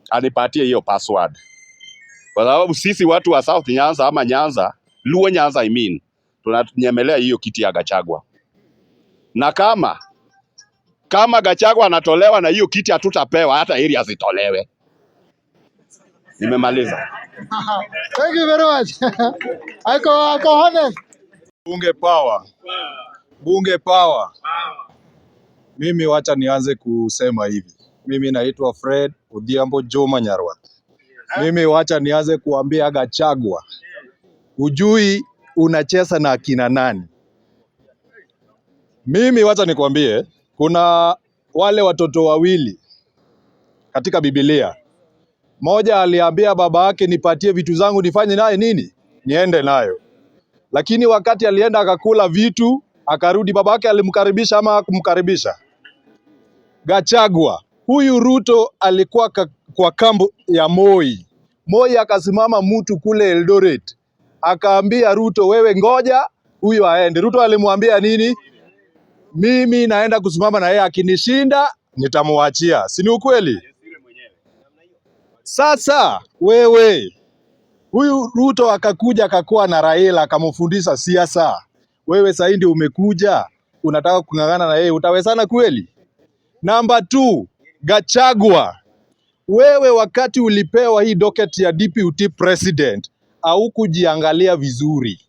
anipatie hiyo password, kwa sababu sisi watu wa South Nyanza ama Nyanza, Luo Nyanza I mean, tunanyemelea hiyo kiti ya Gachagua, na kama Gachagua anatolewa na hiyo kiti hatutapewa hata ili asitolewe. Nimemaliza. Thank you very much. Ako honest. Bunge power. Bunge power. Mimi wacha nianze kusema hivi. Mimi naitwa Fred Odhiambo Juma Nyarwath. Mimi wacha nianze kuambia Gachagua, hujui unacheza na akina nani. Mimi wacha nikwambie, kuna wale watoto wawili katika Biblia. Mmoja aliambia baba yake, nipatie vitu zangu nifanye naye nini? Niende nayo. Lakini wakati alienda akakula vitu, akarudi, baba yake alimkaribisha ama hakumkaribisha? Gachagua, huyu Ruto alikuwa kwa kambo ya Moi. Moi akasimama mtu kule Eldoret, akaambia Ruto, wewe ngoja huyu aende. Ruto alimwambia nini? Mimi naenda kusimama na yeye, akinishinda nitamwachia. Si ni ukweli? Sasa wewe, huyu Ruto akakuja akakuwa na Raila akamfundisha siasa. Wewe sasa ndio umekuja unataka kung'ang'ana na yeye, utawezana kweli? Namba 2, Gachagua, wewe wakati ulipewa hii docket ya deputy president haukujiangalia vizuri.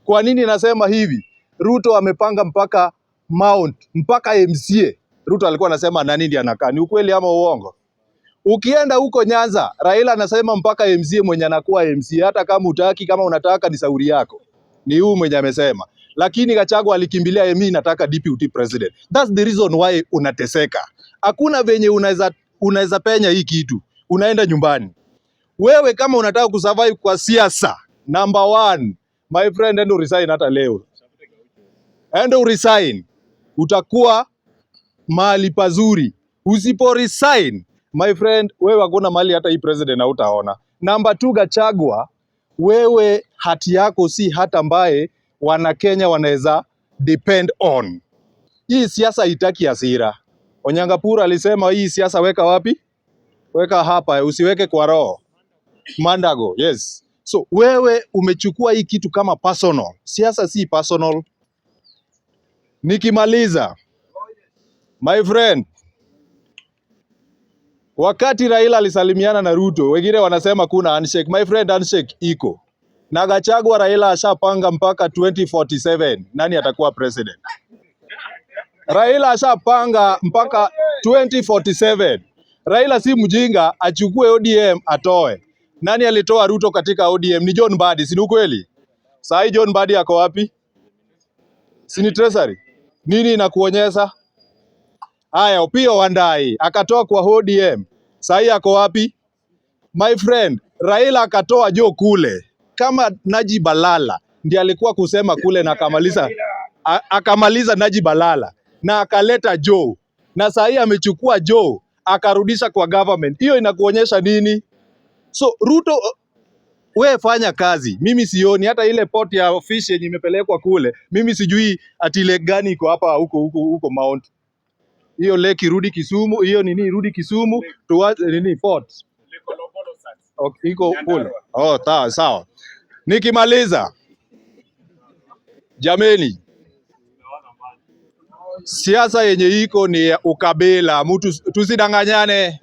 Kwa nini nasema hivi? Ruto amepanga mpaka Mount, mpaka MCA. Ruto alikuwa anasema nani ndiye anakaa. Ni ukweli ama uongo? Ukienda huko Nyanza, Raila anasema mpaka MCA mwenye anakuwa MCA, hata kama utaki, kama unataka ni sauri yako. Ni huyu mwenye amesema. Lakini Gachagua alikimbilia mimi nataka deputy president. That's the reason why unateseka. Hakuna venye unaweza penya hii kitu. Unaenda nyumbani. Wewe kama unataka kusurvive kwa siasa, number one, my friend, enda resign hata leo. Enda resign. Utakuwa mahali pazuri. Usipo resign, my friend, wewe hakuna mahali hata hii president hautaona. Number 2, Gachagua, wewe hati yako si hata ambaye wana Kenya wanaweza depend on. Hii siasa haitaki hasira. Onyangapura alisema hii siasa weka wapi? Weka hapa, usiweke kwa roho. Mandago, yes. So wewe umechukua hii kitu kama personal. Siasa si personal. Nikimaliza, my friend, wakati Raila alisalimiana na Ruto, wengine wanasema kuna handshake. My friend, handshake iko. Na Gachagua Raila ashapanga mpaka 2047 nani atakuwa president. Raila ashapanga mpaka 2047. Raila si mjinga, achukue ODM atoe. Nani alitoa Ruto katika ODM? Ni John Mbadi, si ni ukweli? Saa hii John Mbadi ako wapi? Si ni Treasury? Nini inakuonyesha? Haya, Opiyo Wandayi akatoa kwa ODM. Saa hii ako wapi? My friend, Raila akatoa Joe kule. Kama Najib Balala ndiye alikuwa kusema kule na akamaliza Najib Balala na akaleta Joe. Na saa hii amechukua Joe akarudisha kwa government. Hiyo inakuonyesha nini? So Ruto, we fanya kazi. Mimi sioni hata ile port ya fish yenye imepelekwa kule. Mimi sijui ati lake gani iko hapa huko huko huko Mount. Hiyo lake irudi Kisumu, hiyo nini irudi Kisumu, tuwa, nini port. Okay, iko kule. Oh, sawa sawa. Nikimaliza, jameni, siasa yenye iko ni ya ukabila, mtu tusidanganyane.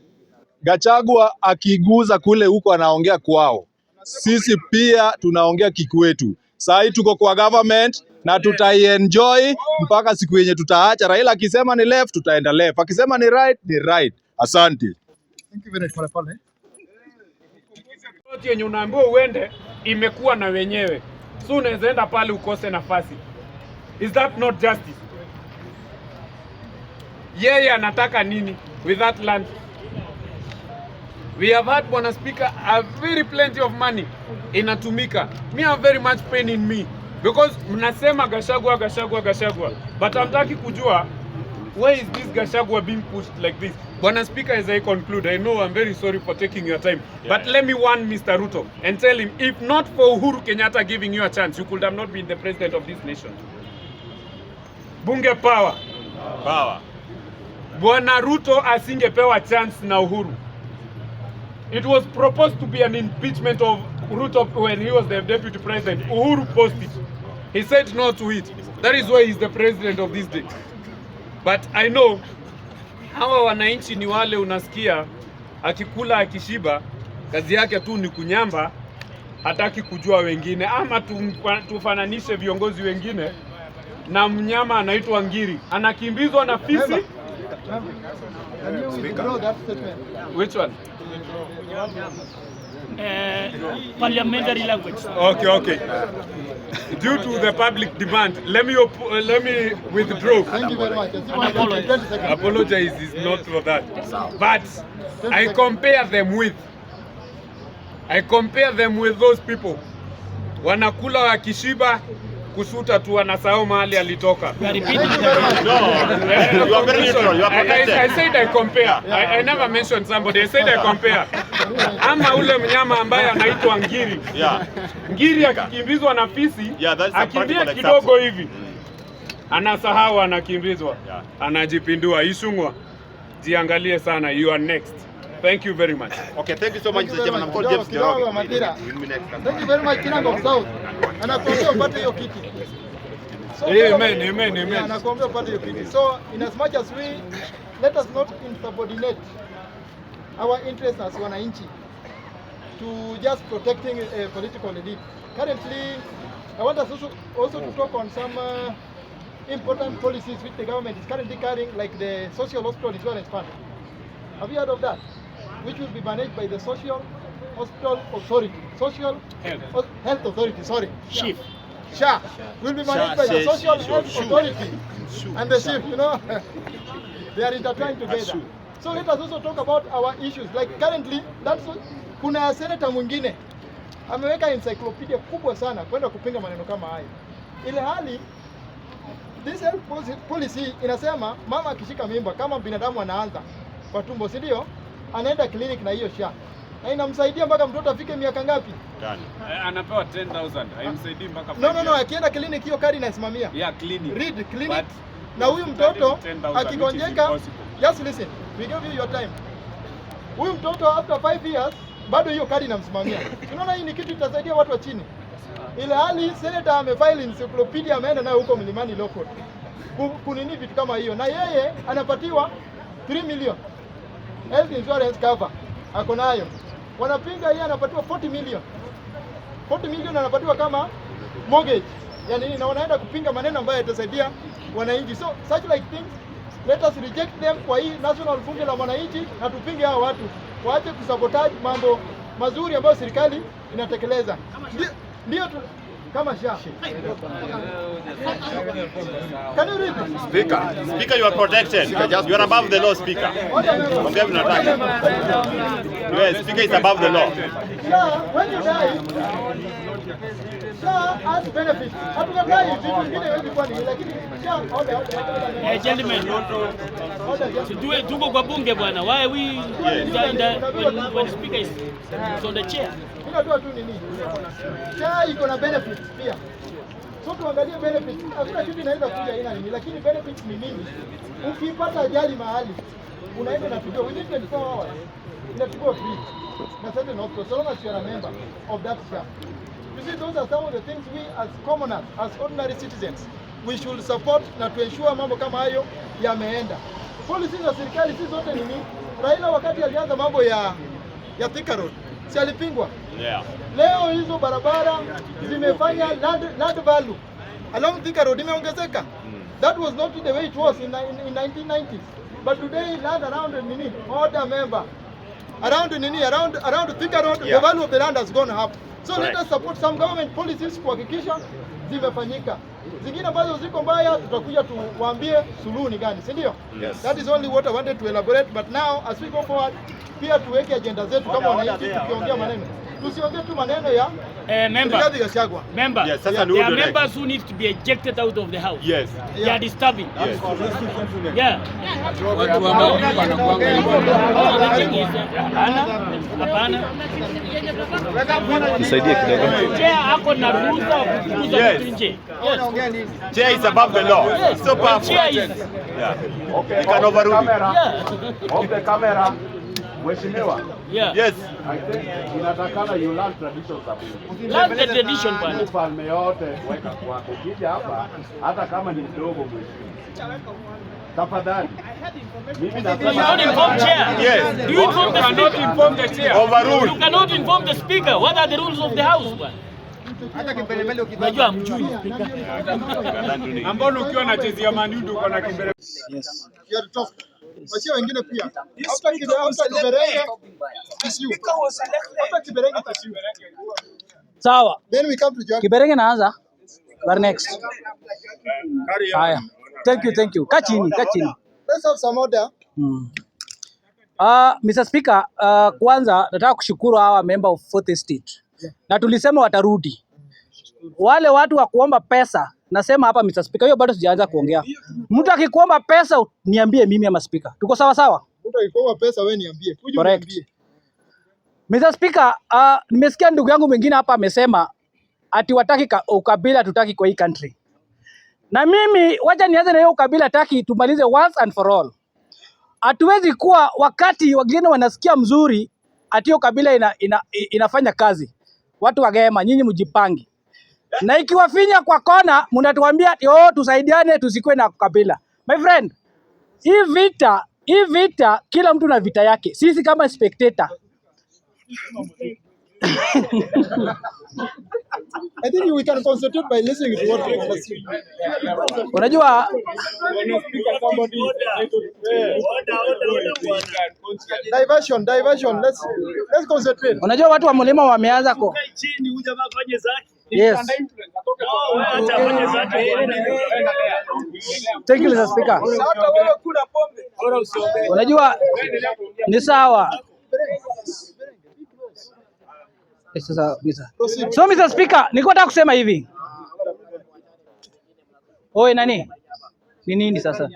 Gachagua akiguza kule huko anaongea kwao, sisi pia tunaongea kikwetu. Saa hii tuko kwa government na tutaienjoy mpaka siku yenye tutaacha. Raila akisema ni left, tutaenda left, akisema ni right, ni right. Asante. Thank you very much. Pole pole. Plot yenye unaambiwa uende imekuwa na wenyewe, so unaweza enda pale ukose nafasi. Is that not justice? Yeye anataka nini with that land? We have had, Bwana Speaker, a very plenty of money inatumika. Me have very much pain in me because mnasema Gachagua, Gachagua, Gachagua, but hamtaki kujua why is this Gachagua being pushed like this. Bwana Speaker, as I conclude, I know I'm very sorry for taking your time, but let me warn Mr. Ruto and tell him, if not for Uhuru Kenyatta giving you a chance, you could have not been the president of this nation. Bunge power. Power. Bwana Ruto asingepewa chance na Uhuru. It was proposed to be an impeachment of Ruto when he was the deputy president. Uhuru posed it. He said no to it. That is why he's the president of this day. But I know hawa wananchi ni wale unasikia akikula akishiba, kazi yake tu ni kunyamba, hataki kujua wengine, ama tufananishe viongozi wengine na mnyama anaitwa ngiri, anakimbizwa na fisi. Member, can you withdraw that statement? Which one? Parliamentary language. Okay. Due to the public demand, let me withdraw. Thank you very much. I see one 20 seconds. Apologize is not for that. But I compare them with those people. Wanakula wakishiba, kusuta tu wanasahau mahali alitoka. We are repeating. Thank you very much. No, you are very neutral. You are protected. I said I compare. I never mentioned somebody. I said I compare. Ama ule mnyama ambaye anaitwa ngiri. Ngiri akikimbizwa na fisi, Yeah, that's a akimbia practical kidogo example. hivi anasahau anakimbizwa, anajipindua. Ichung'wah, jiangalie sana, you are next. Thank you very much. Okay, thank you so much, Thank you Mr. very Chairman. I'm much. called James Kidogo, Njoroge. Madira. We'll meet next time. Thank you very much, Kinango of South. Anakuambia upate hiyo kiti. So, Amen, amen, amen. Yeah, anakuambia upate hiyo kiti. So, in as much as we let us not insubordinate our interests as wananchi to just protecting a political elite. Currently, I want us also to talk on some important policies which the government is currently carrying, like the Social Hospital Insurance Fund. Have you heard of that? Which will be managed by the Social Hospital Authority. Social Health Authority, sorry. Chief. SHA will be managed by the Social Health Authority and the chief, you know, they are intertwined together. So let us also talk about our issues. Like currently, kuna senator mwingine ameweka encyclopedia kubwa sana kwenda kupinga maneno kama hayo. Ile hali this health policy inasema mama akishika mimba kama binadamu anaanza kwa tumbo, si ndio? Anaenda clinic na hiyo SHA na inamsaidia mpaka mtoto afike miaka ngapi? Anapewa 10,000, haimsaidii mpaka No, akienda clinic hiyo kadi inasimamia. Yeah, clinic. Read clinic. But Na huyu mtoto 10,000, which is akigonjeka, impossible. just listen, we give you your time. Huyu mtoto after 5 years bado hiyo kadi inamsimamia. Unaona hii ni kitu itasaidia watu wa chini. Ile hali senator amefile encyclopedia ameenda nayo huko Mlimani Law Court. Kunini vitu kama hiyo, na yeye anapatiwa 3 million health insurance cover ako nayo. Wanapinga yeye anapatiwa 40 million. 40 million anapatiwa kama mortgage ya nini, na wanaenda kupinga maneno ambayo yatasaidia wananchi. So such like things let us reject them kwa hii national bunge la wananchi, na tupinge hawa watu waache kusabotage mambo mazuri ambayo serikali inatekeleza. Ndio tu kama SHA. Can you read? Speaker, Speaker, you are protected. You are above the law, Speaker. Ongea vile unataka. Yes, Speaker is above the law. SHA, when you die, SHA has benefits. Hatukatai vitu vingine haiwezi kuwa ni lakini SHA order, order, order. Eh, gentlemen, Order, gentlemen. tuko kwa bunge bwana. Why we when the speaker is on the chair? Mimi natoa tu nini? SHA iko na benefits pia. So tuangalie benefits. Hakuna kitu inaweza kuja aina nini, lakini benefits ni mingi. Ukipata ajali mahali, unaenda inatibiwa within 24 hours. Inatibiwa free. Na certain hospital, so long as you are a member of that SHA. You see, those are some of the things we as commoners, as ordinary citizens, we should support na to ensure mambo kama hayo yameenda. Policies za serikali si zote nini. Raila wakati alianza mambo ya Thika Road, si alipingwa? Yeah. Leo hizo barabara zimefanya land value along Thika Road imeongezeka. That was not the way it was in 1990s. But today land around nini, order member, around nini, around Thika Road, the value of the land has gone up. So let Correct. us support some government policies kuhakikisha zimefanyika. Zingine ambazo ziko mbaya tutakuja tuwaambie suluhu ni gani, si ndio? Yes. That is only what I wanted to elaborate, but now as we go forward pia tuweke agenda zetu kama wananchi, tukiongea maneno tusiongee tu maneno ya Member. Rigathi Gachagua. Member, Yes, sasa ni there are huyu members who need to be ejected out of the house. Yes. They are disturbing. Yes. Yeah. Watu ambao wanakuanga hivyo. Oh, the thing is, hapana, hapana. Nisaidie kidogo. Chair ako na ruhusa wa kufukuza mtu nje. Yes. Chair is above the law. Yes. So powerful. Chair is Yeah. You can overrule it. Yeah. Off the camera. Mheshimiwa. Yeah. Yes. I think inatakana you learn traditions za bunge. Learn the tradition bwana. Ufalme yote weka kwako. Ukija hapa hata kama ni mdogo mheshimiwa. Tafadhali. Mimi You don't inform chair. Yes. Do you inform the Cannot speaker? inform the chair. Overrule. You cannot inform the speaker. What are the rules of the house bwana? Unajua hamjui speaker. Ambao ukiwa na jezi ya Man U uko na kimbele. Yes. You are talk. Wachia wengine pia. After Kiberenge, it's you. After Kiberenge, it's you. Sawa. Then we come to Joaquin. Kiberenge naanza. But next. Haya. Thank you, thank you. Kaa chini, kaa chini. Let's have some order. Mr. Speaker, kwanza nataka kushukuru hawa member of Fourth Estate. Na tulisema watarudi. Wale watu wa kuomba pesa, nasema hapa Mr. Speaker, hiyo bado sijaanza kuongea. Mtu akikuomba pesa niambie mimi ama speaker. Tuko sawa sawa? Mtu akikuomba pesa wewe niambie. Kuja Correct. uniambie. Mr. Speaker, nimesikia ndugu yangu mwingine hapa amesema ati wataki ukabila tutaki kwa hii country. Na mimi wacha nianze na hiyo ukabila taki tumalize once and for all. Hatuwezi kuwa wakati wengine wanasikia mzuri ati hiyo kabila inafanya kazi. Watu wagema, nyinyi mjipange. Na ikiwafinya kwa kona, mnatuambia ati oh, tusaidiane tusikuwe na kabila. My friend, hii vita kila mtu na vita yake. Sisi kama spectator I think we can concentrate by listening to what Unajua Diversion, diversion. Let's concentrate. Unajua watu wa mlima wameanza ko. Yes. Thank you, Mr. Speaker. Unajua ni sawa. Sasa Mr. So Mr. Speaker, nilikuwa nataka kusema hivi. Oi nani? Ni nini sasa?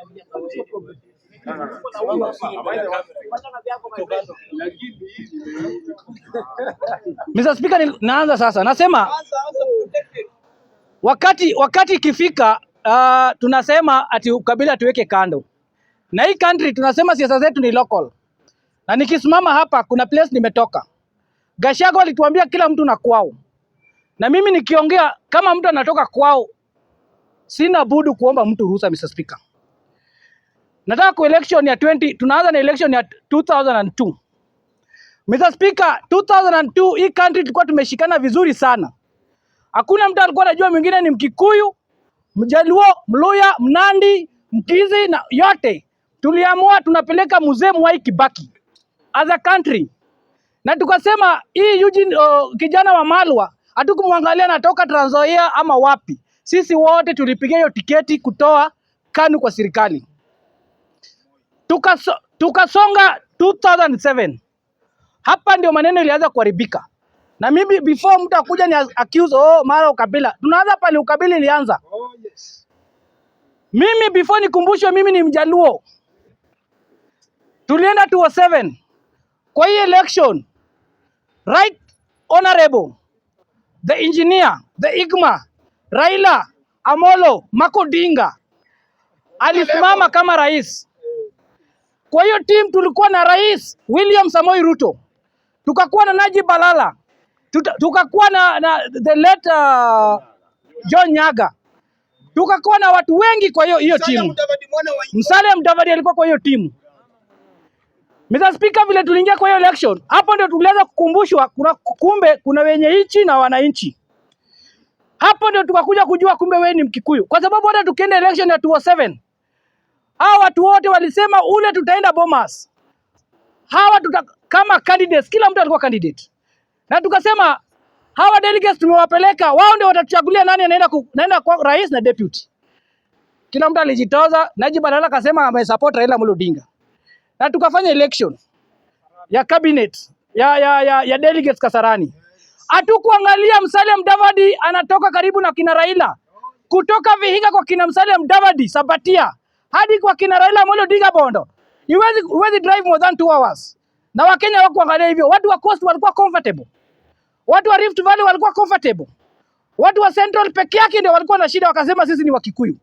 Mr. Speaker, naanza sasa. Nasema wakati ikifika, tunasema ati ukabila tuweke kando. Na hii country tunasema siasa zetu ni local. Na nikisimama hapa kuna place nimetoka. Gachagua alituambia kila mtu na kwao. Na mimi nikiongea kama mtu anatoka kwao, sina budu kuomba mtu ruhusa, Mr. Speaker. Nataka ku election ya 20, tunaanza na election ya 2002. Mr. Speaker, 2002 hii country tulikuwa tumeshikana vizuri sana. Hakuna mtu alikuwa anajua mwingine ni Mkikuyu, Mjaluo, Mluya, Mnandi, Mkizi na yote. Tuliamua tunapeleka mzee Mwai Kibaki as a country. Na tukasema hii Eugene, kijana wa Malwa hatukumwangalia anatoka Trans Nzoia ama wapi. Sisi wote tulipigia hiyo tiketi kutoa KANU kwa serikali. Tukasonga 2007. Hapa ndio maneno ilianza kuharibika. Na mimi before mtu akuja ni accuse, oh, mara ukabila. Tunaanza pale ukabila ilianza. Mimi before nikumbushwe mimi ni Mjaluo. Tulienda 2007 kwa hii election. Right Honorable the engineer, the Igma, Raila Amolo Mako Odinga alisimama kama rais. Kwa hiyo team tulikuwa na Rais William Samoei Ruto. Tukakuwa na Najib Balala, tukakuwa na the late John Nyaga, tukakuwa na watu wengi kwa hiyo hiyo timu. Musalia Mudavadi alikuwa kwa hiyo timu. Mr. Speaker, vile tuliingia kwa hiyo election, hapo ndio tulianza kukumbushwa kuna kumbe kuna wenye nchi na wananchi. Hapo ndio tukakuja kujua kumbe wewe ni Mkikuyu, kwa sababu hata tukienda election ya 2007 hawa watu wote walisema ule tutaenda Bomas, hawa tuta, kama candidates, kila mtu alikuwa candidate, na tukasema hawa delegates tumewapeleka, wao ndio watatuchagulia nani anaenda kwa rais na deputy. Kila mtu alijitoza. Najib Balala akasema amesupport Raila Amolo Odinga, na tukafanya election ya cabinet ya delegates Kasarani. Hatukuangalia Musalia Mudavadi anatoka karibu na kina Raila, kutoka Vihiga kwa kina Musalia Mudavadi Sabatia hadi kwa kina Raila Amolo Odinga Bondo, huwezi drive more than 2 hours. Na Wakenya hawakuangalia hivyo. Watu wa Coast walikuwa comfortable, watu wa Rift Valley walikuwa comfortable, watu wa Central peke yake ndio walikuwa na shida, wakasema sisi ni Wakikuyu,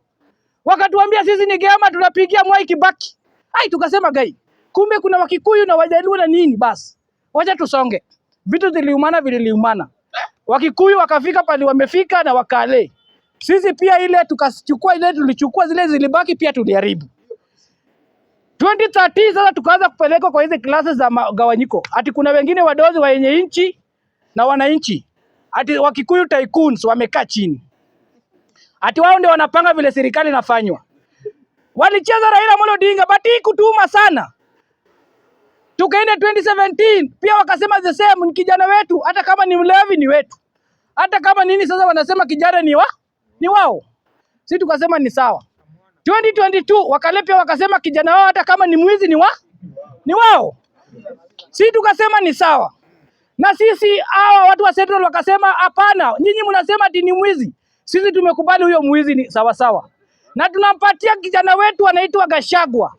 wakatuambia sisi ni Gema, tunapigia Mwai Kibaki. Ai, tukasema gai, kumbe kuna Wakikuyu na Wajaluo na nini. Basi wacha tusonge. Vitu ziliumana viliumana, Wakikuyu wakafika pale wamefika na Wakale. Sisi pia ile tukachukua ile tulichukua zile zilibaki pia tuliharibu. 2013 sasa tukaanza kupelekwa kwa hizi classes za magawanyiko, ati kuna wengine wadozi wa wenye nchi na wananchi, ati Wakikuyu tycoons wamekaa chini, ati wao ndio wanapanga vile serikali inafanywa. Walicheza Raila Amolo Odinga, but hii kutuma sana. Tukaenda 2017 pia wakasema the same, ni kijana wetu, hata kama ni mlevi ni wetu, hata kama nini. Sasa wanasema kijana ni wao, si tukasema ni sawa. 2022 wakale pia wakasema kijana wao hata kama ni mwizi ni wao, si tukasema ni sawa. Na sisi hawa watu wa Central wakasema hapana, nyinyi mnasema ati ni mwizi, sisi tumekubali huyo mwizi ni sawa sawa, na tunampatia kijana wetu anaitwa Gachagua.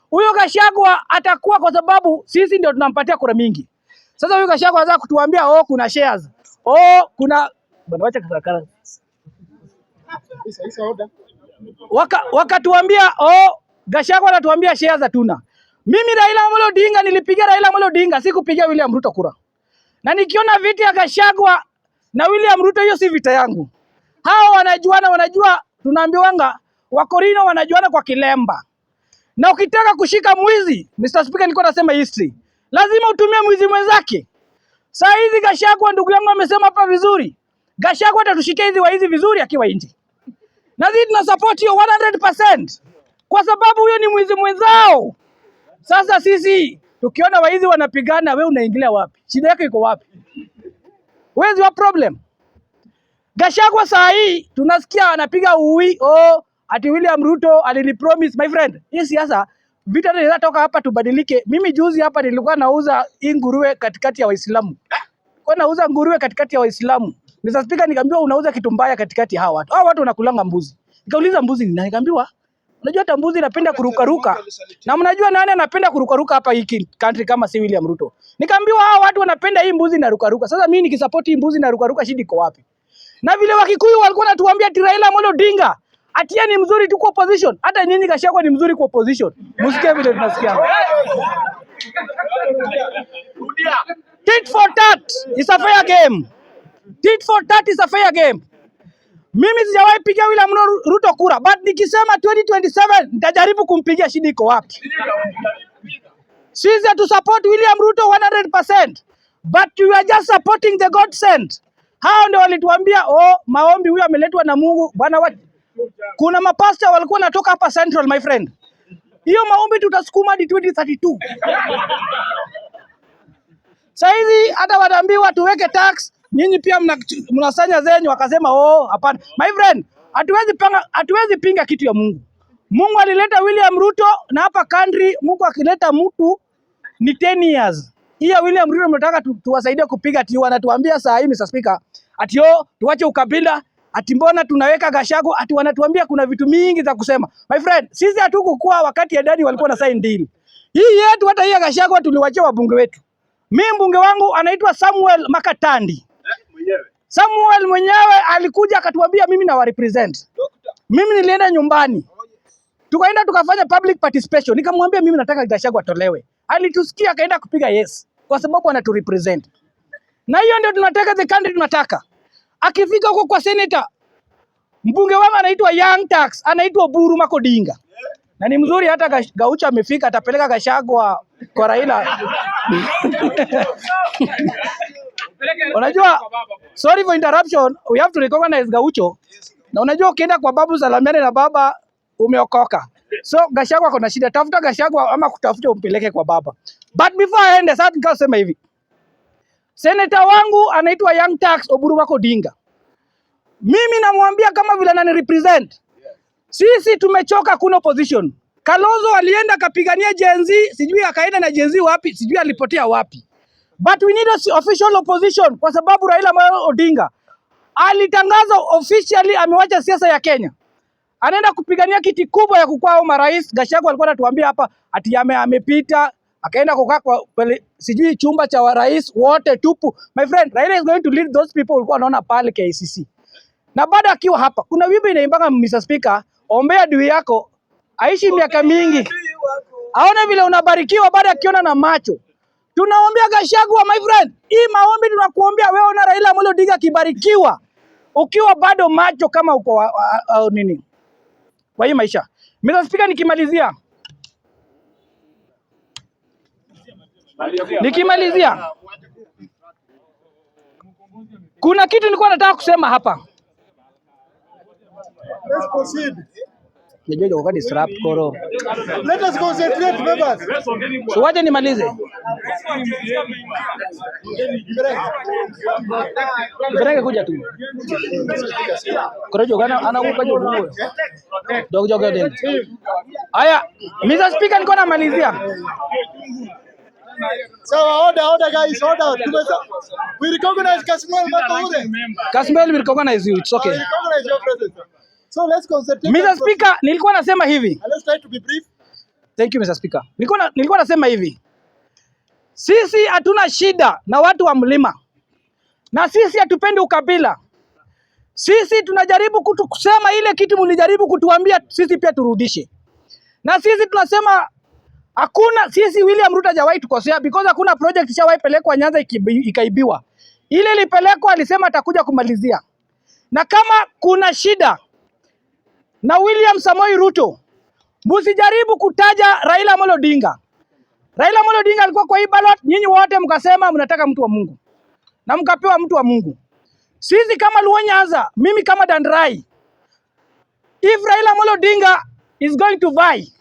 Huyo Gachagua atakuwa kwa sababu sisi ndio tunampatia kura mingi. Sasa huyo Gachagua anataka kutuambia oh, kuna shares, oh, kuna bwana, wacha kakara wakatuambia oh, Gachagua anatuambia shares hatuna. Mimi Raila Amolo Odinga nilipigia Raila Amolo Odinga, sikupigia William Ruto kura. Na nikiona vita ya Gachagua na William Ruto, hiyo si vita yangu. Hao wanajuana, wanajua, tunaambiwanga Wakorino wanajuana kwa kilemba. Na ukitaka kushika mwizi, Mr. Speaker, nilikuwa nasema history, lazima utumie mwizi mwenzake. Saa hizi Gachagua, ndugu yangu amesema hapa vizuri, Gachagua atatushikia hizi waizi vizuri akiwa nje, na sisi tuna support hiyo 100% kwa sababu huyo ni mwizi mwenzao. Sasa sisi tukiona waizi wanapigana, we unaingilia wapi? Shida yako iko wapi? Where's your problem? Gachagua saa hii tunasikia anapiga ui, oh, ati William Ruto alinipromise. My friend, hii siasa vita inaweza toka hapa tubadilike. Mimi juzi hapa nilikuwa nauza hii nguruwe katikati ya Waislamu. Kwa nauza nguruwe katikati ya Waislamu. Mr. Speaker, nikaambiwa unauza kitu mbaya katikati ya hawa watu. Hawa watu wanakulanga mbuzi. Nikauliza mbuzi ni nani? Nikaambiwa unajua hata mbuzi inapenda kurukaruka. Na mnajua nani anapenda kurukaruka hapa hii country kama si William Ruto? Nikaambiwa hawa watu wanapenda hii mbuzi inarukaruka. Sasa mimi nikisupport hii mbuzi inarukaruka, shida iko wapi? Na vile Wakikuyu walikuwa wanatuambia ati Raila Amolo Odinga ati yeye ni mzuri tu kwa opposition. Hata nyinyi Gachagua ni mzuri kwa opposition. Msikie vile tunasikia. Tit for tat is a fair game. Tit for tat is a fair game. Mimi sijawahi pigia William Ruto kura, but nikisema 2027 nitajaribu kumpigia, shida iko wapi? Sisi hatu support William Ruto 100%, but we are just supporting the God sent. Hao ndio walituambia oh, maombi huyo ameletwa na Mungu bwana. Kuna mapasta walikuwa natoka hapa Central, my friend. Hiyo maombi tutasukuma hadi 2032. Saa hizi hata wanaambiwa tuweke tax, nyinyi pia mnasanya zenyu, wakasema oh, hapana. My friend, hatuwezi pinga kitu ya Mungu. Mungu alileta William Ruto na hapa country, Mungu akileta mtu ni 10 years. Hiyo William Ruto mnataka tuwasaidie kupiga ati wanatuambia saa hii Mr. Speaker, ati oh, tuache ukabila, ati mbona tunaweka Gachagua, ati wanatuambia kuna vitu mingi za kusema. My friend, sisi hatukukuwa wakati ya Adani walikuwa na sign deal. Hii yetu hata hii ya Gachagua tuliwachia wabunge wetu. Mimi mbunge wangu anaitwa Samuel Makatandi. Samuel mwenyewe alikuja akatuambia mimi na represent. Mimi nilienda nyumbani. Tukaenda tukafanya public participation. Nikamwambia mimi nataka Gachagua atolewe. Alitusikia akaenda kupiga yes. Kwa sababu anaturepresent. Na hiyo ndio tunataka, the country tunataka. Akifika huko kwa senator, mbunge wangu anaitwa Young Tax, anaitwa Oburu Makodinga. Na ni mzuri hata Gaucho amefika, atapeleka Gachagua kwa Raila. Unajua, sorry for interruption, we have to recognize Gaucho. Na unajua ukienda kwa babu salamiane na baba, umeokoka. So Gachagua kuna shida, tafuta Gachagua ama kutafuta umpeleke kwa baba. But before aende, sasa nikasema hivi. Senator wangu anaitwa Young Tax Oburu Wako Odinga. Mimi namwambia kama vile anani represent. Sisi tumechoka, kuna opposition. Kalonzo alienda akapigania Gen Z, sijui akaenda na Gen Z wapi, sijui alipotea wapi. But we need a official opposition kwa sababu Raila Amolo Odinga alitangaza officially amewacha siasa ya Kenya. Anaenda kupigania kiti kubwa ya kukwaa marais. Gachagua alikuwa anatuambia hapa ati amepita akaenda kukaa kwa sijui chumba cha rais wote tupu. My friend, Raila is going to lead those people walikuwa wanaona pale KICC. Na baada akiwa hapa, kuna wimbo inaimbanga, Mr. Speaker, ombea adui yako aishi miaka mingi, aone vile unabarikiwa baada akiona na macho. Tunaombea Gachagua, my friend, hii maombi tunakuombea wewe na Raila Amolo Odinga akibarikiwa, ukiwa bado macho kama uko nini kwa hii maisha. Mr. Speaker, nikimalizia, kuna kitu nilikuwa nataka kusema hapa. Let's proceed. Najua kwa disrupt koro. Let us concentrate, members. So wacha nimalize. Berenge kuja tu. Koro jogo ana kuka jogo. Dog jogo den. Haya, Mr. Speaker, nilikuwa namalizia. Sawa, order, order guys, order. We recognize Kasmuel McOure. Kasmuel, we recognize you. It's okay. We recognize your presence. So let's concentrate. Mr. Speaker, nilikuwa nasema hivi. And let's try to be brief. Thank you, Mr. Speaker. Nilikuwa nasema hivi. Sisi hatuna shida na watu wa mlima. Na sisi hatupendi ukabila. Sisi tunajaribu kusema ile kitu mlijaribu kutuambia sisi pia turudishe. Na sisi tunasema hakuna, sisi William Ruto hajawahi tukosea because hakuna project ishawahi pelekwa Nyanza ikaibiwa. Ile ilipelekwa alisema atakuja kumalizia. Na kama kuna shida na William Samoei Ruto, msijaribu kutaja Raila Amolo Odinga. Raila Amolo Odinga alikuwa kwa hii ballot, nyinyi wote mkasema mnataka mtu wa Mungu. Na mkapewa mtu wa Mungu. Sisi kama Luo Nyanza, mimi kama Dandrai, if Raila Amolo Odinga is going to vie,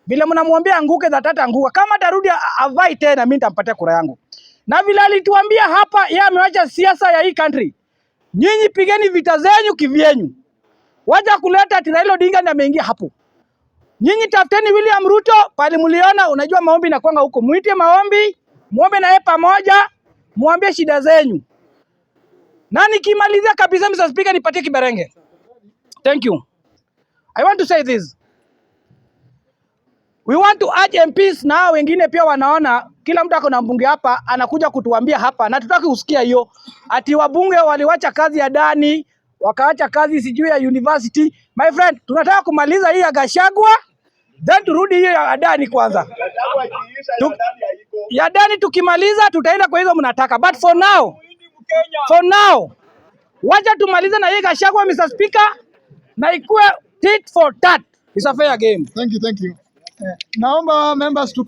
vile mnamwambia anguke za tata anguka, kama atarudi avie tena, mimi nitampatia kura yangu. Na vile alituambia hapa, yeye amewacha siasa ya hii country. Nyinyi pigeni vita zenyu kivyenyu. Wacha kuleta ati Raila Odinga ndiye ameingia hapo. Nyinyi tafuteni William Ruto pale mliona, unajua maombi inakwanga huko. Muite maombi, muombe naye pamoja, muambie shida zenyu. Na nikimalizia kabisa, Mr. Speaker, nipatie kiberenge. Thank you. I want to say this. We want to urge MPs na wengine pia wanaona kila mtu ako na mbunge hapa anakuja kutuambia hapa, na tutaki kusikia hiyo ati wabunge waliwacha kazi ya Adani, wakaacha kazi sijui ya university. My friend, tunataka kumaliza hii ya Gachagua then turudi hiyo ya Adani kwanza. Ya Adani tukimaliza tutaenda kwa hizo mnataka, but for now wacha tumalize na hii Gachagua, Mr. Speaker, na ikuwe tit for tat. It's a fair game. Thank you, thank you. Naomba members to